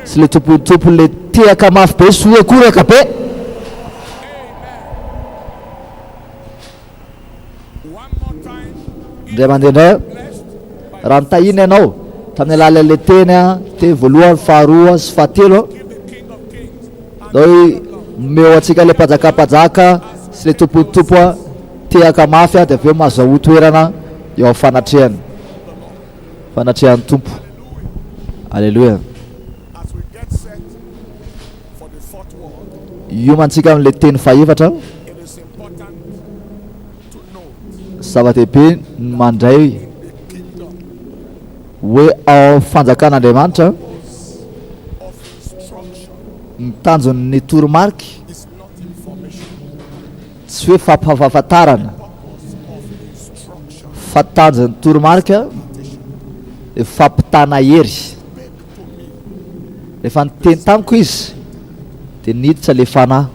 sy ilay Tompon'ny tompo ilay tehaka mafy be sy horakoraka be. Indray mandeha indray, raha nitahina ianao tamin'ny alalan'ilay teny, teny voalohany, faharoa sy fahatelo, ndao omeo antsika ilay Mpanjakan'ny mpanjaka sy ilay Tompon'ny tompo tehaka mafy dia avy eo mahazahoa toerana eo amin'ny fanatrehany. Fanatrehan'ny Tompo. Aleloia. Hiomantsika amin'ilay teny fahefatra. Zava-dehibe ny mandray hoe ao fanjakan'Andriamanitra ny tanjon'ny toromarika Tsy hoe fampahafantarana fa tanjon'ny toromarika dia fampitana hery. Rehefa niteny tamiko izy dia niditra ilay fanahy.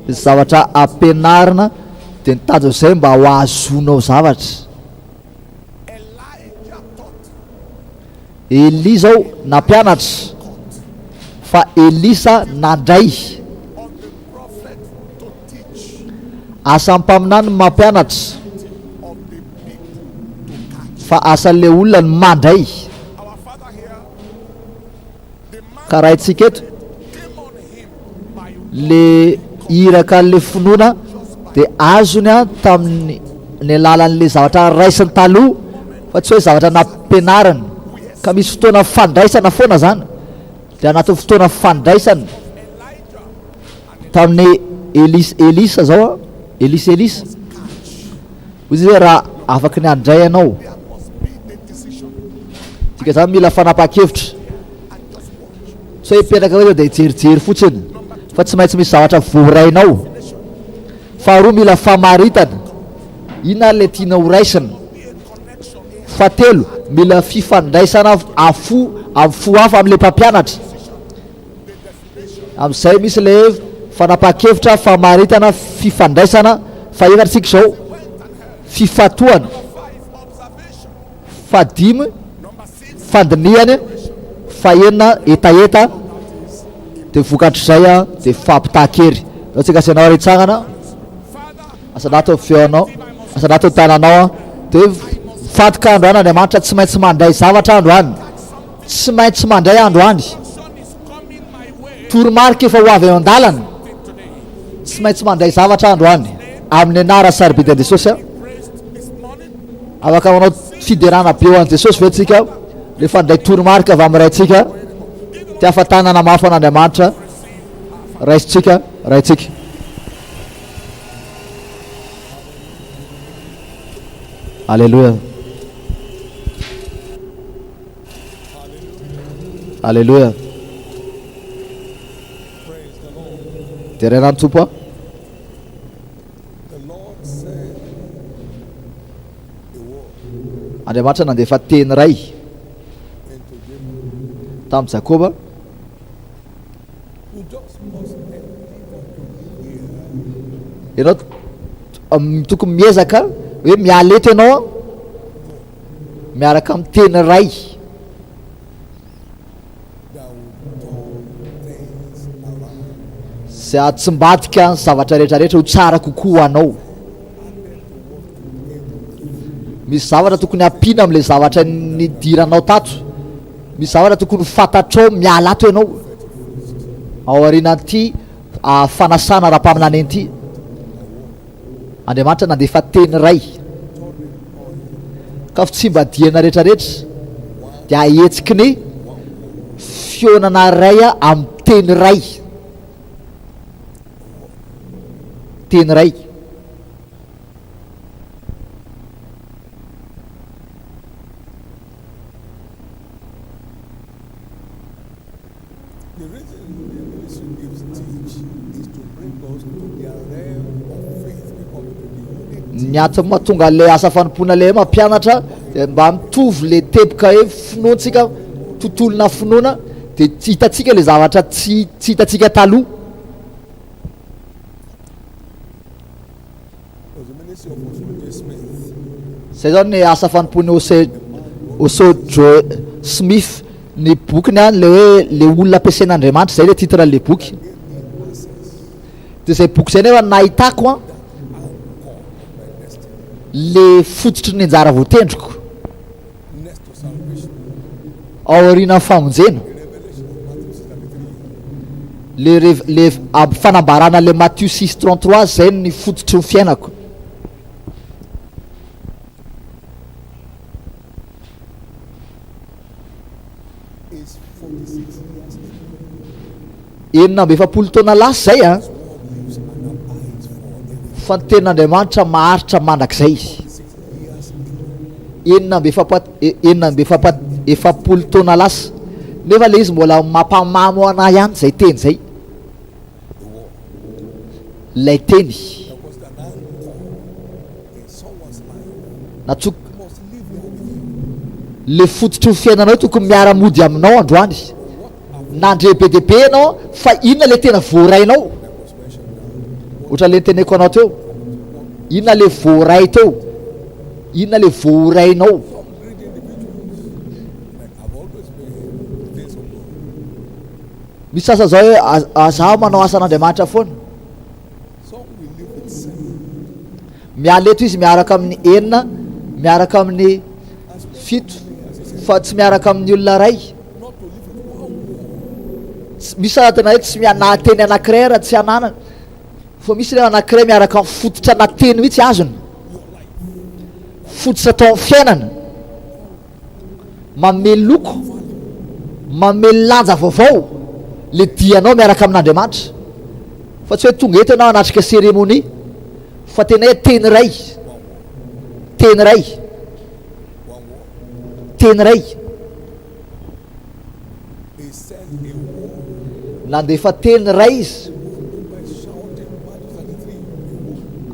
Ny zavatra ampianarina dia ny tanjon'izay mba ho ahazoanao zavatra. Elia izao nampianatra fa Elisa nandray. Asan'ny mpaminany ny mampianatra fa asan'ilay olona ny mandray. Ka raintsika eto le iraka an'le finoana dia azony a tamin'ny ny alalan'le zavatra raisiny taloha fa tsy hoe zavatra nampianariny ka misy fotoana fandraisana foana zany dia anatin'ny fotoana fandraisana tamin'ny Elisa Elisa zao a Elisa Elisa Hoy izy hoe raha afaky ny handray ianao. Dika izany mila fanapahan-kevitra. Tsy hoe hipetraka hoe dia hijerijery fotsiny fa tsy maintsy misy zavatra voarainao. Faharoa mila famaritana. Inona ary ilay tianao horaisina? Fahatelo mila fifandraisana afo amin'ny fo hafa amin'ilay mpampianatra. Amin'izay misy ilay fanapahan-kevitra, famaritana, fifandraisana, fahefatra isika izao, fifantohana, fahadimy, fandinihana, fahenina, hetaheta, dia vokatr'izay dia fampitahan-kery. Ndao tsika asainao ary hitsangana, asandrato ny feonao, asandrato ny tananao, dia mifantoka androany Andriamanitra, tsy maintsy mandray zavatra androany. Tsy maintsy mandray androany. Toromarika efa ho avy eo an-dalana. Tsy maintsy mandray zavatra androany. Amin'ny anarany sarobidy an'i Jesosy aho. Afaka manao fiderana be ho an'i Jesosy ve tsika rehefa handray toromarika avy amin'ny Raintsika? Te afa-tanana mafy an'Andriamanitra. Raisintsika, Raintsika. Aleloia. Aleloia. Deraina ny Tompo a. Andriamanitra nandefa teny iray tamin'i Jakoba. Ianao tokony miezaka hoe miala eto ianao miaraka amin'ny teny iray. Izay hahatsimbadika ny zavatra rehetra rehetra ho tsara kokoa ho anao. Misy zavatra tokony hampiana amin'ilay zavatra nidiranao tato. Misy zavatra tokony ho fantatrao miala ato ianao. Ao aorianan'ity fanasana ara-paminaniana ity. Andriamanitra nandefa teny iray. Ka fitsimbadihana rehetra rehetra dia ahetsiky ny fihaonana iray amin'ny teny iray. Teny iray. The reason the ministry gives teach is to bring us to their realm of faith because to the unity. Ny antony mahatonga an'ilay asa fanompoana ilay mampianatra dia mba mitovy ilay teboka hoe finoantsika, tontolona finoana, dia tsy hitantsika ilay zavatra tsy tsy hitantsika taloha. Zay zao ny asa fanompoan'i Ose Oso Joe Smith, ny bokiny an, le hoe le olona ampiasain'Andriamanitra, zay le titre an'le boky. De zay boky zay nefa nahitako an le fototry ny anjara voatendriko ao aorianan'ny famonjena. Le rev le fanambarana le Matio 6:33 zay ny fototry ny fiainako. 46 taona lasa izay an, fa ny tenin'Andriamanitra maharitra mandrakizay. Enina amby efapa- enina amby efapa- 40 taona lasa, nefa ilay izy mbola mampamamo an'ahy ihany izay teny izay. Ilay teny. Natsok. Le fototry ny fiainanao tokony miara mody aminao androany. Nandre be dia be ianao fa inona le tena voarainao? Ohatra le niteneko anao teo. Inona le voaray teo? Inona le voarainao? Misy sasany zao hoe zaho manao asan'Andriamanitra foana. Miala eto izy miaraka amin'ny enina, miaraka amin'ny fito, fa tsy miaraka amin'ny olona iray. Misy raha tena hoe tsy na teny anankiray ara tsy ananana. Fa misy ilay anankiray miaraka amin'ny fototra na teny mihitsy azony. Fototra tao amin'ny fiainana. Manome loko, manome lanja vaovao le dianao miaraka amin'Andriamanitra. Fa tsy hoe tonga eto ianao hanatrika cérémonie, fa tena hoe teny iray, teny iray, teny iray. Nandefa teny iray izy.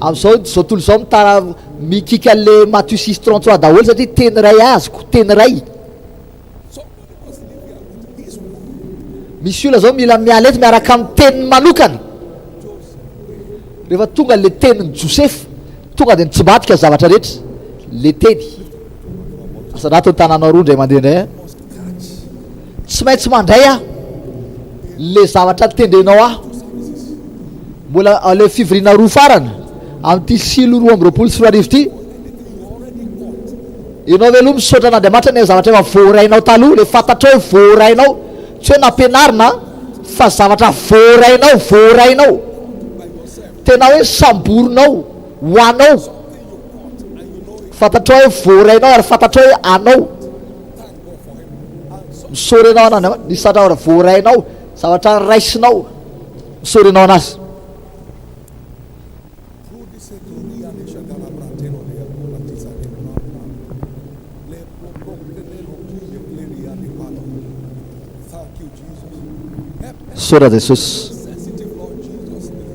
Amin'izao izao tontolo izao mitara mikiky an'le Matthieu 6:33 daholo satria teny iray azoko, teny iray. Misy olona zao mila miala eto miaraka amin'ny teniny manokana. Rehefa tonga le tenin'i Josefa, tonga dia nitsimbadika ny zavatra rehetra. Le teny. Asandrato ny tananao roa indray mandeha indray. Tsy maintsy mandray aho le zavatra notendrenao ahy. Mbola le fivoriana roa farany amin'ity silo 2022 ity. Ianao ve aloha misaotra an'Andriamanitra ny zavatra efa voarainao taloha, le fantatrao hoe voarainao, tsy hoe nampianarina fa zavatra voarainao, voarainao. Tena hoe samborinao ho anao. Fantatrao hoe voarainao ary fantatrao hoe anao. Misaotra anao an'Andriamanitra, nisy zavatra voarainao, zavatra raisinao. Misaotra anao anazy. Misaotra Jesosy.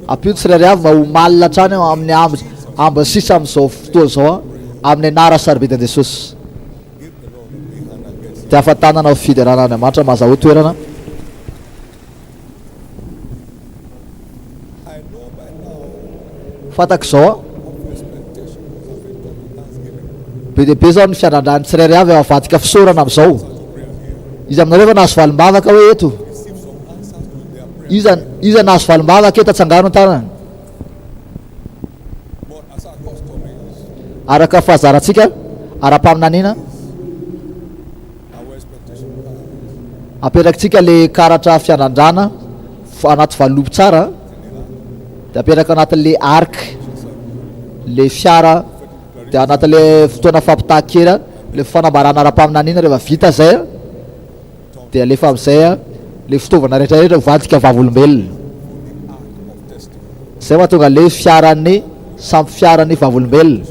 Ampio ny tsirairay avy mba ho malina hatrany amin'ny amby ambiny sisa amin'izao fotoana izao amin'ny anarana sarobidin'i Jesosy. Dia afa-tanana ho fiderana Andriamanitra mahazahoa toerana. Fantako izao an. Be dia be izao ny fiandrandran'ny tsirairay avy avadika fisaorana amin'izao. Iza aminareo efa nahazo valim-bavaka hoe eto? Iza iza nahazo valim-bavaka eto atsangano ny tanana. Araka fahazarantsika ara-paminaniana, apetrakintsika le karatra fiandrandrana anaty valopy tsara de apetraka anatin'le arc le fiara de anatin'le fotoana fampitahan-kira le fanambarana ara-paminaniana rehefa vita zay de alefa am'izay le fitaovana rehetrarehetra ho vadika vavolombelona. Zay mahatonga le fiaran'ny samy fiaran'ny vavolombelona.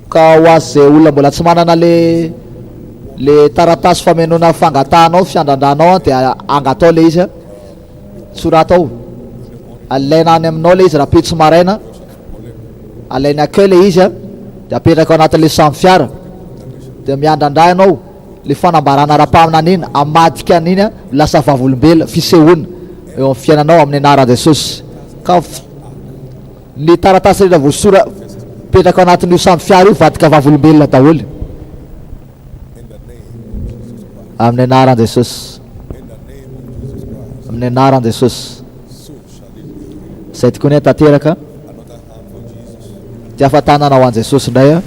Ka ho azy zay olona mbola tsy manana le le taratasy famenoana fangatahanao fiandrandranao an dia angatao le izy an, sorato ao, alaina any aminao le izy rahampitso maraina, alainy accueil le izy an, dia apetraka ao anatin'le samy fiara, dia miandrandra ianao. Le fanambarana ara-paminaniana hamadika an'iny ho lasa vavolombelona, fisehoana eo amin'ny fiainanao amin'ny anaran'i Jesosy. Ka ny taratasy rehetra voasora Mipetraka ao anatin'io sambo fiara io vadika vavolombelona daholo. Amin'ny anaran'i Jesosy. Amin'ny anaran'i Jesosy. Izay tokoa ny tanteraka. Dia afa-tanana ho an'i Jesosy indray a.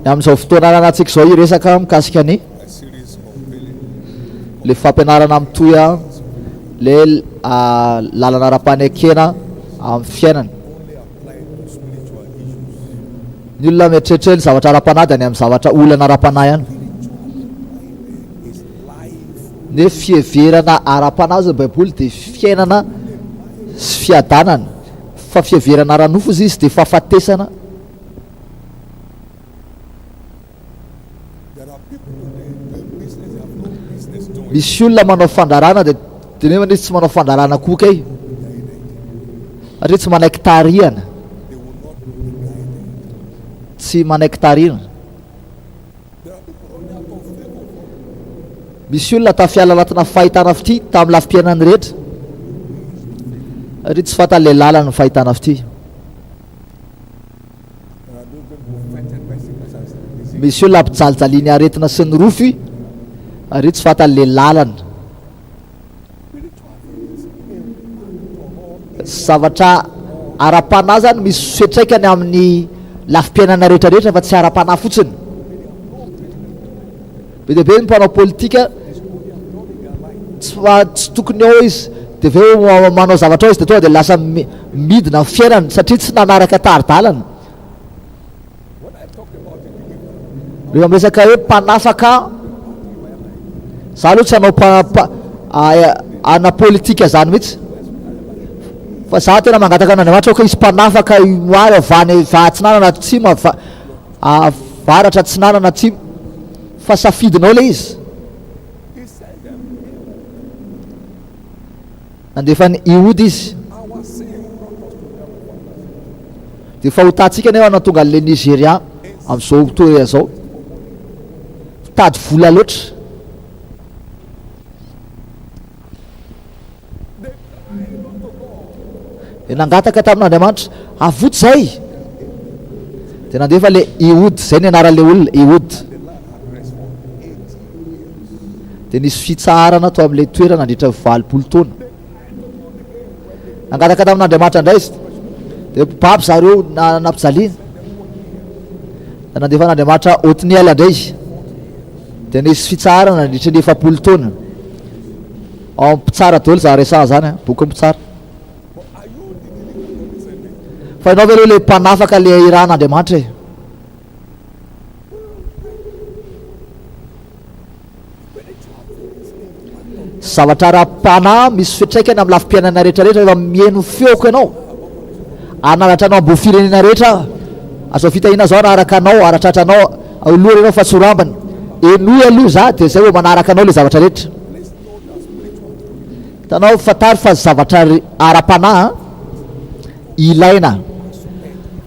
Ny amin'izao fotoana ananantsika izao hiresaka mikasika ny le fampianarana mitohy le lalana ara-panekena amin'ny fiainana. Ny olona mieritreritra hoe ny zavatra ara-panahy dia any amin'ny zavatra olana ara-panahy ihany. Ny hoe fiheverana ara-panahy hozy ny Baiboly dia fiainana sy fiadanana. Fa fiheverana ara-nofo hozy izy dia fahafatesana. Misy olona manao fandrarana dia dia nefa izy tsy manao fandrarana koa kay. Satria tsy manaiky tarihana. Tsy manaiky tarihana. Misy olona tafiala anatina fahitana fitia tamin'ny lafim-piainany rehetra. Satria tsy fantany ilay lalan'ny fahitana fitia. Misy olona ampijalijalian'ny aretina sy ny rofy ary tsy fantany le lalana. Zavatra ara-panahy zany misy fiantraikany amin'ny lafim-piainana rehetrarehetra fa tsy ara-panahy fotsiny. Be dia be ny mpanao politika tsy tsy tokony ao izy dia avy eo manao zavatra ao izy dia tonga dia lasa midina ny fiainany satria tsy nanaraka tari-dalana. Rehefa miresaka hoe mpanafaka, za aloha tsy hanao ana politika zany mihitsy fa za tena mangataka an'Andriamanitra aoka hisy mpanafaka himoary avy any atsinanana atsimo, avaratra atsinanana atsimo fa safidinao ilay izy. Nandefa an'i Ioda izy. Dia fahotantsika anefa no nahatonga an'ilay Nigeria amin'izao toerana izao. Mitady vola loatra. Dia nangataka tamin'Andriamanitra, avoty izay. Dia nandefa ilay Ioda, izay ny anaran'ilay olona, Ioda. Dia nisy fitsaharana tao amin'ilay toerana nandritra ny 80 taona. Nangataka tamin'Andriamanitra indray izy. Dia babo zareo nampijaliana. Dia nandefa an'Andriamanitra Otniel indray izy. Dia nisy fitsaharana nandritra ny 40 taona. Ao amin'ny mpitsara daholo izany resahana izany, bokin'ny mpitsara. Fa ianao ve aloha ilay mpanafaka ilay irahan'Andriamanitra e? Zavatra ara-panahy misy fiantraikany amin'ny lafim-piainana rehetra rehetra rehefa mihaino ny feoko ianao. Hananatra anao ambony firenena rehetra aho. Azao fitahiana zao hanaraka anao, haratratra anao, aloha ianao fa tsy ho rambany. Henoy aloha za dia zay vao manaraka anao le zavatra rehetra. Hitanao, fantaro fa zavatra ara-panahy ilaina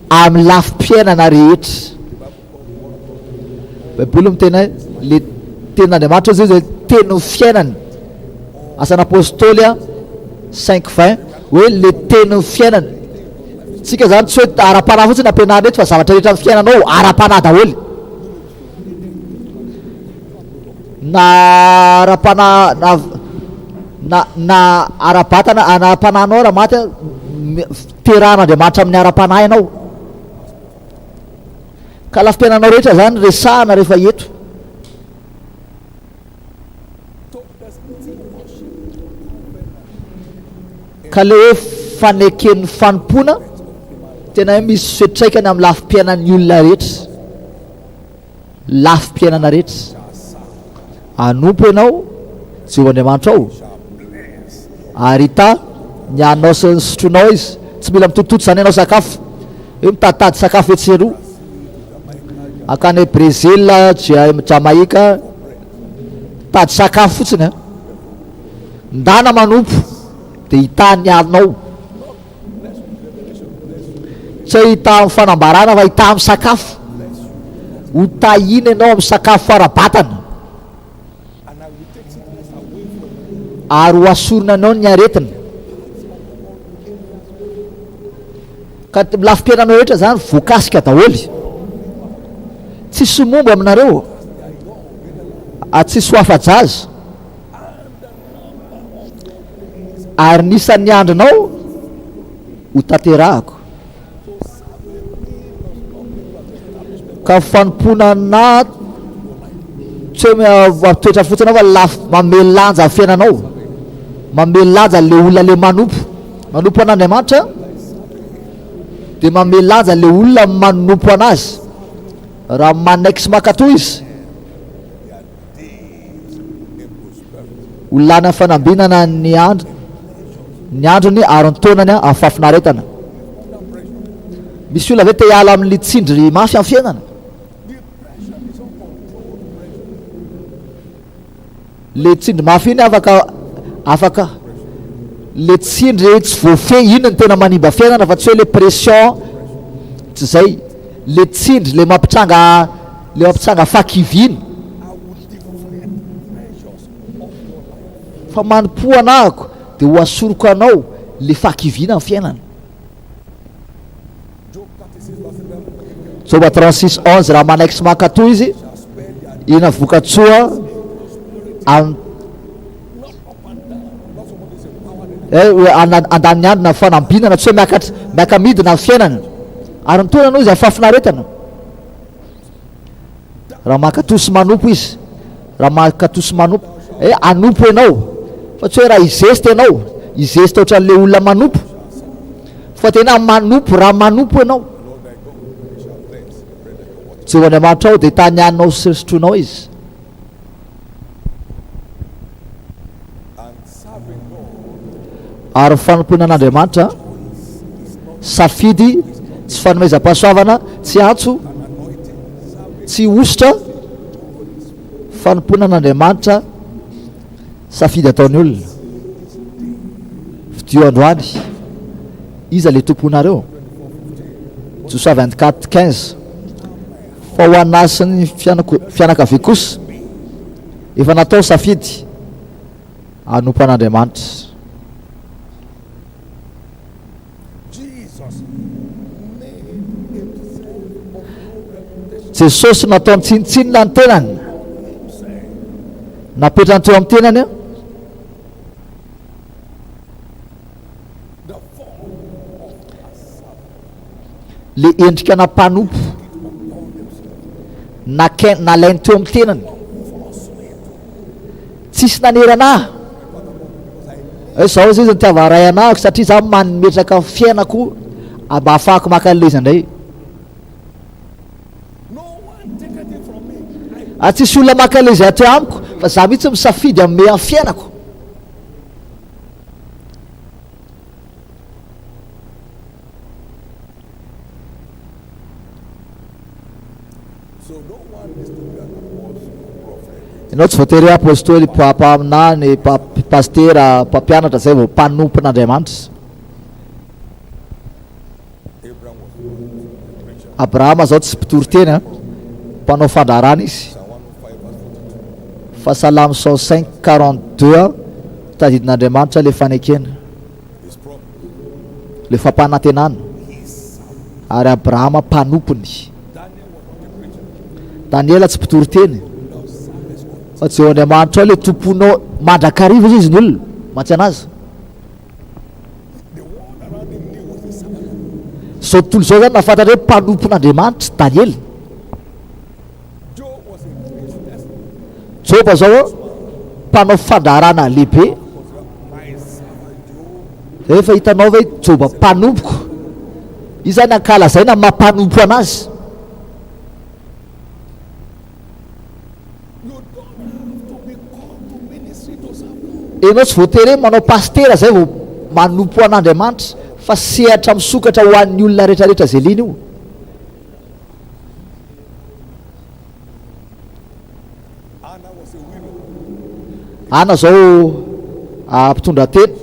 amin'ny lafim-piainana rehetra. Baiboly miteny hoe le tenin'Andriamanitra zay zay tenin'ny fiainana. Asan'ny Apôstôly a 5:20 hoe le tenin'ny fiainana. Tsika zany tsy hoe ara-panahy fotsiny ampianarina eto fa zavatra rehetra amin'ny fiainanao ara-panahy daholo. Na ara-panahy na na na ara-batana na ara-panahinao raha maty terahan'Andriamanitra amin'ny ara-panahy ianao. Ka lafim-piainanao rehetra zany resahana rehefa eto. Ka le hoe faneken'ny fanompoana tena hoe misy fiantraikany amin'ny lafim-piainan'ny olona rehetra. Lafim-piainana rehetra. Hanompo ianao Jehovah Andriamanitrao ary hitahy ny haninao sy ny sotroinao Izy. Tsy mila mitotototo izany ianao sakafo. Hoe mitaditady sakafo etsy sy eroa. Hankany Brésil, Jamaïque, mitady sakafo fotsiny an. Ndana manompo dia hitahy ny haninao. Tsy hoe hitahy amin'ny fanambarana fa hitahy amin'ny sakafo. Ho tahiana ianao amin'ny sakafo ara-batana. Ary ho asorina anao ny aretina. Ka lafim-piainanao rehetra zany voakasika daholo. Tsisy momba aminareo. Ary tsisy ho afa-jaza. Ary ny isan'ny andronao ho tanterahako. Ka fanompoana na tsy hoe mampitoetra fotsiny anao fa lafy manome lanja ny fiainanao. Manome lanja le olona le manompo. Manompo an'Andriamanitra dia manome lanja le olona manompo anazy. Raha manaiky sy mankatò izy. Ho lany amin'ny fanambinana ny andro ny androny ary ny taonany amin'ny fahafinaretana. Misy olona ve te hiala amin'ny tsindry mafy amin'ny fiainana? Le tsindry mafy iny afaka afaka le tsindry tsy voafehy iny no tena manimba fiainana fa tsy hoe le pression tsy zay le tsindry le mampitranga le mampitsanga fahakiviana. Fa manompoa anahako dia ho asoriko anao le fahakiviana amin'ny fiainana. Joba 36 11 raha manaiky sy mankatò izy, inona vokatsoa am andaniny andro na fanambinana tsy hoe miakatra miaka-midina ny fiainana ary ny taonana izy amin'ny fahafinaretana. Raha mankatò sy manompo izy, raha mankatò sy manompo, eh, hanompo ianao, fa tsy hoe raha hizesta ianao, hizesta ohatran'ilay olona manompo, fa tena manompo, raha manompo ianao. Jehovah Andriamanitrao dia tany haninao sy sotroinao izy. Ary ny fanompoana an'Andriamanitra, safidy, tsy fanomezam-pahasoavana, tsy antso, tsy hosotra, fanompoana an'Andriamanitra, safidy ataon'ny olona. Fidio androany, iza le tomponareo? Josoa 24, 15. Fa ho an'ahy sy ny fianakaviako kosa, efa natao safidy. hanompo an'Andriamanitra. Jesosy nataony tsinontsinona ny tenany, napetrany teo amin'ny tenany le endrika na mpanompo nalainy teo amin'ny tenany. Tsisy nanery anah. Hoe zao izy izy nitiava ray anah satria za mametraka ny fiainako mba ahafahako maka an'ilay izy indray. Ary tsisy olona maka an'ilay izy aty amiko fa za mihitsy misafidy hanome ny fiainako. Ianao tsy voatery hoe apostoly, mpaminany, pasitera, mpampianatra zay vao mpanompon'Andriamanitra. Abrahama zao tsy mpitory teny a, mpanao fandraharana izy. Fa Salamo 105 42 tadidin'Andriamanitra le fanekena. Ilay fampanantenana. Ary Abrahama mpanompony. Daniela tsy mpitory teny. Fa Jehovah Andriamanitrao ilay tomponao mandrakariva izy ny olona mantsy anazy. Izao tontolo izao zany nahafantatra hoe mpanompon'Andriamanitra Daniela. Joba zao mpanao fandraharana lehibe. Efa hitanao ve Joba mpanompoko? Izy zany ankalazaina maha mpanompo anazy. Ianao tsy voatery hoe manao pasitera zay vao manompo an'Andriamanitra fa sehatra misokatra ho an'ny olona rehetrarehetra zay liana io. Ana zao mpitondra tena.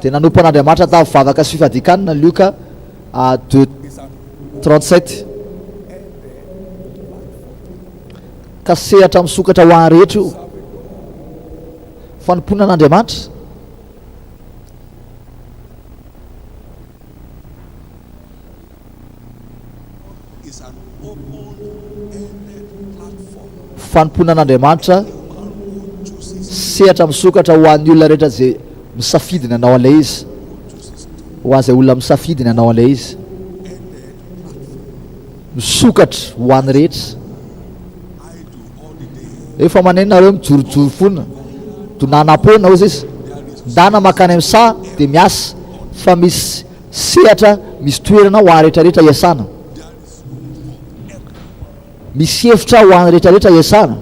Dia nanompo an'Andriamanitra tamin'ny vavaka sy fifadian-kanina Lioka 2:37. Ka sehatra misokatra ho an'ny rehetra io. Fanompoana an'Andriamanitra. Fanompoana an'Andriamanitra, sehatra misokatra ho an'ny olona rehetra izay misafidy ny hanao an'ilay izy. Ho an'izay olona misafidy ny hanao an'ilay izy. Misokatra ho an'ny rehetra. Efa maneno nareo mijorojoro fona. Donanam-poana hozy izy. Ndana makany amin'ny saha dia miasa fa misy sehatra, misy toerana ho an'ny rehetra rehetra hiasana. Misy efitra ho an'ny rehetra rehetra hiasana.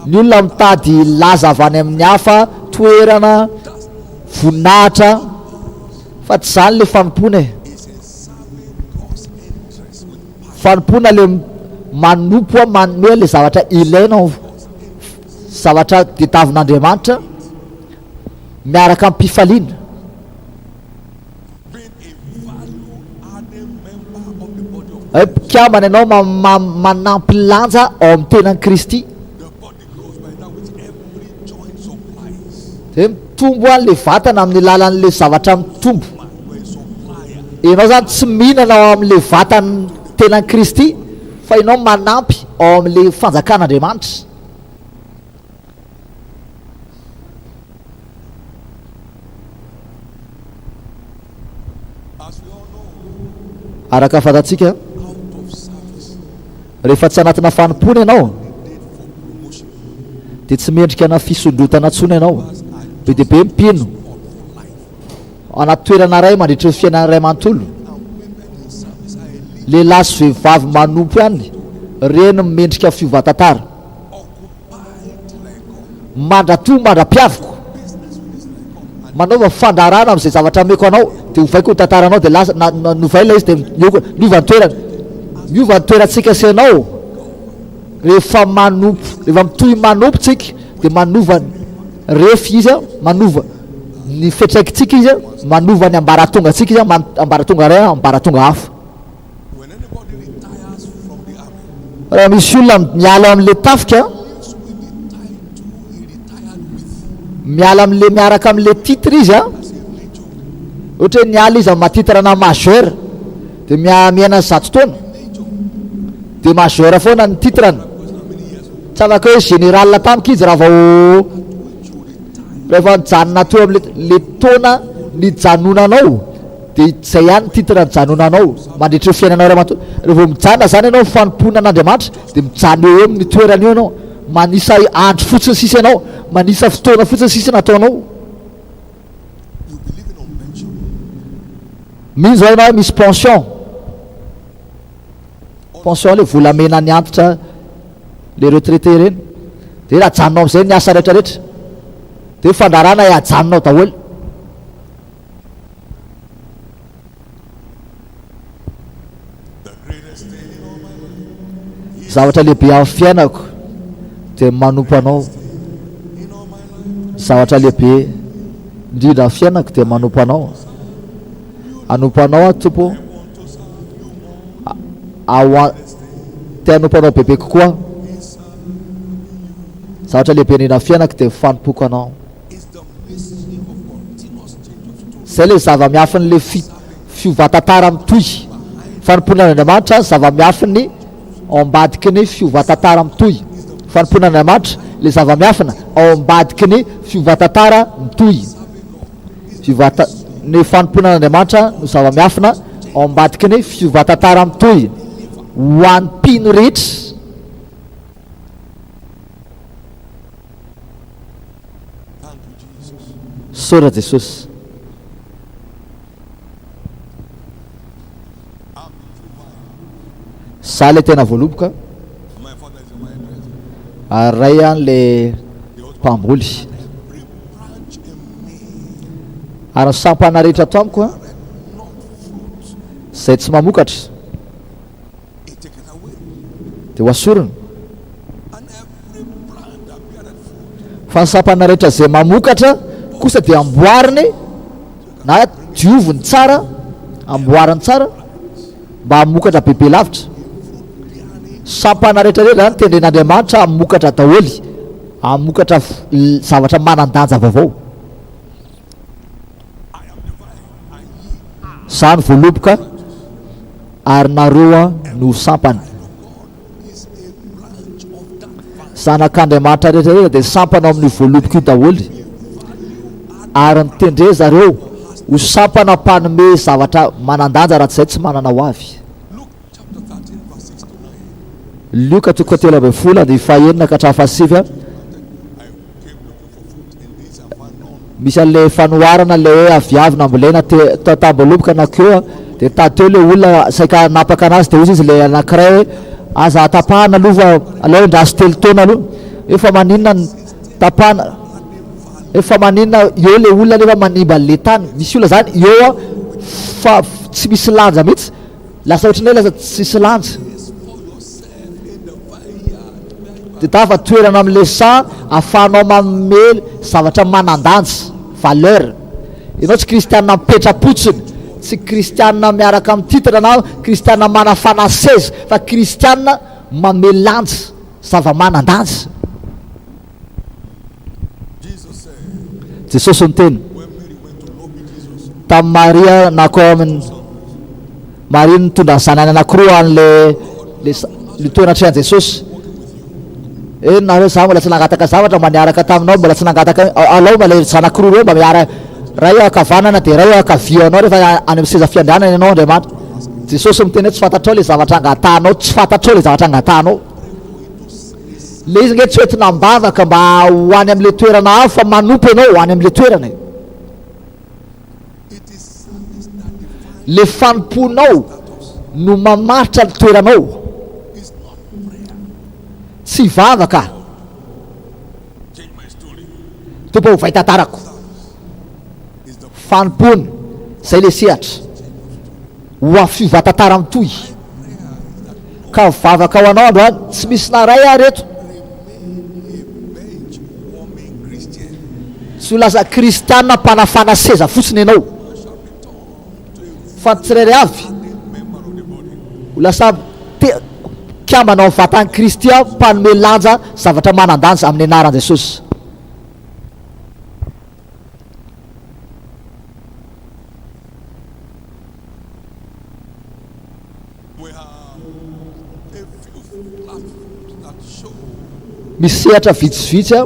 Ny olona mitady laza avy any amin'ny hafa, toerana, voninahitra, fa tsy izany ilay fanompoana e. Fanompoana le manompo a manome le zavatra ilaina ao zavatra didavin'Andriamanitra miaraka am-pifaliana. Hoe mpikambana ianao manampy lanja ao amin'ny tenan'i Kristy. Dia mitombo any le vatana amin'ny alalan'le zavatra mitombo. Ianao zany tsy mihinana ao amin'le vatan'ny tenan'i Kristy fa ianao manampy ao amin'le fanjakan'Andriamanitra. Araka ny fantatsika, rehefa tsy anatina fanompoana ianao, dia tsy mendrika ana fisondrotana intsony ianao. Be dia be ny mpino anaty toerana iray mandritry ny fiainana iray manontolo. Lehilahy sy vehivavy manompo ihany, ireny mendrika fiovan-tantara. Mandratoa mandra-piaviko. Manaova fandraharahana amin'izay zavatra ameko anao, dia ovaiko ny tantaranao, dia lasa, na, na, novay ilay izy, dia niova, niova ny toerany. Miova ny toerantsika sy ianao rehefa manompo, rehefa mitohy manompo tsika, dia manova ny refy izy, manova ny fiantraikitsika izy, manova ny ambaratongantsika izy, ambaratonga iray ambaratonga hafa. Raha misy olona miala ao amin'ilay tafika, miala amin'ilay miaraka amin'ilay titre izy an, ohatra hoe niala izy amin'ny maha titre ana majeur, dia miaina 100 taona, dia majeur foana ny titre-ny. Tsy afaka hoe général tampoka izy raha vao rehefa nijanona teo amin'ilay taona nijanonanao. Dia izay ihany ny titre nijanonanao mandritra io fiainanao iray manontolo. Raha vao mijanona izany ianao amin'ny fanompoana an'Andriamanitra dia mijanona eo eo amin'ny toerana eo ianao. Manisa andro fotsiny sisa ianao, manisa fotoana fotsiny sisa nataonao. Mino izao ianao hoe misy pension. Pension ilay volamena ny antitra le retraité ireny. Dia ajanonao amin'izay ny asa rehetra rehetra. Dia fandrarana ajanonao daholo. Zavatra lehibe amin'ny fiainako dia ny manompo Anao. Zavatra lehibe indrindra amin'ny fiainako dia manompo Anao. Hanompo Anao aho Tompo ô. Ao te hanompo Anao bebe kokoa aho. Zavatra lehibe indrindra amin'ny fiainako dia ny fanompoko Anao. Izay ilay zava-miafin'ilay fi, fiovan-tantara mitohy. Fanompoana an'Andriamanitra, zava-miafin'ny ao ambadiky ny fiovan-tantara mitohy. Fanompoana an'Andriamanitra, ilay zava-miafina ao ambadiky ny fiovan-tantara mitohy. Fiovanta, ny fanompoana an'Andriamanitra no zava-miafina ao ambadiky ny fiovan-tantara mitohy ho an'ny mpino rehetra. Misaotra Jesosy. Za le tena voaloboka ary ray an le mpamboly. Ary ny sampana rehetra ato amiko an, izay tsy mamokatra dia ho asorina. Fa ny sampana rehetra izay mamokatra kosa dia amboariny na dioviny tsara, amboariny tsara mba hamokatra bebe lavitra. Sampana rehetra rehetra zany tendren'Andriamanitra hamokatra daholo, hamokatra zavatra manan-danja vaovao. Za no voaloboka ary nareo no sampana. Zanak'Andriamanitra rehetra rehetra dia sampana ao amin'io voaloboka io daholo. Ary nitendre zareo ho sampana mpanome zavatra manan-danja raha tsy izay tsy manana ho avy. Lioka toko fahatelo ambin'ny folo andininy fahenina ka hatramin'ny fahasivy. Misy an'ilay fanoharana ilay hoe aviavy nambolena te tao tam-boaloboka nankeo dia nitady teo ilay olona saika hanapaka anazy dia hozy izy ilay anankiray hoe aza tapahana aloha fa aleo endraso telo taona aloha hoe fa maninona ny tapahana hoe fa maninona eo ilay olona nefa manimba an'ilay tany misy olona zany eo fa tsy misy lanja mihitsy Lasa ohatran'ny hoe lasa tsisy lanja. Tadiava toerana amin'ilay saha ahafahanao manome zavatra manan-danja, valeur. Ianao tsy kristiana mipetra-potsiny, tsy kristiana miaraka amin'ny titre na kristiana manafana seza fa kristiana manome lanja, zava-manan-danja. Jesosy niteny tamin'i Maria na koa amin'ny Maria nitondra ny zanany anankiroa an'le le le toerana atrehan'i Jesosy. Eh nareo za mbola tsy nangataka zavatra mba niaraka taminao mbola tsy nangataka alao mba le zanak'iroa reo mba miara ray eo ankavanana dia ray eo ankavia anao rehefa any amin'ny seza fiandrianana ianao Andriamanitra. Jesosy miteny hoe tsy fantatrao le zavatra angatahanao, tsy fantatrao le zavatra angatahanao. Le izy nge tsy hoentina am-bavaka mba ho any amin'le toerana avo fa manompo ianao ho any amin'le toerana e. Le fanompoanao no mamaritra ny toeranao. Tsy vavaka. Tompo ovay tantarako. Fanompoana, zay le sehatra. Ho avy fiovan-tantara mitohy. Ka vavaka ho anao androany, tsy misy naray ary eto. Tsy ho lasa kristiana mpanafana seza fotsiny ianao. Fa ny tsirairay avy ho lasa te mpikambana ao amin'ny vatan'i Kristy mpanome lanja zavatra manan-danja amin'ny anaran'i Jesosy. Misy sehatra vitsivitsy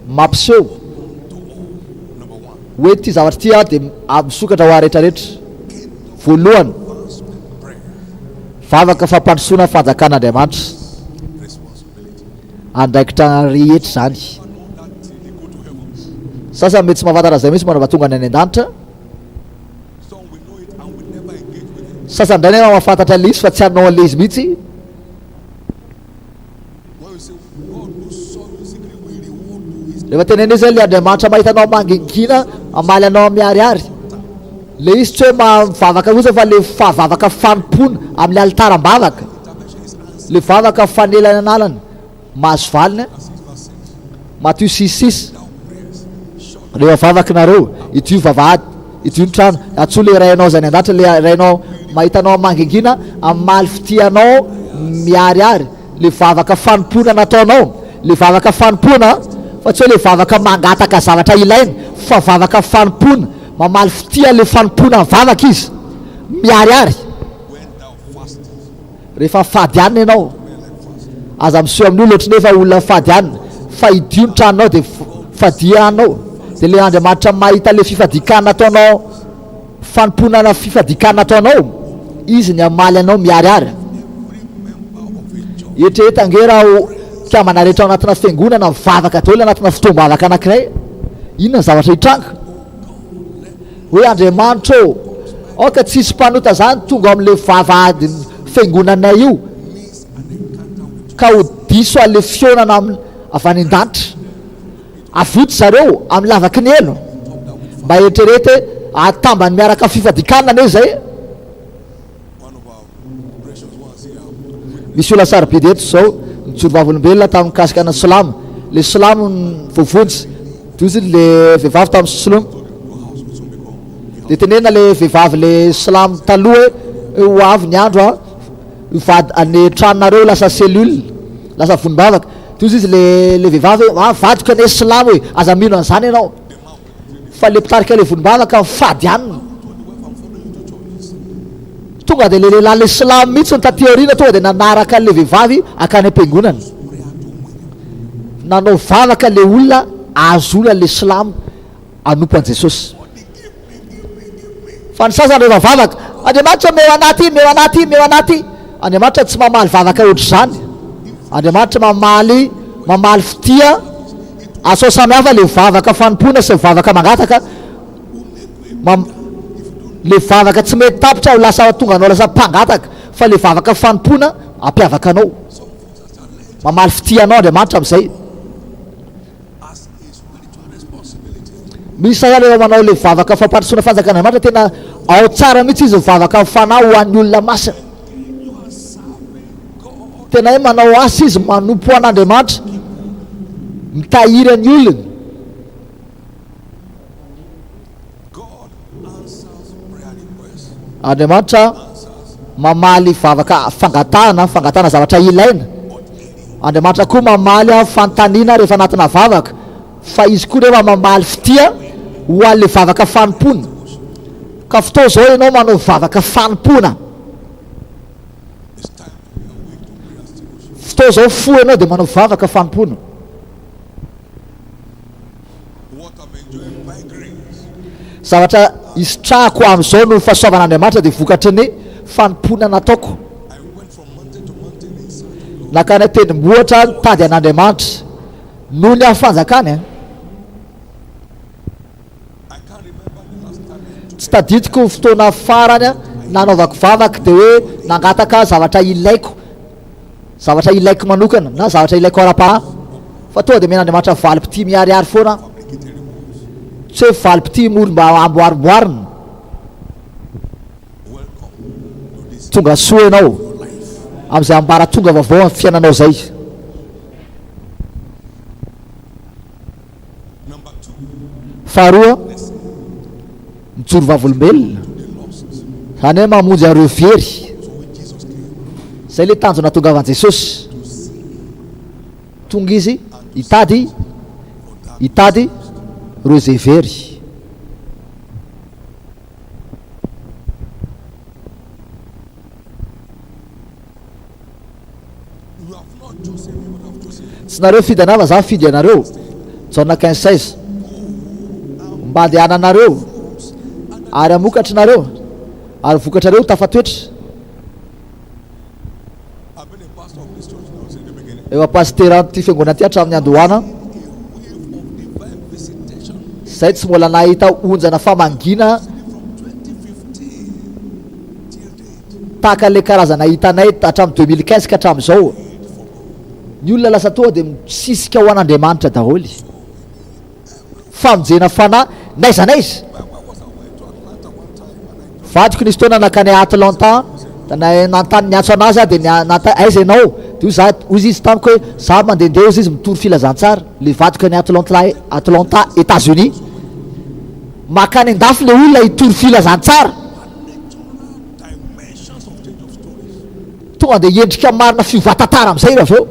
mampiseho hoe ity zavatra ity dia misokatra ho ahy rehetrarehetra. Voalohany, vavaka fampandrosoana ny fanjakan'Andriamanitra. Andraikitra rehetra izany. Sasany mety tsy mahafantatra an'izay mihitsy manova tonga any any an-danitra. Sasany indray nefa mahafantatra an'ilay izy fa tsy hanao an'ilay izy mihitsy. Rehefa tenenina izy hoe ilay Andriamanitra mahita anao mangingina hamaly anao miharihary. Ilay izy tsy hoe mivavaka fotsiny fa ilay vavaka fanompoana amin'ny alitaram-bavaka. Ilay vavaka fanelananalana mahazo valiny. Matio six six. Rehefa vavaka nareo, idio vavahady, idio ny trano, antsoy le Rainao izay any an-danitra, le Rainao mahita anao mangingina, hamaly fitia anao miharihary, le vavaka fanompoana nataonao, le vavaka fanompoana fa tsy hoe le vavaka mangataka zavatra ilaina, fa vavaka fanompoana, mamaly fitia le fanompoana vavaka izy, miharihary. Rehefa fady hanina ianao, aza miseho amin'ny olona ohatry ny efa olona fady hanina, fa hidio ny tranonao dia fadia hanina ao. Dia ilay Andriamanitra mahita ilay fifadian-kanina ataonao, fanompoana fifadian-kanina ataonao, Izy ny hamaly anao miharihary. Eritrereto ange raha ho mpikambana rehetra ao anatina fiangonana mivavaka daholo anatina fotoam-bavaka anankiray, inona ny zavatra hitranga? Hoe Andriamanitra ô, aoka tsy hisy mpanota zany tonga ao amin'ilay vavahadin'ny fiangonanay io ka ho diso an'ilay fihaonana amin'ny avy any an-danitra. Avoty zareo amin'ny lavaky ny helo. Mba eritrereto hoe atambany miaraka amin'ny fifadian-kanina anie izay. Misy olona sarobidy eto izao nijoro vavolombelona tamin'ny mikasika ana silamo. Le silamo voavonjy. Dia hoy le vehivavy tamin'ny silamo. Dia tenenina le vehivavy le silamo taloha hoe ho avy ny andro a. Vady ny tranonareo lasa cellule, lasa vonim-bavaka. Dia hoy izy le le vehivavy hoe, ah vadiko anie silamo e, aza mino an'izany ianao. Fa le mpitarika le vonim-bavaka mifady hanina. Tonga dia le lehilahy le silamo mihitsy no taty aoriana tonga dia nanaraka an'le vehivavy hankany am-piangonana. Nanao vavaka le olona ahazoana le silamo hanompo an'i Jesosy. Fa ny sasany rehefa vavaka, Andriamanitra omeo anah ty, omeo anah ty, omeo anah ty. Andriamanitra tsy mamaly vavaka ohatr'izany. Andriamanitra mamaly mamaly fitia. Asao samy hafa le vavaka fanompoana sy vavaka mangataka. Mam le vavaka tsy mety tapitra ho lasa tonga anao lasa mpangataka fa le vavaka fanompoana ampiavaka anao. Mamaly fitia anao Andriamanitra amin'izay. Misy sasany rehefa manao ilay vavaka fampandrosoana fanjakan'Andriamanitra tena ao tsara mihitsy izy mivavaka amin'ny fanahy ho an'ny olona masina. Tena hoe manao asa izy manompo an'Andriamanitra, mitahiry ny olony. Andriamanitra mamaly vavaka fangatahana, fangatahana zavatra ilaina. Andriamanitra koa mamaly fanontaniana rehefa anatina vavaka, fa Izy koa nefa mamaly fitia ho an'ilay vavaka fanompoana. Ka fotoa izao ianao manao vavaka fanompoana. Fotoa izao fo ianao dia manao vavaka fanompoana. Zavatra isitrahako amin'izao noho ny fahasoavan'Andriamanitra dia vokatry ny fanompoana nataoko. Nankany an-tendrombohitra aho nitady an'Andriamanitra noho ny amin'ny fanjakany. Eh. Tsy tadidiko ny fotoana farany nanaovako vavaka dia hoe nangataka zavatra ilaiko. Zavatra ilaiko manokana na zavatra ilaiko ara-panahy fa tonga dia omen'Andriamanitra valim-pitia miharihary foana aho. Tsy hoe valim-pitia mora mba amboarimboarina. Tonga soa ianao amin'izay ambaratonga vaovao amin'ny fiainanao izay. Faharoa, mijoro vavolombelona, izany hoe mamonjy an'ireo very. Izay ilay tanjona nahatongavan'i Jesosy. Tonga Izy hitady, hitady ireo izay very. Tsy nareo fidy anah fa za fidy anareo, Jaona 15 16. Mba andehananareo ary hamokatra nareo ary vokatrareo ho tafatoetra. Efa pasiteran'ity fiangonana ity hatramin'ny andohana. Zay tsy mbola nahita onjana famangiana Tahaka ilay karazana hitanay hatramin'ny 2015 ka hatramin'izao. Ny olona lasa tonga dia misisika ho an'Andriamanitra daholo. Famonjena fanahy n'aiza n'aiza. Vadiko nisy fotoana nankany Atlanta, nanontany niantso an'azy aho dia nanontany aiza ianao? Dia hoy za, hoy izy tamiko hoe za mandehandeha hozy izy mitory filazantsara. Ilay vadiko any Atlanta, Atlanta, Etats-Unis. Makany an-dafy ilay olona hitory filazantsara. Tonga dia endrika marina fiova-tantara amin'izay avy eo.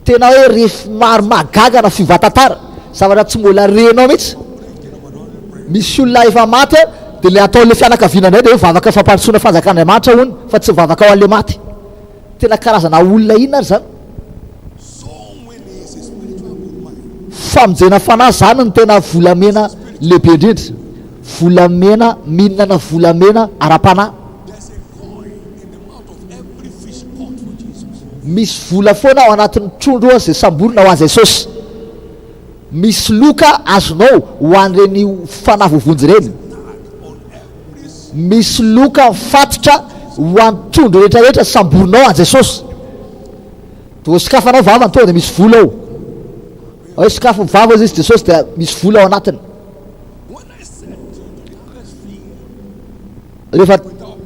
Tena hoe refy maro mahagaga na fiova-tantara. Zavatra tsy mbola renao mihitsy. Misy olona efa maty dia ilay ataon'ilay fianakaviana indray dia hoe vavaka fampandrosoana fanjakan'Andriamanitra hono fa tsy vavaka ho an'ilay maty. Tena karazana olona inona ary izany? Famonjena fanahy zany no tena volamena lehibe indrindra. Volamena mihinana volamena ara-panahy. Misy vola foana ao anatin'ny trondro izay samborina ho an'i Jesosy. Misy loka azonao ho an'ireny fanahy voavonjy ireny. Misy loka mifatotra ho an'ny trondro rehetra rehetra samborinao an'i Jesosy. Dia sokafanao vavany tonga dia misy vola ao. Hoe sokafy ny vava hozy izy Jesosy dia misy vola ao anatiny. Rehefa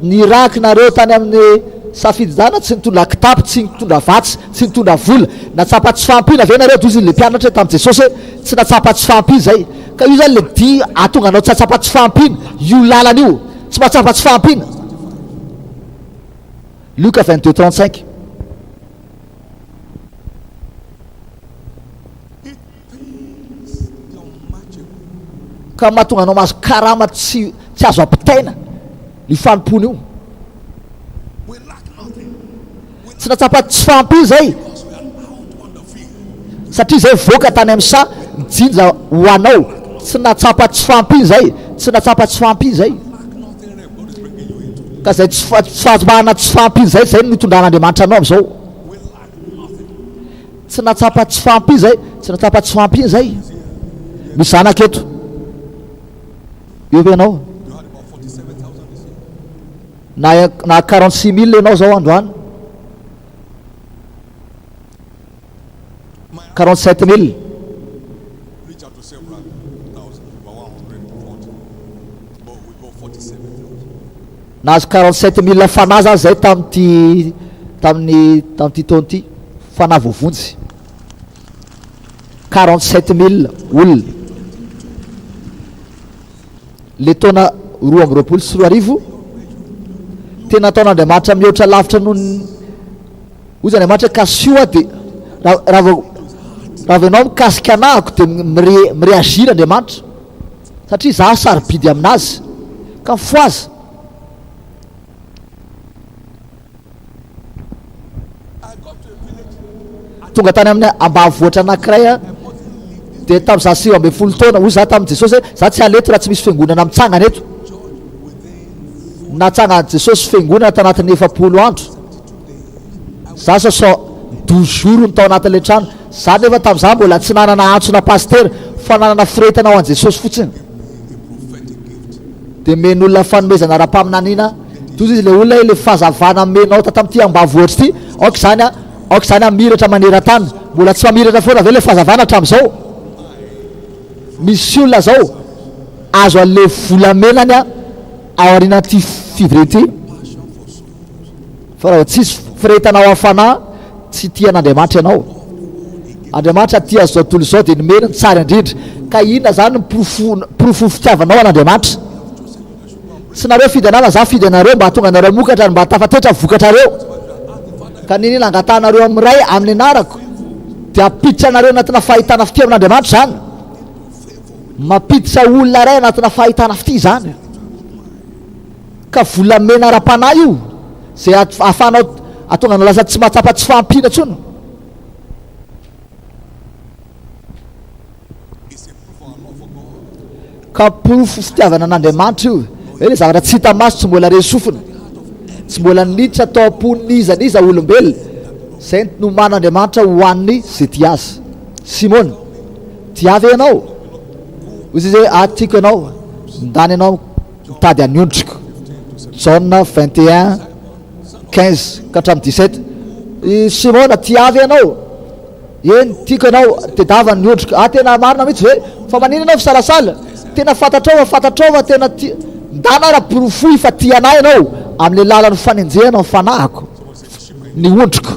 nirahako nareo tany amin'ny safididana tsy nitondra kitapo, tsy nitondra vatsy, tsy nitondra vola. Natsapa tsy fahampiana ve nareo? Dia hozy ilay mpianatra tamin'i Jesosy hoe tsy natsapa tsy fahampiana izay. Ka io zany le dia ahatonga anao tsy hatsapa tsy fahampiana, io lalana io. Tsy mahatsapa tsy fahampiana. Lioka 22 35. Ka mahatonga anao mahazo karama tsy tsy azo ampitaina io fanompoana io. Tsy nahatsapa tsy fahampiana izay satria izay voaka tany amin'ny saha nijinja ho anao. Tsy nahatsapa tsy fahampiana izay, tsy nahatsapa tsy fahampiana izay. Ka izay tsy fahatsapana tsy fahampiana izay, izay no nitondran'Andriamanitra anao amin'izao. Tsy nahatsapa tsy fahampiana izay, tsy nahatsapa tsy fahampiana izay. Misy zanaka eto. Eo ve ianao? Na na 46 000 ianao zao androany. 47 000. Nahazo 47 000 fanahy zany zay tamin'ity tamin'ny tamin'ity taona ity. Fanahy voavonjy. 47 000 olona. Le taona 2022, tena ataon'Andriamanitra mihoatra lavitra noho ny hoy izy Andriamanitra kasio aho dia raha vao raha vao ianao mikasika anahako dia mire mi-réagir Andriamanitra satria izaho sarobidy aminazy ka mifohaza. Tonga tany amin'ny ambanivohitra anankiray aho, dia tamin'izaho 19 taona, hoy izaho tamin'i Jesosy hoe, izaho tsy hiala eto raha tsy misy fiangonana mitsangana eto. Natsangan'i Jesosy fiangonana tanatin'ny 40 andro. Izaho 72 jours no tao anatin'ilay trano. Izaho nefa tamin'izaho mbola tsy nanana antsona pasitera, fa nanana firehetana ho an'i Jesosy fotsiny. Dia omen'olona fanomezana ara-paminaniana Tojo izy le olona hoe le fahazavana amenao tato amin'ity ambanivohitra ity, aoka izany an, aoka izany hamiratra maneran-tany. Mbola tsy mamiratra foana ve le fahazavana hatramin'izao? Misy olona zao azo an'le volamenany an ao aorianan'ity fivoriana ity. Fa raha vao tsisy firehetana ao amin'ny fanahy, tsy tia an'Andriamanitra ianao. Andriamanitra tia an'izao tontolo izao dia nomeny ny tsara indrindra. Ka inona izany ny porofo porofon'ny fitiavanao an'Andriamanitra? Tsy nareo fidy anah fa za fidy anareo mba hahatonga anareo hamokatra ary mba hahatafatetra ny vokatrareo. Ka n'inona angatahanareo amin'ny Ray amin'ny anarako dia hampiditra anareo anatina fahitana fitia amin'Andriamanitra izany. Mampiditra olona iray anatina fahitana fitia izany. Ka volamena ara-panahy io izay ahafahanao hahatonga anao lasa tsy mahatsapa tsy fahampiana intsony. Ka porofo fitiavana an'Andriamanitra io. Hoe ilay zavatra tsy hita maso, tsy mbola re sofina, tsy mbola niditra tao am-pon'iza n'iza olombelona, izay noman'Andriamanitra ho an'ny izay tia azy. Simona, tia ve ianao? Hoy Izy hoe, Ah, tiako ianao, ndany ianao mitady an'ny ondriko. Jaona 21, 15 ka hatramin'ny 17. I Simona, tia ve ianao? Eny, tiako ianao, tedava ny ondriko. Ah, tena marina mihitsy ve? Fa maninona ianao misalasala? Tena fantatrao fa fantatrao fa tena tia. Ndana ara porofoy fa tia anah ianao amin'ny alalan'ny fanenjehana ny fanahiko, ny ondriko.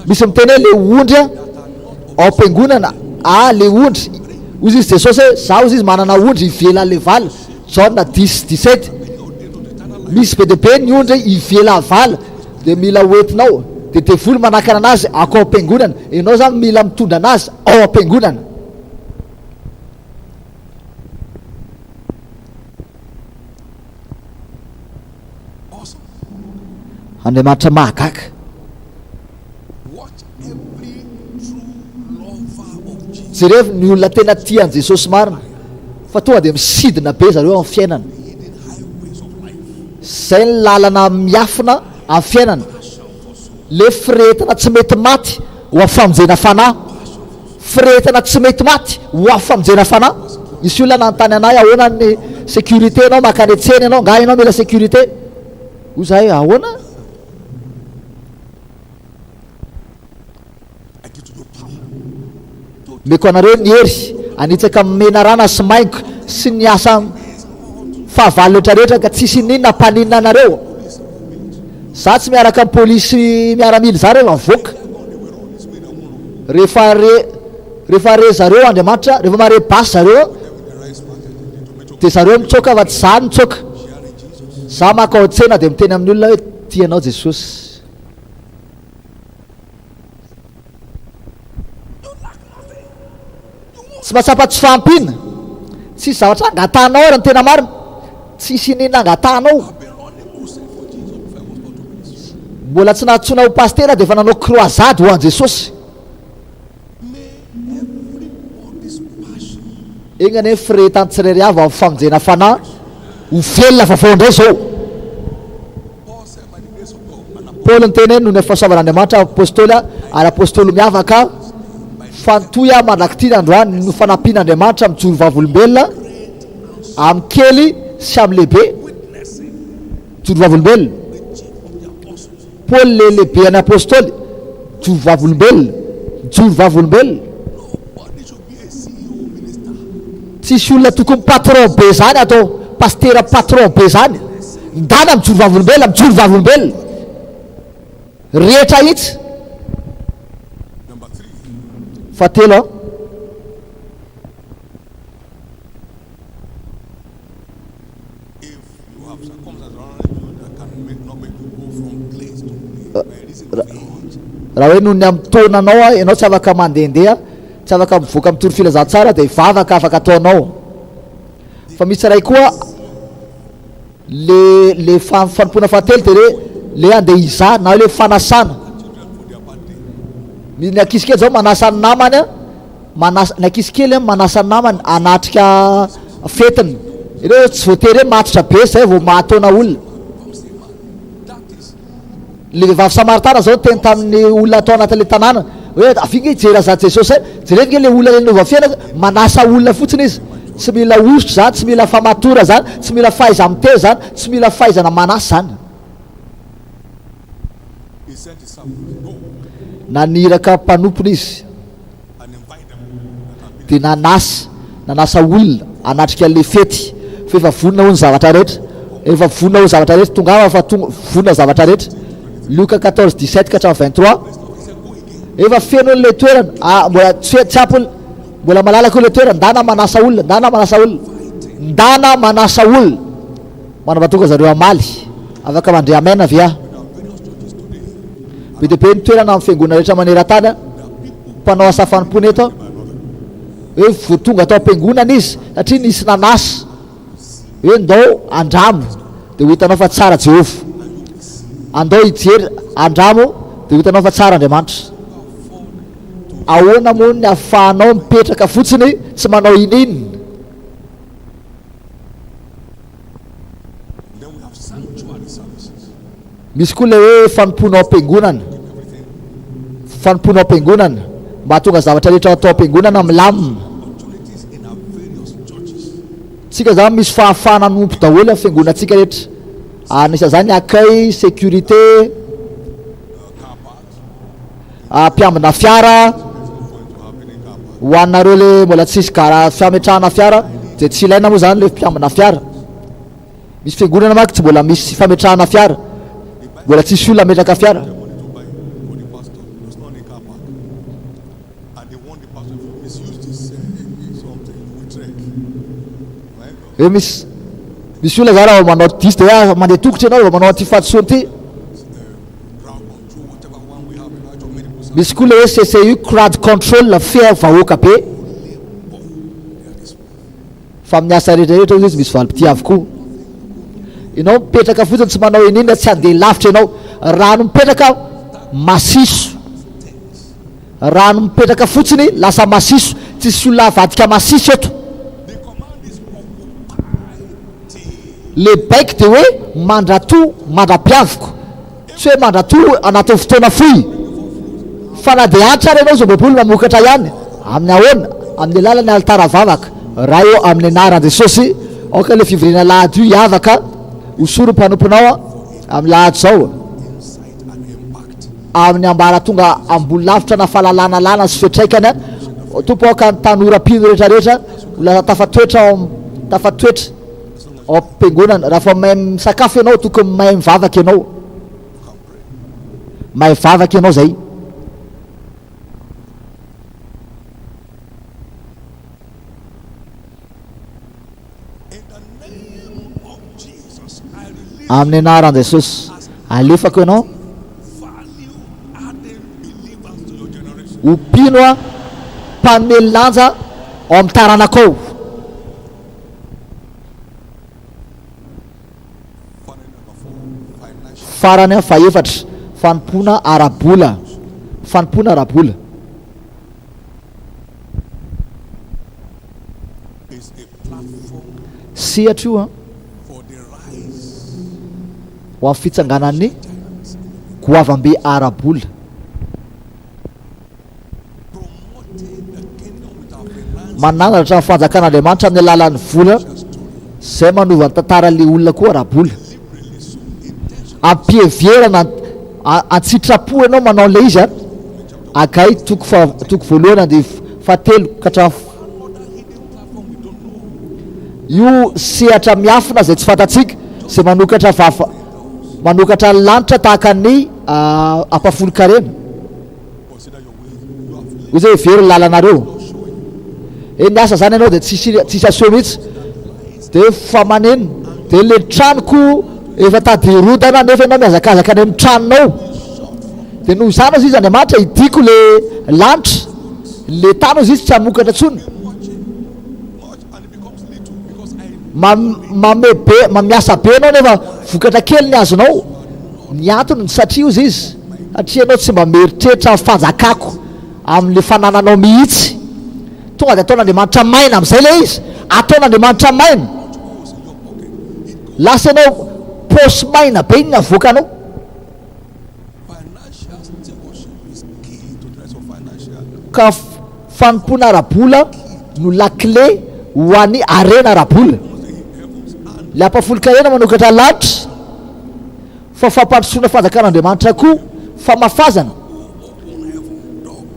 Misy miteny hoe le ondry ao am-piangonana, ah le ondry. Hoy izy Jesosy hoe, za hoy izy manana ondry ivelan'ilay vala. Jaona 10, 17. Misy be dia be ny ondry ivelan'ny vala. Dia mila ho entinao, dia devoly manakana anazy ako ao am-piangonana, ianao zany mila mitondra anazy ao am-piangonana. Andriamanitra mahagaga. Jerevo ny olona tena tia an'i Jesosy marina fa tonga dia misidina be zareo amin'ny fiainana. Zay ny lalana miafina amin'ny fiainana. Le firehetana tsy mety maty ho amin'ny famonjena fanahy. Firehetana tsy mety maty ho amin'ny famonjena fanahy. Nisy olona nanontany anay ahoana ny sécurité ianao makany an-tsena ianao, nga ianao mila sécurité? Hoy zahay ahoana? Omeko anareo ny hery hanitsaka amin'ny menarana sy maingoka sy ny asa fahavalo rehetra rehetra ka tsisy ininona hampaninona anareo. Za tsy miaraka amin'ny polisy miaramila za rehefa mivoaka. Rehefa re rehefa re zareo Andriamanitra, rehefa mahare basy zareo dia zareo mitsoaka fa tsy za mitsoaka. Za makao an-tsena dia miteny amin'ny olona hoe. tia anao Jesosy. Tsy mahatsapa tsy fahampiana. Tsisy zavatra angatahanao ary ny tena marina. Tsisy iniana angatahanao. Mbola tsy nantsoina ho pasitera dia efa nanao croisade ho an'i Jesosy. Enga anie ny firehetan'ny tsirairay avy amin'ny famonjena fanahy ho velona vaovao indray izao. Paoly niteny hoe noho ny fahasoavan'Andriamanitra aho apostoly ary apostoly miavaka aho fa nitohy aho mandrak'ity ny androany noho ny fanampian'Andriamanitra mijoro vavolombelona amin'ny kely sy amin'ny lehibe. Mijoro vavolombelona. Paoly le lehibean'ny apostoly mijoro vavolombelona. Mijoro vavolombelona. Tsisy olona tokony patron be zany atao pastera patron be zany ndana mijoro vavolombelona mijoro vavolombelona rehetra hitsy fahatelo an. Raha hoe noho ny amin'ny taonanao ianao tsy afaka mandehandeha, tsy afaka mivoaka mitory filazantsara dia vavaka afaka ataonao. Fa misy iray koa le le fanompoana fahatelo dia le le andeha hizaha na le fanasana. Ny ankizy kely zao manasa ny namany a. Manasa, ny ankizy kely manasa ny namany hanatrika fetiny. Ireo tsy voatery hoe matotra be zay vao mahataona olona. Le vehivavy samaritana zao niteny tamin'ny olona tao anatin'le tanàna hoe avia nge hijery an'izany Jesosy zay, jereo nge le olona le nanova fiainana, manasa olona fotsiny izy. Tsy mila hosotra zany, tsy mila famatora zany, tsy mila fahaiza-miteny zany, tsy mila fahaizana manasa zany. Naniraka mpanompony izy. dia nanasa nanasa olona hanatrika an'ilay fety fa efa vonona hono ny zavatra rehetra, efa vonona hono ny zavatra rehetra, tongava fa tonga vonona ny zavatra rehetra, Lioka 14 17 ka hatramin'ny 23, efa feno hono ilay toerana, ah, mbola tsy tsy ampy hono, mbola malalaka hono ilay toerana, ndana manasa olona, ndana manasa olona, ndana manasa olona, manova tonga zareo hamaly, afaka mandre amen ve aho? Be dia be ny toerana amin'ny fiangonana rehetra maneran-tany an. Mpanao asa fanompoana eto an. Hoe vao tonga tao am-piangonana izy satria nisy nanasa. Hoe ndao andramo dia ho hitanao fa tsara Jehovah. Andao hijery, andramo dia ho hitanao fa tsara Andriamanitra. Ahoana moa ny ahafahanao mipetraka fotsiny tsy manao ininona? Misy koa ilay hoe fanompoana ao am-piangonana, fanompoana ao am-piangonana, mba hahatonga zavatra rehetra atao am-piangonana milamina. Tsika izany misy fahafahana hanompo daholo amin'ny fiangonantsika rehetra, anisan'izany ny accueil, sécurité, mpiambina fiara, ho anareo le mbola tsisy gara fametrahana fiara dia tsy ilaina moa izany le mpiambina fiara. Misy fiangonana manko tsy mbola misy fametrahana fiara, mbola tsisy olona hametraka fiara. Hoe misy misy olona zany raha manao diso dia hoe mandeha tongotra ianao vao manao an'ity fahadisoana ity. Misy koa ilay hoe CCU, crowd control, fehy vahoaka be. Fa amin'ny asa rehetra rehetra hoy izy misy valim-pitia avokoa. Ianao mipetraka fotsiny tsy manao ininona tsy handeha lavitra ianao. Rano mipetraka masiso. Rano mipetraka fotsiny lasa masiso. Tsisy olona avadika masiso eto. Le baiko dia hoe mandratoa mandra-piaviko. Tsy hoe mandratoa anatin'ny fotoana fohy. Fa na dia antitra ary ianao izao baiboly mamokatra ihany. Amin'ny ahoana? Amin'ny alalan'ny alitara vavaka. Ray ô, amin'ny anaran'i Jesosy, aoka ilay fivoriana alahady io hiavaka ho sorom-panomponao amin'ny lahady izao. Amin'ny ambaratonga ambony lavitra na fahalalana lalana sy fiantraikany, Tompo aoka ny tanora mpino rehetra rehetra ho lasa tafatoetra ao tafatoetra ao am-piangonana. Raha vao mahay misakafo ianao, tokony mahay mivavaka ianao. Mahay vavaka ianao zay. Amin'ny anaran'i Jesosy. Alefako ianao ho mpino a, mpanome lanja ao amin'ny taranakao. Farany fahefatra, fanompoana ara-bola. Fanompoana ara-bola. Sehatra io an, ho amin'ny fitsanganan'ny goavambe ara-bola. Manandratra ny fanjakan'Andriamanitra amin'ny alalan'ny vola izay manova ny tantaran'ilay olona koa ara-bola. Ampiheverana an-tsitrapo ianao manao an'ilay izy an. Hagay toko faha toko voalohany andivo fahatelo ka hatramin'ny Io sehatra miafina izay tsy fantatsika, izay manokatra vava manokatra ny lanitra tahaka ny ampahafolon-karena. Hoy izay hevero ny lalanareo. He niasa zany ianao dia tsisy tsisy aseho mihitsy. Dia fa manenina. Dia le tranoko efa tady hirodana nefa ianao mihazakazaka any amin'ny tranonao. Dia noho izany hozy izy Andriamanitra hidiko le lanitra, le tany hozy izy tsy hamokatra intsony. Mame be, miasa be ianao nefa vokatra kely ny azonao. Ny antony satria hozy izy, satria ianao tsy mba mieritreritra ny fanjakako amin'le fanananao mihitsy. Tonga dia ataon'Andriamanitra maina amin'izay ilay izy. Ataon'Andriamanitra maina. Lasa ianao paosy maina be iny ny avoakanao. Ka fanompoana ara-bola no lakile ho an'ny harena ara-bola. Ilay ampahafolon-karena manokatra lanitra, fa fampandrosoana fanjakan'Andriamanitra koa famafazana.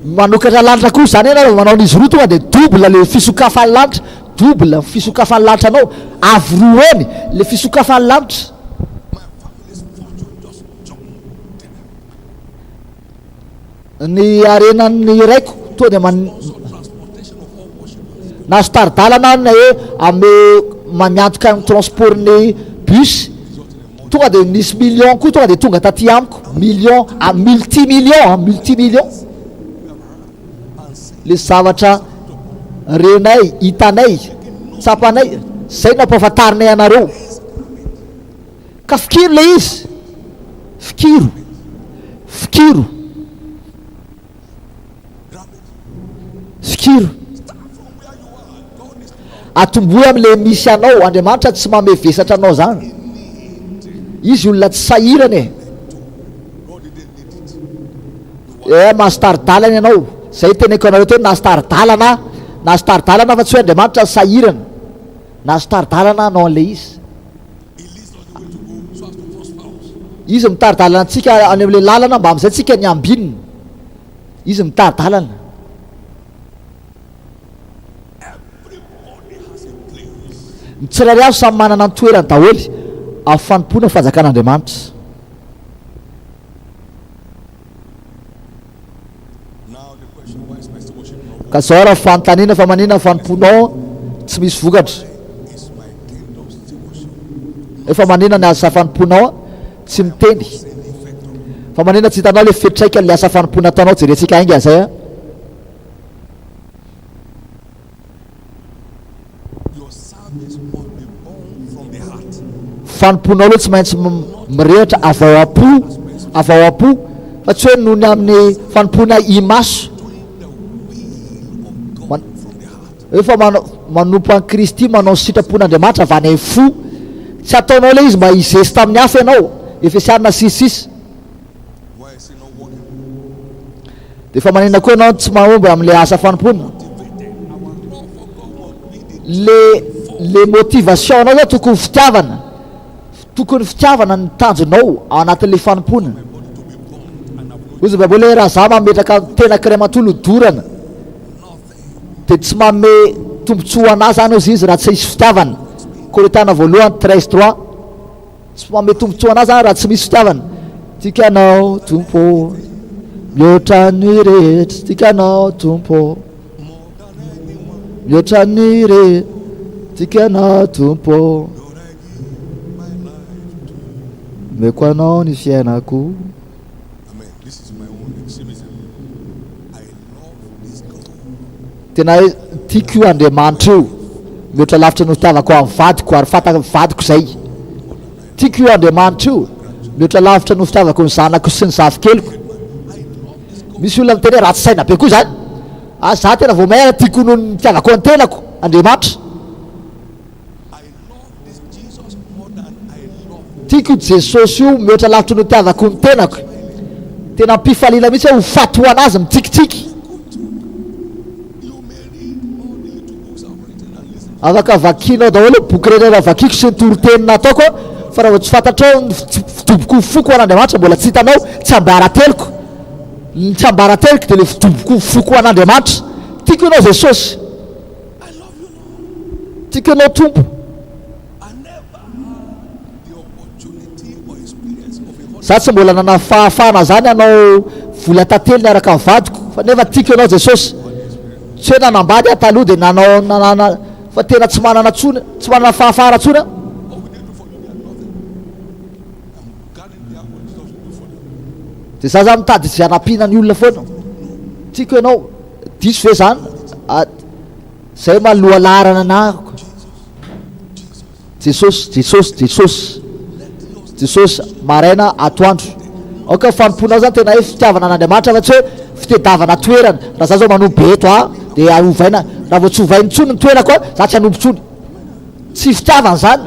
Manokatra lanitra koa izany ianao raha manao an'izy roa tonga dia double le fisokafan'ny lanitra, double fisokafan'ny lanitra anao, avo roa heny le fisokafan'ny lanitra. Ny harenan'ny raiko toa dia man nahazo tari-dalana aho ny hoe ame miantoka ny transport-n'ny bus, tonga dia nisy million koa tonga dia tonga taty amiko, million, multi million an, multi million. Le zavatra renay, hitanay, tsapanay, zay no ampahafantarinay anareo. Ka fikiro le izy, fikiro, fikiro, fikiro. Atombohy amle misy anao, Andriamanitra tsy mamehy vesatra anao zany. Izy olona tsy sahirana e. Eh, mahazo tari-dalana ianao. Zay teneniko anareo teo, nahazo tari-dalana aho. Nahazo tari-dalana aho fa tsy hoe Andriamanitra sahirana. Nahazo tari-dalana aho hanao an'le izy. Izy mitari-dalana antsika any amin'ilay lalana mba amin'izay tsika ny ambinina. Izy mitari-dalana. Ny tsirairay avy samy manana ny toerany daholo amin'ny fanompoana fanjakan'Andriamanitra. Ka zao raha fanontaniana fa manina ny fanompoanao tsy misy vokatra? Efa manina ny asa fanompoanao tsy miteny? Fa manina tsy hitanao le fiantraikan'le asa fanompoana ataonao? Jerentsika haingana zay a. Fanompoanao aloha tsy maintsy mirehitra avy ao am-po, avy ao am-po, fa tsy hoe noho ny amin'ny fanompoana imaso. Hoe fa manompo an'i Kristy, manao ny sitrapon'Andriamanitra avy any amin'ny fo. Tsy ataonao ilay izy mba hizesta amin'ny hafa ianao. Efesiana 6:6. Dia efa manina koa ianao tsy mahomby amin'ilay asa fanompoana. Le le motivation anao zany tokony fitiavana. Tokony fitiavana ny tanjonao ao anatin'ilay fanompoana. Hoy ny Baiboly hoe raha za mametraka ny tenako iray manontolo ho dorana dia tsy manome tombontsoa anah zany hozy izy raha tsy hisy fitiavana. Korintiana voalohany 13 3. Tsy manome tombotsoa anah zany raha tsy misy fitiavana. Tiako ianao Tompo ô, mihoatra ny rehetra. Tiako ianao Tompo ô, mihoatra ny rehetra. Tiako ianao Tompo ô, Omeko anao ny fiainako. Tena hoe tiako io Andriamanitra io, mihoatra lavitra noho fitiavako an'ny vadiko, ary fantako ny vadiko izay. Tiako io Andriamanitra io, mihoatra lavitra noho fitiavako ny zanako sy ny zafikeliko. Misy olona miteny hoe ratsy saina be koa izany. Ah, za tena vao may tiako noho ny fitiavako an'ny tenako Andriamanitra. Tiako io Jesosy io mihoatra lavitra noho itiavako ny tenako. Tena ampifaliana mihitsy aho ho faty ho an'azy mitsikitsiky. Afaka vakianao daholo ny boky rehetra efa vakiko sy ny toriteny nataoko fa raha vao tsy fantatrao ny fidoboko ny foko ho an'Andriamanitra mbola tsy hitanao tsiambarateloko. Ny tsiambarateloko dia ilay fidoboko ny foko ho an'Andriamanitra. Tiako ianao Jesosy. Tiako ianao Tompo. Za tsy mbola nanana fahafahana zany hanao vola tantely niaraka amin'ny vadiko fa nefa tiako ianao Jesosy. Tsy hoe nanambady aho taloha dia nanao nanana fa tena tsy manana tsony, tsy manana fahafahana tsony aho. Dia za zany mitady izay hanampiana ny olona foana. Tiako ianao. Diso ve zany? Zay ma lohalaharana anarako. Jesosy, Jesosy, Jesosy. Jesosy, maraina, atoandro. Aoka ny fanompoanao zany tena hoe fitiavana an'Andriamanitra fa tsy hoe fitedavana toerana. Raha za zao manompo be eto a, dia ovaina, raha vao tsy ovaina intsony ny toerako a, za tsy hanompo intsony. Tsy fitiavana zany.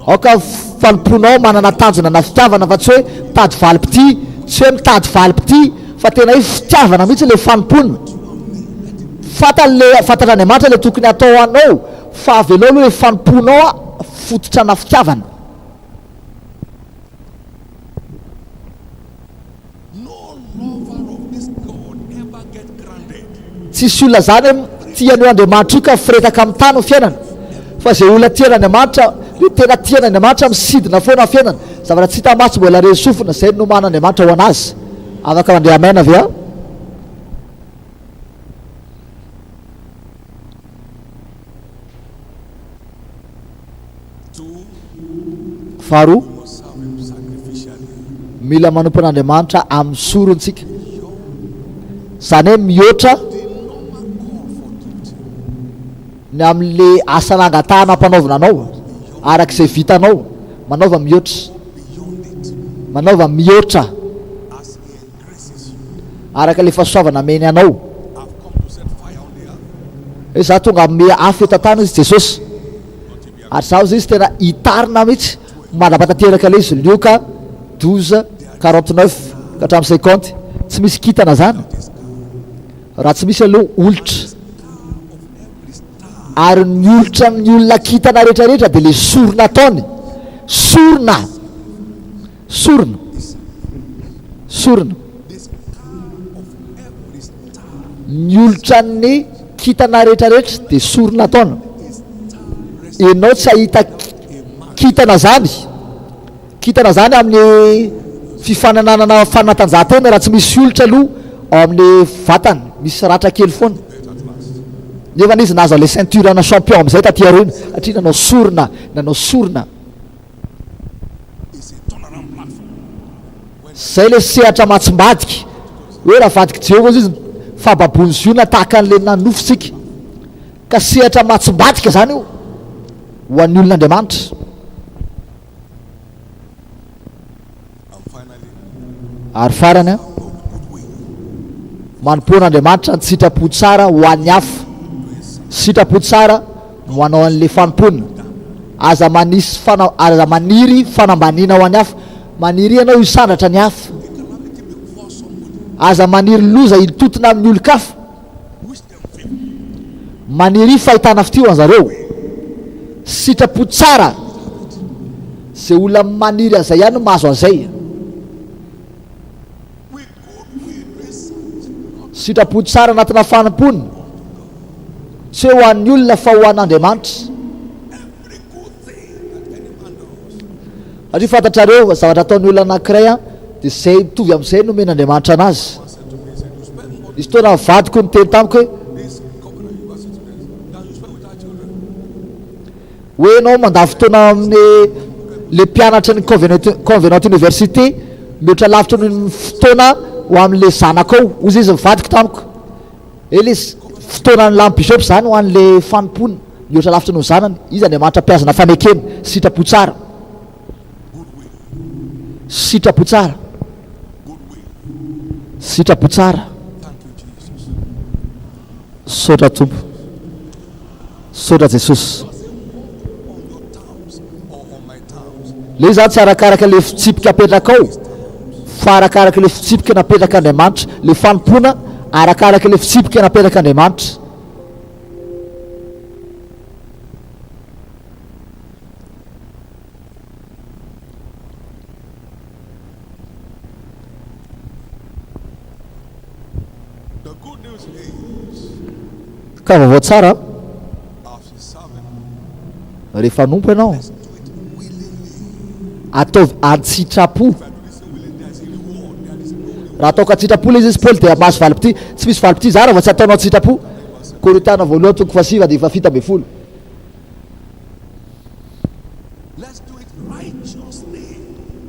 Aoka ny fanompoanao manana tanjona na fitiavana fa tsy hoe mitady valim-pitia, tsy hoe mitady valim-pitia fa tena hoe fitiavana mihitsy ilay fanompoana. Fantany le, fantatr'Andriamanitra ilay tokony hatao anao fa avelao aloha ilay fanompoanao fototra na fitiavana. Tsisy olona zany hoe tia an'io Andriamanitra io ka firetaka amin'ny tany ny fiainana. Fa izay olona tia an'Andriamanitra, le tena tia an'Andriamanitra misidina foana ny fiainana. Zavatra tsy hita maso mbola re sofina, izay no noman'Andriamanitra ho an'azy. Afaka mandre amen ve aho? Faharoa, mila manompo an'Andriamanitra amin'ny sorona isika. Izany hoe mihoatra ny amin'le asa nangatahana ampanaovina anao, araka izay vitanao, manaova mihoatra. Manaova mihoatra araka ilay fahasoavana ameny anao. Hoe za tonga hanome afo eto an-tany hoy Jesosy. Ary za hozy izy tena hitarina mihitsy mandra-patanteraka ilay izy Lioka 12 49 ka hatramin'ny 50. Tsy misy kintana zany raha tsy misy aloha olitra. Ary ny olitra amin'ny olona kintana rehetra rehetra dia le sorona ataony. Sorona! Sorona. Sorona. Ny olotran'ny kintana rehetra rehetra dia sorona ataona. Ianao tsy hahita kintana zany, kintana zany amin'ny fifanananana fanatanjahantena raha tsy misy olitra aloha ao amin'ny vatany, misy ratra kely foana. Nefa izy nahazo an'ilay ceinture ana champion amin'izay taty aoriana satria nanao sorona, nanao sorona. Izay ilay sehatra matsimbadika. Hoe raha vadik'i Jehovah izy, fahababoan'i Ziona tahaka an'ilay nanofy isika. Ka sehatra matsimbadika izany io ho an'ny olon'Andriamanitra. Ary farany, manompoa an'Andriamanitra ny sitrapo tsara ho an'ny hafa. Sitrapo tsara no hanao an'ilay fanompoana. Aza manisy fana, aza maniry fanambaniana ho an'ny hafa. Maniria ianao hisandratra ny hafa. Aza maniry loza hitotona amin'ny olon-kafa. Maniria fahitana fitia ho an'zareo. Sitrapo tsara. Zay olona maniry an'izay ihany no mahazo an'izay. Sitrapo tsara anatina fanompoana. Tsy hoe ho an'ny olona fa ho an'Andriamanitra. Satria fantatrareo fa zavatra ataon'ny olona anankiray dia izay mitovy amin'izay no omen'Andriamanitra anazy. Nisy fotoana ny vadiko niteny tamiko hoe. Hoe ianao mandany fotoana amin'ny le mpianatry ny Covenant Covenant University mihoatra lavitra noho ny fotoana ho amin'le zanakao. Hoy izy nivadika tamiko. Hoe le fotoana ny lany bishop zany ho an'le fanompoana mihoatra lavitra noho ny zanany. Izy Andriamanitra mpihazona fanekena, sitrapo tsara. Sitrapo tsara. Sitrapo tsara. Misaotra Tompo. Misaotra Jesosy. Le izy zany tsy arakaraka le fitsipika apetrakao fa arakaraka le fitsipika napetrak'Andriamanitra, le fanompoana arakaraka le fitsipika napetrak'Andriamanitra. Ka vaovao tsara rehefa hanompo ianao, ataovy an-tsitrapo. Raha ataoko an-tsitrapo ilay izy izy Paoly dia mahazo valim-pitia. Tsy misy valim-pitia izany raha vao tsy ataonao an-tsitrapo. Korintiana voalohany toko fahasivy andininy fahafito ambin'ny folo.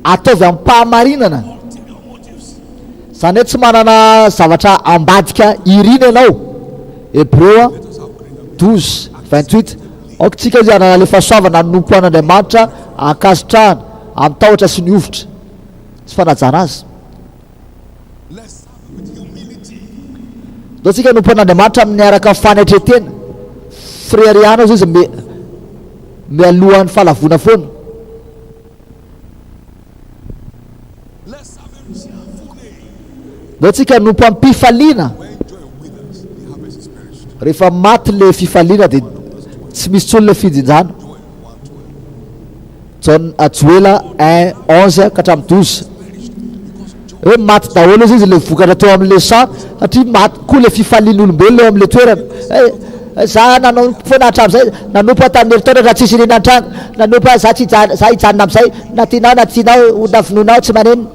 Ataovy amim-pahamarinana. Izany hoe tsy manana zavatra ambadika irina ianao. Hebreo 12, 28. Aoka isika izy hanana ilay fahasoavana hanompo an'Andriamanitra ankasitrahana, amin'ny tahotra sy ny hovitra sy fanajana azy. Ndao tsika hanompo an'Andriamanitra amin'ny araka ny fanetren-tena. Fireharehana hozy izy me, mialohan'ny fahalavoana foana. Ndao tsika hanompo amim-pifaliana. Rehefa maty le fifaliana dia tsy misy intsony le fijinjana. Jaona, Joela 1, 11 ka hatramin'ny 12. Hoe maty daholo izy le vokatra teo amin'le saha satria maty koa le fifalian'ny olombelona eo amin'le toerana. Eh, za nanao foana hatramin'izay, nanompo aho tamin'ny herintaona raha tsisy inona nitranga, nanompo aho za tsy hijanona, za hijanona amin'izay, na tianao na tsy tianao, na vonoinao tsy manenina.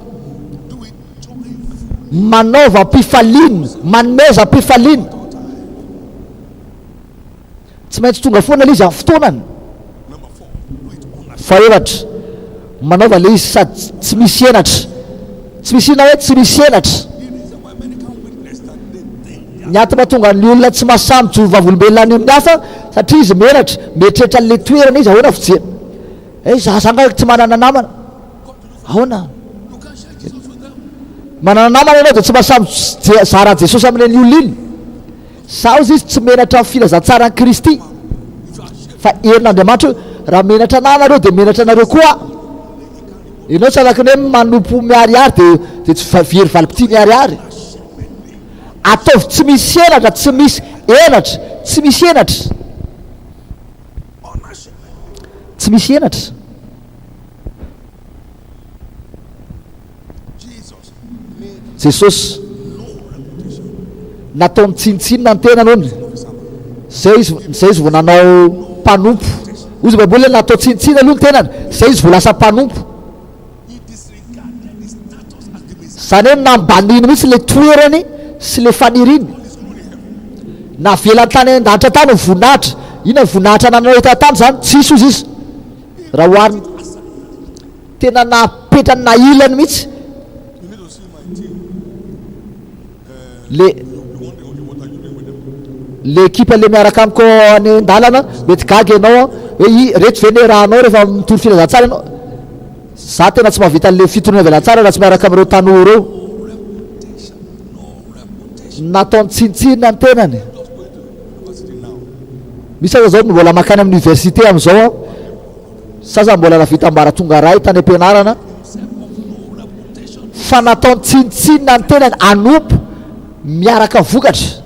Manaova am-pifaliana, manomeza am-pifaliana. Tsy maintsy tonga foana ilay izy amin'ny fotoanany. Fahefatra, manaova ilay izy sady tsy misy henatra. Tsy misy inona hoe tsy misy henatra. Ny antony mahatonga ny olona tsy mahasahy mijoro vavolombelona any amin'ny hafa satria izy menatra, mieritreritra an'ilay toerana izy, ahoana fijery. Eh, za za nga tsy manana namana. Ahoana? Manana namana ianao dia tsy mahasahy mizara an'i Jesosy amin'iny olona iny. Zaho izy tsy menatra amin'ny filazantsaran'i Kristy, fa herin'Andriamanitra io. Raha menatra anah nareo dia menatra anareo koa aho. Ianao tsy araky ny hoe manompo miharihary dia dia tsy very valim-pitia miharihary. Ataovy tsy misy henatra, tsy misy henatra, tsy misy henatra. Tsy misy henatra. Jesosy. Nataony tsinontsinona ny tenany hono. Zay izy, zay izy vao nanao mpanompo. Hoy izy Baiboly hoe natao tsinontsinona aloha ny tenany, zay izy vao lasa mpanompo. Zany hoe nambaniny mihitsy le toerany sy le faniriany. Navelany tany an-danitra tany ny voninahitra. Inona ny voninahitra anananao eto an-tany zany? Tsisy hozy izy. Raha oharina. Tena napetrany nahilany mihitsy le le ekipa le miaraka amiko any an-dalana, mety gaga ianao an, hoe i reto ve ny rahanao rehefa mitory filazantsara ianao? Za tena tsy mahavita an'le fitoriana velantsara raha tsy miaraka amin'ireo tanora ireo. Nataony tsinontsinona ny tenany. Misy aza zao mbola mankany amin'ny université amin'izao an. Sasany mbola nahavita ambaratonga iray tany am-pianarana fa nataony tsinontsinona ny tenany hanompo miaraka vokatra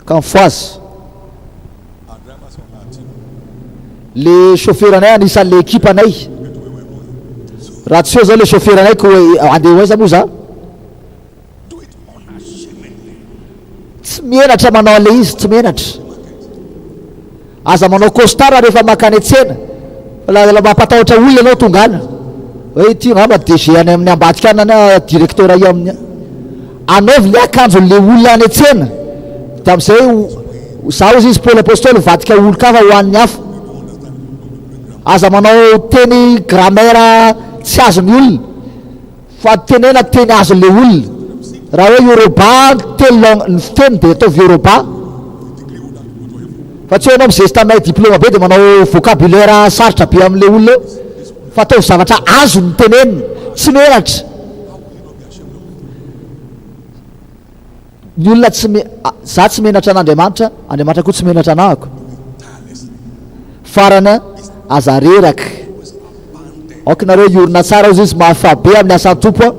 ka mifohaza. Le chauffeur anay anisan'le équipe anay. Raha tsy eo zao le chauffeur anay ko andeha ho aiza moa za? Tsy menatra manao an'ilay izy, tsy menatra. Aza manao costard rehefa mankany an-tsena. Fa la mampatahotra olona ianao tonga any. Hoe ity angamba DG any amin'ny ambadika any na directeur aia amin'ny. Anaovy ilay akanjon'ilay olona any an-tsena. Dia amin'izay za hozy izy Paoly Apostoly mivadika olon-kafa ho an'ny hafa. Aza manao teny grammaire tsy azon'ny olona fa tenena teny azon'le olona. Raha hoe Yoruba ny teny langue ny fiteny dia ataovy Yoruba. Fa tsy hoe ianao mizesta mahay diplôme be dia manao vocabulaire sarotra be amin'le olona eo fa ataovy zavatra azony ny tenenina, tsy menatra. Ny olona tsy me, za tsy menatra an'Andriamanitra, Andriamanitra koa tsy menatra anahako. Farany, aza reraka. Aoka nareo hiorina tsara hozy izy, mahafaha be amin'ny asan'ny Tompo a.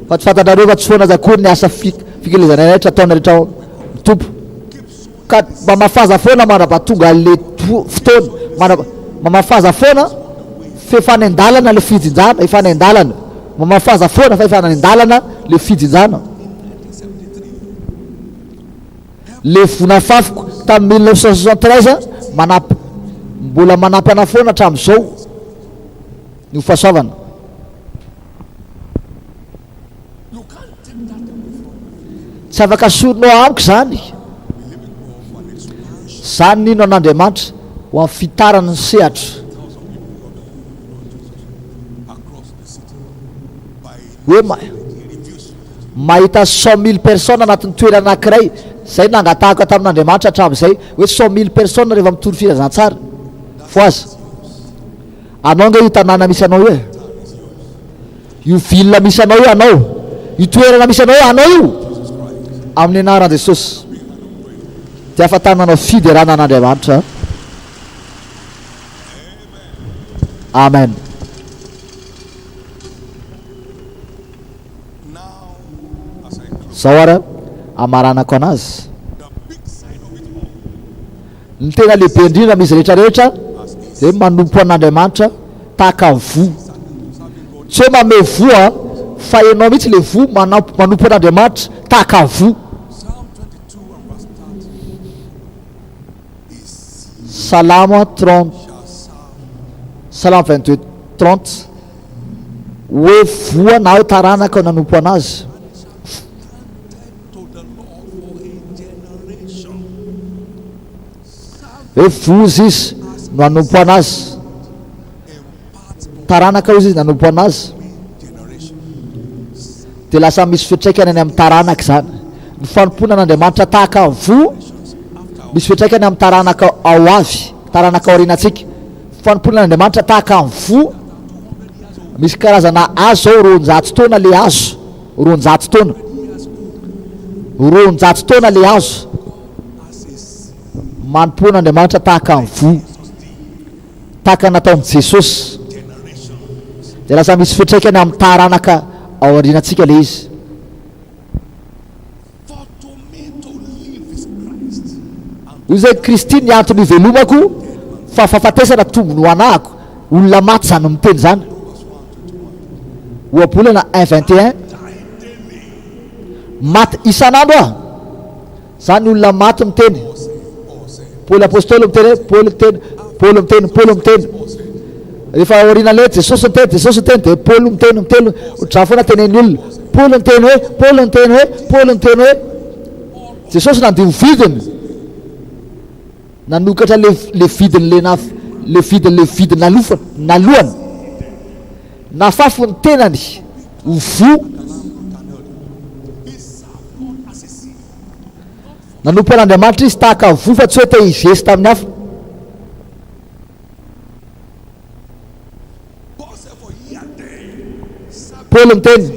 Fa tsy fantatrareo fa tsy foana aza akory ny asa fikelezana rehetra ataona rehetra ao amin'ny Tompo. Ka mamafaza foana mandrapatonga le fotoana, mandrapa, mamafaza foana f'efa any an-dalana le fijinjana, efa any an-dalana, mamafaza foana fa efa any an-dalana le fijinjana. Le voa nafafiko tamin'ny 1973 manampy, mbola manampy anah foana hatramin'izao ny ho fahasoavana. Tsy afaka asorinao amiko izany. Za nino an'Andriamanitra ho amin'ny fitarany ny sehatra. Hoe mahita 100 000 personnes anatin'ny toerana anankiray, izay nangatahako tamin'Andriamanitra hatramin'izay, hoe 100 000 personnes rehefa mitory filazantsara. Fohaza. Anao ange io tanàna misy anao io e. Io ville misy anao io anao. Io toerana misy anao io anao io. Amin'ny anaran'i Jesosy. Dia afaka manao fiderana an'Andriamanitra. Amen. Zao ary amaranako anazy. Ny tena lehibe indrindra amin'izy rehetra rehetra dia manompo an'Andriamanitra tahaka ny voa. Tsy hoe mamehy voa fa ianao mihitsy ilay voa manampo manompo an'Andriamanitra tahaka ny voa. Salamo 30 Salamo 22 30 hoe voa na hoe taranaka nanompo anazy. Hoe voza izy no hanompo anazy. Taranaka hozy izy nanompo anazy. Dia lasa misy fiantraikany any amin'ny taranaka izany. Ny fanompoana an'Andriamanitra tahaka ny voa, misy fiantraikany amin'ny taranaka ao avy, taranaka aorianantsika. Fanompoana an'Andriamanitra tahaka ny voa, misy karazana hazo izao 200 taona ilay hazo. 200 taona. 200 taona le hazo. Manompoa an'Andriamanitra tahaka ny voa. Tahaka ny nataon'i Jesosy. Dia lasa misy fiantraikany amin'ny taranaka ao aorianantsika le izy. Hoy izay Kristy ny antony ivelomako fa fahafatesana tombony ho anahako. Olona maty izany miteny izany. Ohabolana un 21 Maty isan'andro aho. Izany olona maty miteny. Paoly apostoly miteny hoe Paoly miteny, Paoly miteny, Paoly miteny. Rehefa aoriana ilay Jesosy niteny, Jesosy niteny dia Paoly miteny, miteny. Ohatr'izany foana tenen'ny olona. Paoly niteny hoe, Paoly niteny hoe, Paoly niteny hoe. Jesosy nandio ny vidiny. Nanokatra le le vidiny le naf le vidiny le vidiny nalofany nalohany. Nafafy ny tenany ho voa. Nanompo an'Andriamanitra izy tahaka ny voa fa tsy hoe te hizesta amin'ny hafa. Paoly niteny,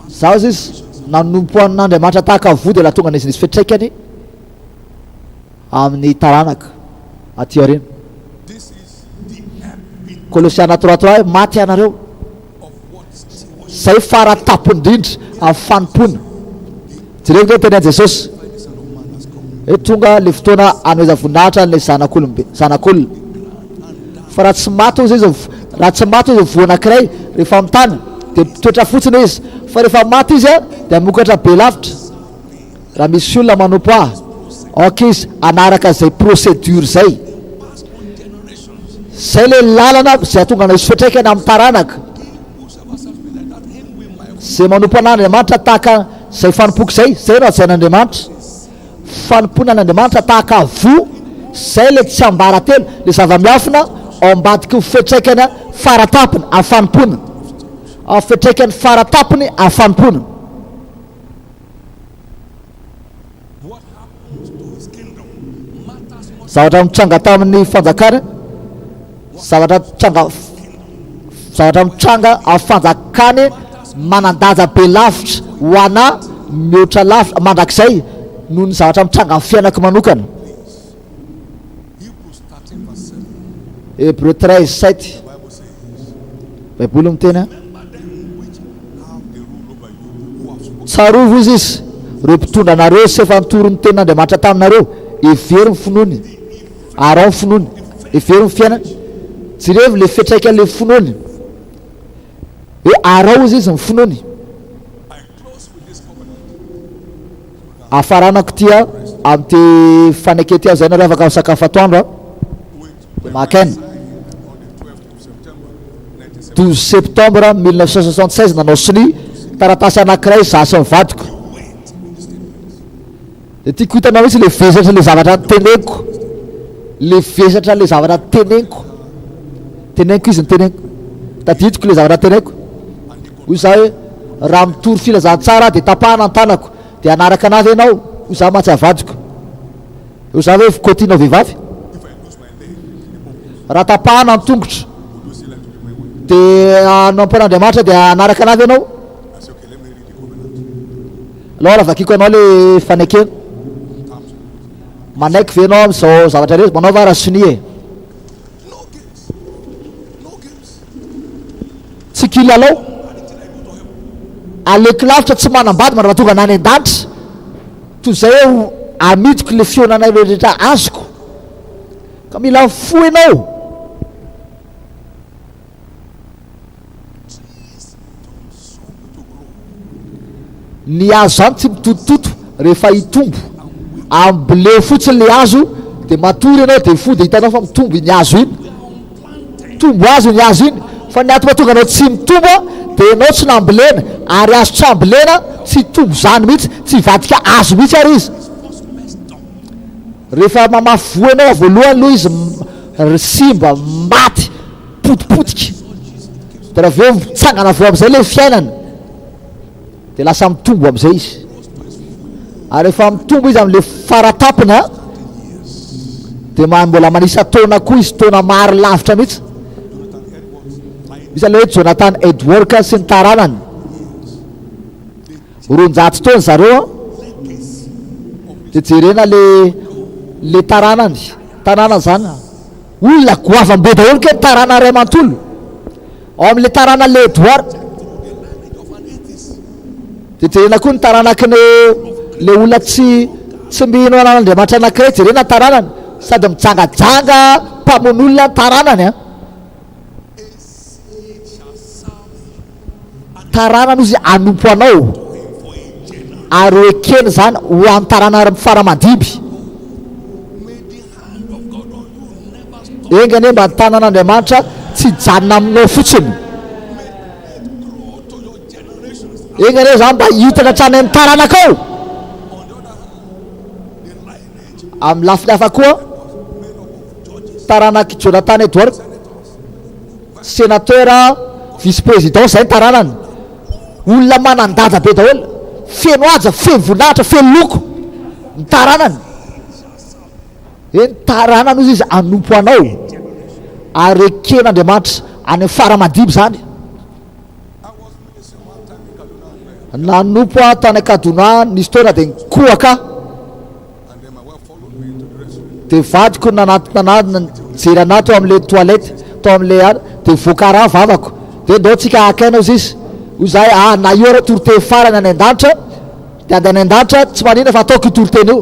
Zaho izy nanompo an'Andriamanitra tahaka ny voa dia lahatonga nisy nisy fiantraikany amin'ny taranaka aty aoriana. Kolosiana 3:3 hoe maty ianareo. Izay fara tampony indrindra amin'ny fanompoana. Jereo ange ny tenin'i Jesosy hoe tonga ilay fotoana hanomezana voninahitra an'ilay zanak'olombe, zanak'olona. Fa raha tsy maty hozy izy, raha tsy maty hozy ny voa anankiray rehefa amin'ny tany dia mitoetra fotsiny izy. Fa rehefa maty izy dia hamokatra be lavitra. Raha misy olona manompo ahy, aoka izy hanaraka izay procédure izay. Izay ilay lalana izay hahatonga anao hisy fiantraikany amin'ny taranaka. Izay manompo an'Andriamanitra tahaka izay fanompoako izay, izay no hajain'Andriamanitra. Fanompoana an'Andriamanitra tahaka voa. Izay ilay tsiambaratelo, ilay zava-miafina ao ambadiky ny fiantraikany faratampony amin'ny fanompoana. Amin'ny fiantraikany faratampony amin'ny fanompoana. Zavatra nitranga tamin'ny fanjakana, zavatra nitranga, zavatra mitranga amin'ny fanjakany manan-danja be lavitra ho anà mihoatra lavitra mandrakizay noho ny zavatra mitranga amin'ny fiainako manokana. Hébreux 13, 7. Baiboly miteny a. Tsarovy hozy izy, ireo mpitondra anareo sy efa nitory ny tenin'Andriamanitra taminareo, hevero ny finoany, araho ny finoany, hevero ny fiainany, jerevo le fiantraikan'le finoany, hoe araho hozy izy ny finoany. Hafaranako ity aho amin'ity fanekena ity aho izay nareo afaka misakafo atoandro a, dia maka aina. 12 septembre 1976 nanao sonia taratasy anankiray izaho sy ny vadiko. Dia tiako hitanao mihitsy le vesatra le zavatra teneniko. Le vesatra le zavatra teneniko. Teneniko izy ny teneniko. Tadidiko le zavatra teneniko. Hoy izaho hoe raha mitory filazantsara aho dia tapahana ny tanako dia hanaraka anah ve ianao? Hoy izaho mantsy avadiko. Hoy izaho hoe kotianao vehivavy? Raha tapahana ny tongotra dia hanompo an'Andriamanitra dia hanaraka anah ve ianao? Alao raha vakiko anao le fanekena. Manaiky ve ianao amin'izao zavatra rehetra? Manaova raha sonia e. Tsy kilalao. Aleoko lavitra tsy manambady mandra tonga any an-danitra. Toy izay hoe amidiko le fihaonanay rehetra azoko. Ka mila mifoha ianao. Ny hazo zany tsy mitotototo rehefa hitombo. Amboleo fotsiny le hazo de matory ianao de mifoha de hitanao fa mitombo iny hazo iny. Mitombo hazo iny hazo iny. Fa ny antony mahatonga anao tsy mitombo de ianao tsy nambolena. Ary hazo tsy ambolena tsy hitombo zany mihitsy, tsy hivadika hazo mihitsy ary izy. Rehefa mamafy voa ianao voalohany aloha izy simba, maty, potipotika. Dia raha avy eo mitsangana voa amin'izay ilay fiainana, dia lasa mitombo amin'izay izy. Ary rehefa mitombo izy amin'ilay faratampony a, dia mbola manisa taona koa izy, taona maro lavitra mihitsy. Misy ilay hoe Jonathan Edwards sy ny taranany. 200 taona zareo an, dia jerena le le taranany, tanàna zany, olona goavam-be daholo kay ny tarana ray manontolo, ao amin'le tarana le Edouard, dia jerena koa ny taranaky ny le olona tsy tsy mino an'Andriamanitra anankiray, jerena ny taranany, sady mijangajanga mpamono olona ny taranany an. Taranany ozy hanompo anao, ary ho ekena izany ho an'ny taranary fara-mandimby. Enga anie mba ny tanan'Andriamanitra tsy hijanona aminao fotsiny. Enga anie izany mba hiitatra hatrany amin'ny taranakao. Amin'ny lafiny hafa koa, taranak'i Jonathan Edwards, Sénateur, vice président zay ny taranany. Olona manan-danja be daholo. Feno haja, feno voninahitra, feno loko ny taranany. Hoe ny taranany hozy izy hanompo anao. Ary eken'Andriamanitra any amin'ny fara aman-dimby izany. Nanompo aho tany Kaduna, nisy fotoana dia nikohaka aho. Dia vadiko nanatona anah nijery anah teo amin'ilay toilette, tao amin'ilay an, dia voaka rà vavako. Dia ndao tsika haka aina hozy izy. Hoy zahay, ah na io ara toriteny farany any an-danitra, dia andeha any an-danitra, tsy maninona fa ataoko io toriteny io.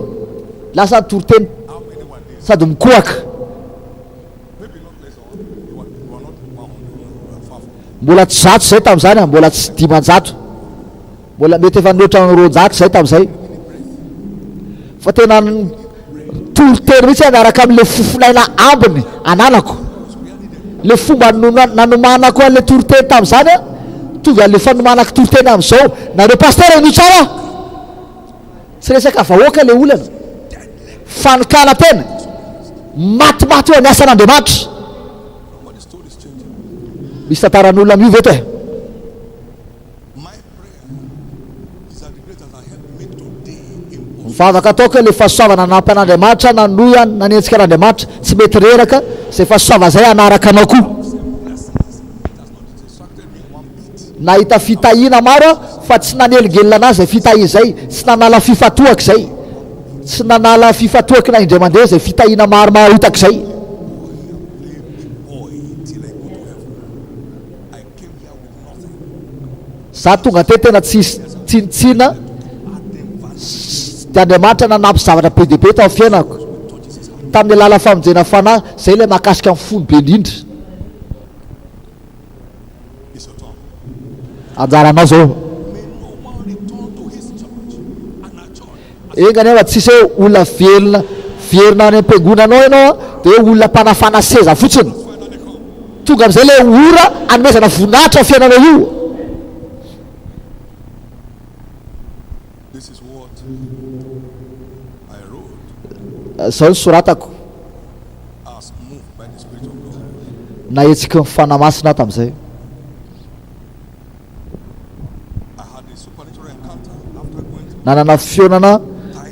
Lasa ny toriteny sady mikohaka. Mbola tsy zato izay tamin'izany an, mbola tsy 500. Mbola mety efa nihoatra ny 200 izay tamin'izay. Fa tena nitoriteny mihitsy aho miaraka amin'ilay fofonaina ambiny ananako. Ilay fomba nanomanako an'ilay toriteny tamin'izany an, mitovy an'ilay fanomanako toriteny amin'izao. Nareo pasteur henoy tsara aho. Tsy resaka vahoaka ilay olana. Fanokana tena. Matimaty eo ny asan'Andriamanitra. Misy tantaran'olona miova eto e. Ny vavaka ataoko ilay fahasoavana nanampy an'Andriamanitra nanohy an nanenjika an'Andriamanitra tsy mety reraka izay fahasoavana izay hanaraka anao koa. Nahita fitahiana maro aho fa tsy nanelingelina anahy izay fitahiana izay, tsy nanala fifantohako izay, tsy nanala fifantohako na indray mandeha izay fitahiana maromaro hitako izay. Za tonga teo tena tsisy tsinontsinona dia Andriamanitra nanampy zavatra be dia be tao amin'ny fiainako tamin'ny alalan'ny famonjena fanahy, izay ilay mahakasika ny fony be indrindra. Anjaranao zao. Enga anie fa tsisy hoe olona velona verina any am-piangonanao ianao dia hoe olona mpanafana seza fotsiny. Tonga amin'izay ilay ora hanomezana voninahitra ny fiainanao io. Izao no soratako. Nahetsiky ny Fanahy Masina aho tamin'izay. Nanana fihaonana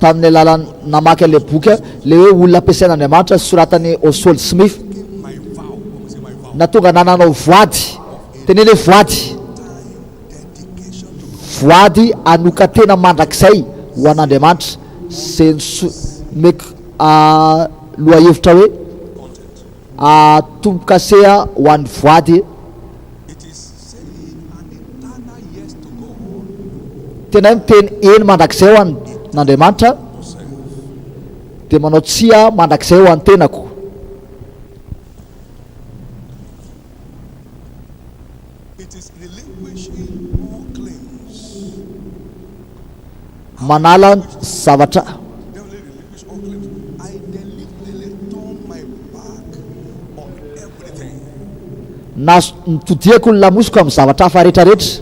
tamin'ny alalan'ny namaky an'ilay boky aho, ilay hoe Olona Ampiasain'Andriamanitra, soratan'i Oswald Smith. Nahatonga ahy nanao voady, teneno hoe voady, voady hanokan-tena mandrakizay ho an'Andriamanitra, izay nomeko lohahevitra hoe Tombo-kase ho an'ny voady. Tena hoe miteny eny mandrakizay ho an'Andriamanitra dia manao tsia mandrakizay ho an'ny tenako. Manala zavatra. Nitodihako ny lamosiko amin'ny zavatra hafa rehetrarehetra.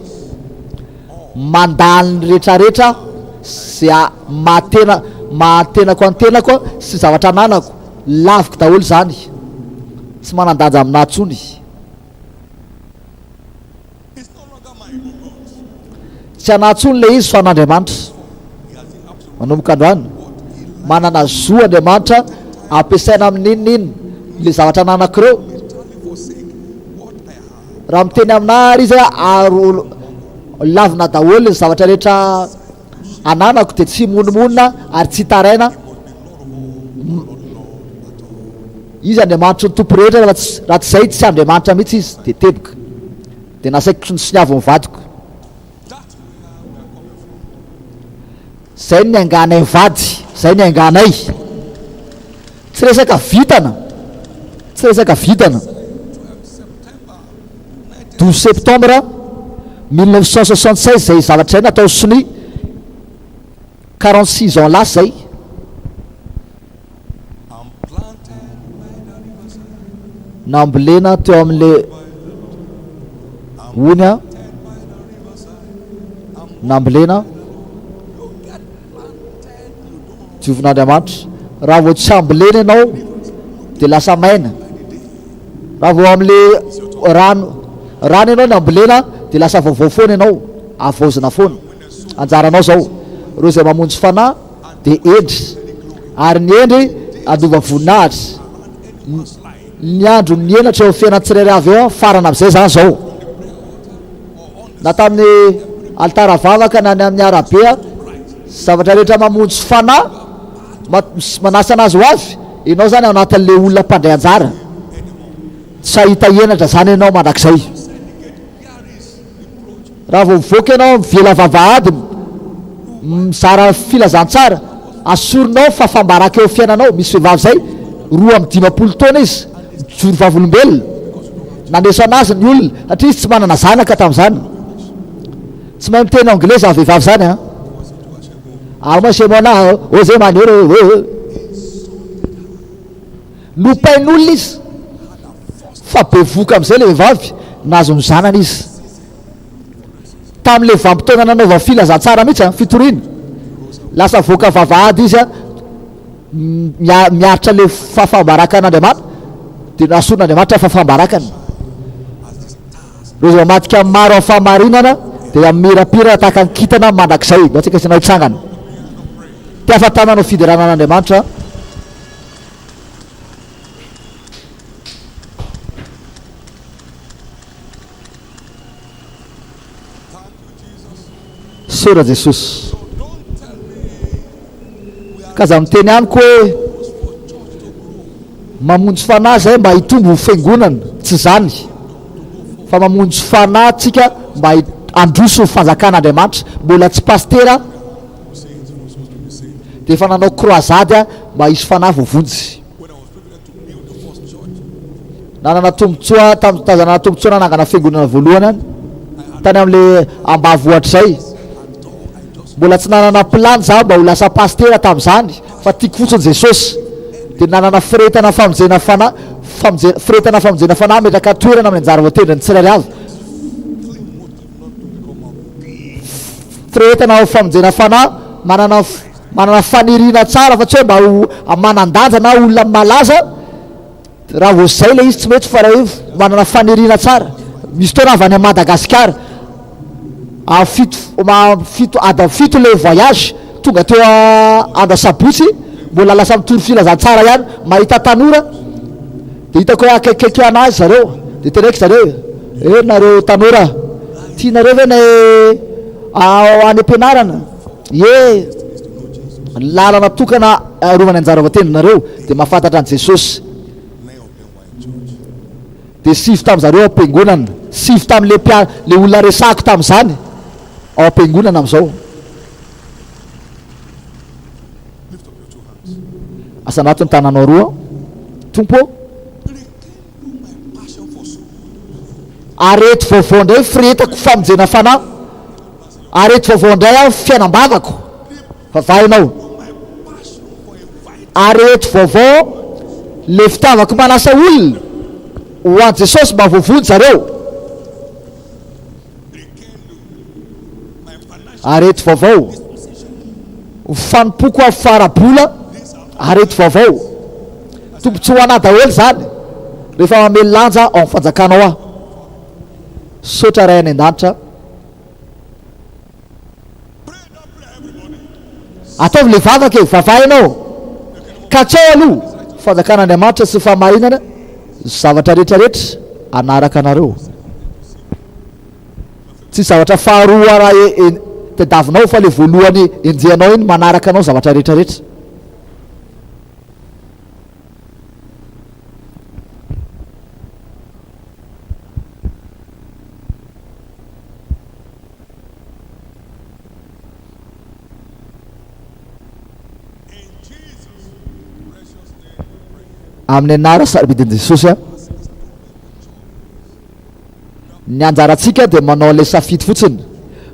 Mandà ny rehetrarehetra aho izay maha-tena, maha-tenako an'ny tenako sy zavatra ananako. Laviko daholo izany. Tsy manan-danja aminà intsony. Tsy anà intsony ilay izy fa an'Andriamanitra. Manomboka androany, manana zo Andriamanitra ampiasaina amin'inona inona ilay zavatra ananako ireo. Raha miteny aminà ary izy hoe ary lavina daholo ny zavatra rehetra ananako dia tsy himonomonona ary tsy hitaraina. Izy Andriamanitry ny Tompo rehetra raha tsy raha tsy izay tsy Andriamanitra mihitsy izy dia teboka. Dia nasaiko nosoniavin'ny vadiko. Zay ny nianganay mivady, zay nianganay. Tsy resaka vintana, tsy resaka vintana. 12 septembre 1976 zay zavatra zay natao sonia, 46 ans lasa zay. Nambolena teo amin'ilay ony aho. Nambolena. Diovin'Andriamanitra. Raha vao tsy ambolena ianao dia lasa maina. Raha vao amin'ilay rano rano ianao nambolena dia lasa vaovao foana ianao, havaozina foana. Anjaranao izao. Ireo izay mamonjy fanahy dia hendry, ary ny hendry handova voninahitra. Ny andro ny henatra eo amin'ny fiainan'ny tsirairay avy eo farana amin'izay izany izao. Na tamin'ny alitara vavaka na ny amin'ny arabe, zavatra rehetra mamonjy fanahy, manasa anazy ho avy, ianao izany ao anatin'ilay olona mpandray anjara. Tsy hahita henatra izany ianao mandrakizay. Raha vao mivoaka ianao mivela vavahady mizara filazantsara, asorinao ny fahafaham-baraka eo amin'ny fiainanao. Misy vehivavy izay 52 taona izy, mijoro vavolombelona. Naneso an'azy ny olona satria izy tsy manana zanaka tamin'izany. Tsy mahay miteny anglais izany vehivavy izany an. Aoma semona, oze manero. Nopain'olona izy fa bevohoka amin'izay ilay vehivavy, nahazo ny zanany izy. Tamin'ilay vanim-potoana nanaovany filazantsara mihitsy an, fitoriana. Lasa voaka vavahady izy an. Miaritra le fahafaham-barakan'Andriamanitra dia nasorin'Andriamanitra fahafaham-barakany. Ireo izay mamadika maro amin'ny fahamarinana dia hamirapirana tahaka ny kintana mandrakizay. Ndao tsika asiana hitsangana. Te hafa-tanana ho fiderana an'Andriamanitra. Sora Jesosy. Ka aza miteny amiko hoe mamonjy fanahy zay mba hitombo ho fiangonana, tsy zany. Fa mamonjy fanahy tsika mba handroso ny fanjakan'Andriamanitra. Mbola tsy pasitera dia efa nanao croisade mba hisy fanahy voavonjy. Nanana tombontsoa tamin'ny tazana tombontsoa nanangana fiangonana voalohany any tany amin'ilay ambanivohitra izay. Mbola tsy nanana plan za mba ho lasa pasitera tamin'izany fa tiako fotsiny Jesosy. Dia nanana firehetana famonjena fanahy, famonjena, firehetana famonjena fanahy hametraka toerana amin'ny anjara voatendrin'ny tsirairay avy. Firehetana ho famonjena fanahy, manana manana faniriana tsara fa tsy hoe mba ho manan-danja na olona malaza. Raha vao zay ilay izy tsy mety fa raha hoe manana faniriana tsara. Misy fotoana avy any Madagasikara, a fito fito adiny fito ilay voyage, tonga teo andro asabotsy, mbola lasa mitory filazantsara ihany, mahita tanora, dia hitako hoe akaikikaiky anahy zareo, dia teneniko zareo hoe, eh nareo tanora, tianareo ve ny any am-pianarana? Ie, ny lalana tokana arovana anjara voatendrinareo dia mahafantatra an'i Jesosy. Dia sivy tamin'zareo ao am-piangonana, sivy tamin'le mpia, le olona resahako tamin'izany ao am-piangonana amin'izao. Asandrato ny tananao roa, Tompo ô. Areto vaovao indray firehetako famonjena fanahy. Areto vaovao indray aho fiainam-bavako. Vavaha ianao. Areto vaovao le fitiavako manasa olona ho an'i Jesosy mba voavonjy zareo. Areto vaovao ny fanompoako aho fara-bola. Areto vaovao. Tombontsoa ho anah daholo izany rehefa mamely lanja ao amin'ny fanjakanao aho. Misaotra Ray any an-danitra. Ataovy le vavaka e, vavaha ianao. Katsao aloha fanjakan'Andriamanitra sy fahamarinana, zavatra rehetra rehetra hanaraka anareo. Tsy zavatra faharoa raha tadiavinao fa le voalohany enjehanao iny manaraka anao zavatra rehetra rehetra. Amin'ny anara sarobidin'i Jesosy a. Ny anjarantsika dia manao ilay safidy fotsiny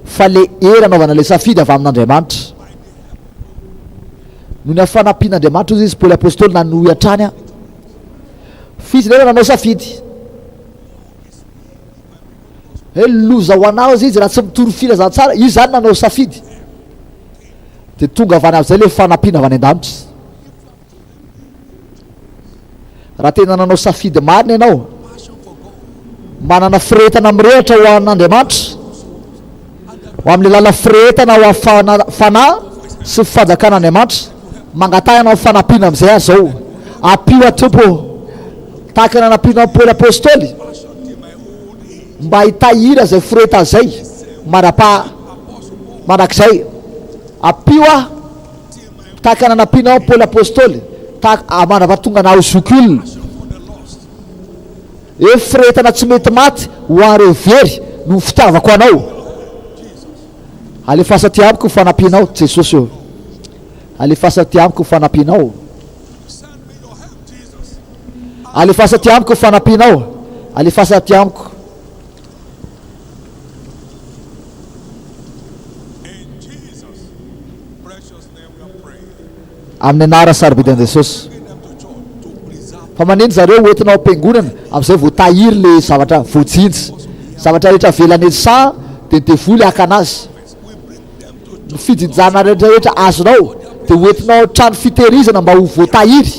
fa le hery anaovana ilay safidy avy amin'Andriamanitra. Noho ny fanampian'Andriamanitra hozy izy Paoly Apostoly nanohy hatrany a. F'izy nefa nanao safidy. Hoe loza ho anao izy raha tsy mitory filazantsara, izy zany nanao safidy. Dia tonga avy any amin'izay ilay fanampiana avy any an-danitra. Raha tena nanao safidy marina ianao, manana firehetana mirehitra ho an'Andriamanitra, ho amin'ny alalan'ny firehetana ho amin'ny fanahy sy fanjakan'Andriamanitra, mangataha ianao fanampiana amin'izay aza izao. Ampio aho Tompo ô, tahaka ny nanampianao an'i Paoly Apostoly, mba hitahiry izay firehetana izay mandra-paha mandrakizay. Ampio aho. Tahaka ny nanampianao an'i Paoly Apostoly, tahaka, mandra-pahatonga anao ho zokiolona. Hoe firehetana tsy mety maty ho an'ireo very noho ny fitiavako anao. Alefaso aty amiko ny fanampianao, Jesosy ô. Alefaso aty amiko ny fanampianao. Alefaso aty amiko ny fanampianao. Alefaso aty amiko. Amin'ny anara sarobidy an'i Jesosy. Fa maneno zareo ho entina ao am-piangonana amin'izay vao tahiry le zavatra voajinja. Zavatra rehetra avelan'i Elsa dia ny devoly haka anazy. Ny fijinjana rehetra rehetra azonao. Dia hoentinao ao trano fitehirizana mba ho voatahiry.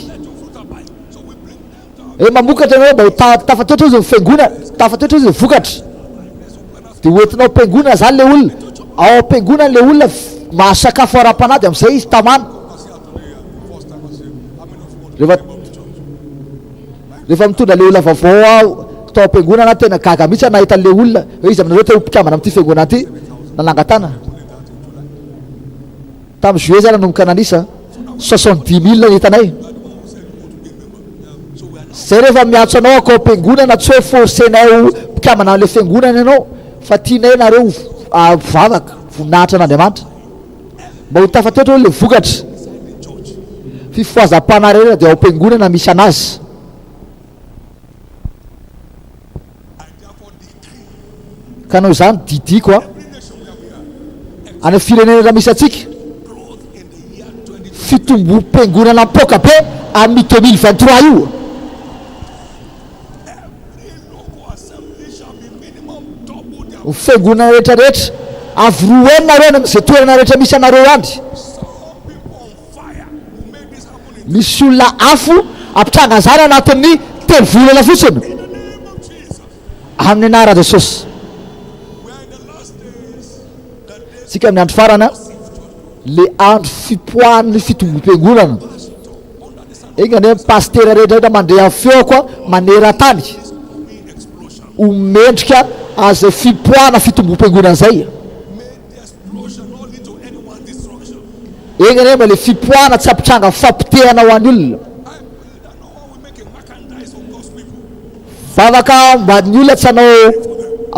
Hoe mamokatra ianareo mba ho tafatoetra hozy ny fiangonana, tafatoetra hozy ny vokatra. Dia hoentinao am-piangonana izany ilay olona. Ao am-piangonana ilay olona mahazo sakafo ara-panahy dia amin'izay izy tamana. Rehefa rehefa mitondra ilay olona vaovao aho tao am-piangonana aho tena gaga mihitsy aho nahita an'ilay olona hoe iza aminareo te ho mpikambana amin'ity fiangonana ity. Nanangan-tanana. Tamin'ny juillet zay nanomboka nanisa, 70 000 ny hitanay. Zay rehefa miantso anao akao am-piangonana tsy hoe forcer-nay ho mpikambana an'ilay fiangonana ianao fa tianay nareo ho vavaka, voninahitra an'Andriamanitra. Mba ho tafatoetra hoe ilay vokatra. Fifohazam-panahy rehetra dia ao am-piangonana misy anazy. Ka noho izany didiako a, any amin'ny firenena rehetra misy antsika, fitomboam-piangonana mipoaka be amin'io 2023 io. Ny fiangonana rehetra rehetra, avy roa heny nareo any amin'izay toerana rehetra misy anareo any. Misy olona afo hampitranga an'izany anatin'ny telo volana fotsiny. Amin'ny anaran'i Jesosy. Tsika amin'ny andro farany, le andro fipoahan'ny fitombom-piangonana. Enga anie ny pasitera rehetra rehetra mandre amin'ny feoko maneran-tany ho mendrika an'izay fipoahana fitombom-piangonana izay. Enga anie mba le fipoahana tsy hampitranga fampotehana ho an'ny olona. Vavaka mba ny olona tsy hanao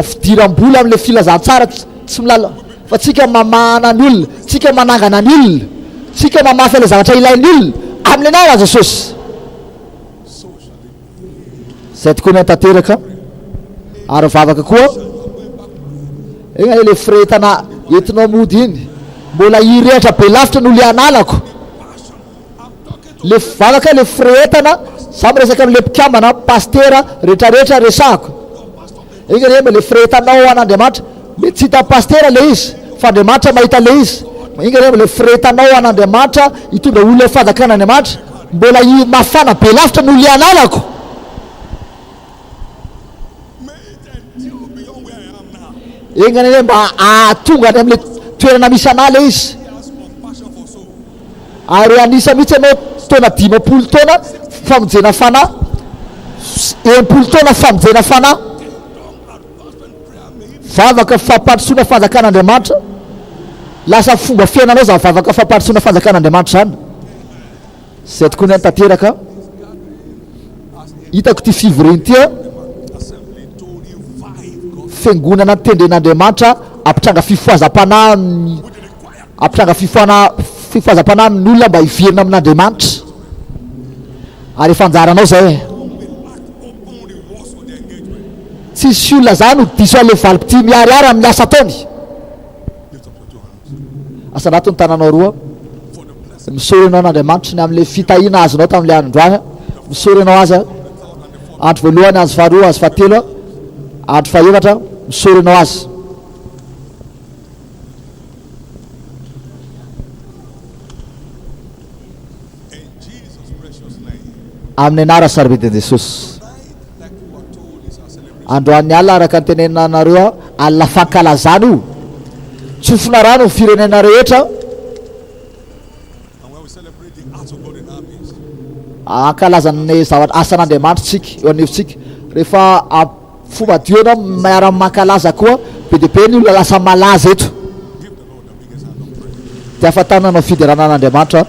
fidiram-bola amin'ilay filazantsara tsy milala fa tsika mamahana ny olona, tsika manangana ny olona, tsika mamafy ilay zavatra ilain'ny olona amin'ny anaran'i Jesosy. Izay tokoa ny tanteraka ary vavaka koa. Enga anie le firehetana entinao mody iny mbola hirehatra be lavitra noho le analako. Le vavaka le firehetana, za miresaka amle mpikambana, pasitera, retraretra resahako. Enga anie mba le firehetanao an'Andriamanitra, mety tsy hitan'ny pasitera le izy fa Andriamanitra mahita le izy. Enga anie mba le firehetanao an'Andriamanitra hitondra olona ho fanjakan'Andriamanitra mbola hi mafana be lavitra noho le analako. Enga anie mba hahatonga any amin'ilay toerana misy anah ilay izy. Ary anisa mihitsy ianao taona 50 taona famonjena fanahy, 60 taona famonjena fanahy. Vavaka fampandrosoana fanjakan'Andriamanitra. Lasa fomba fiainanao izany vavaka fampandrosoana fanjakan'Andriamanitra izany. Izay tokoa ny tanteraka. Hitako ity fivoriana ity a. Fiangonana tendren'Andriamanitra hampitranga fifohazam-panahy hampitranga fifohana fifohazam-panahy amin'ny olona mba hiverina amin'Andriamanitra. Ary efa anjaranao izay. Tsisy olona zany ho diso an'ilay valim-pitia miharihary amin'ny asa ataony. Asandrato ny tananao roa. Misaory anao an'Andriamanitra ny amin'ilay fitahiana azonao tamin'ilay androany. Misaory anao azy. Andro voalohany, andro faharoa, andro fahatelo, andro fahefatra, misaory anao azy. Amin'ny anara sarobidin'i Jesosy. Androany alina araka ny tenenina anareo alina fankalazana io. Tsofina rano ny firenena rehetra. Hankalaza ny zavatra asan'Andriamanitra tsika eo anivontsika. Rehefa fo madio ianao miara mankalaza koa be dia be ny olona lasa malaza eto. Dia afa-tanana hanao fiderana an'Andriamanitra.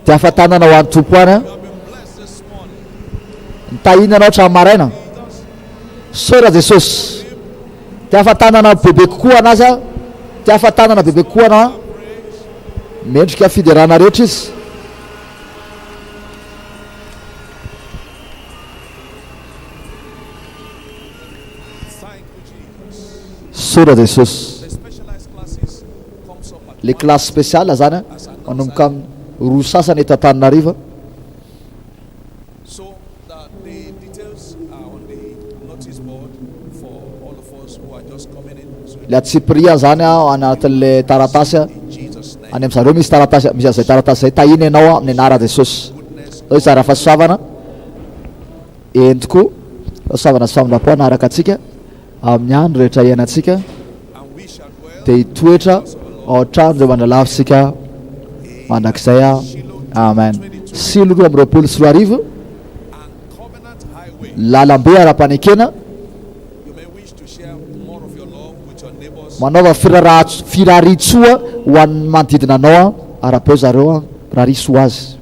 Dia afa-tanana ho an'ny Tompo any an. Nitahina anao hatramin'ny maraina. Misaotra Jesosy. Dia afa-tanana bebe kokoa anazy aho. Dia afa-tanana bebe kokoa anao aho. Mendrika fiderana rehetra izy. Sora Jesosy. Le classe spéciale zany manomboka amin'ny roa sasany eto Antananarivo. Le antsipiriany zany ao anatin'le taratasy any amin'zareo misy taratasy misy an'izay taratasy zay tahina ianao amin'ny anaran'i Jesosy. Zao hizara fahasoavana. Eny tokoa, fahasoavana sy famindram-po hanaraka antsika amin'ny andro rehetra iainantsika, dia hitoetra ao an-tranon'ireo mandralavy isika mandrakizay. Amen. Silo 2022, lalambe ara-panekena, manaova firarahats- firarian-tsoa ho an'ny manodidina anao, arabeo zareo, rariso ho azy.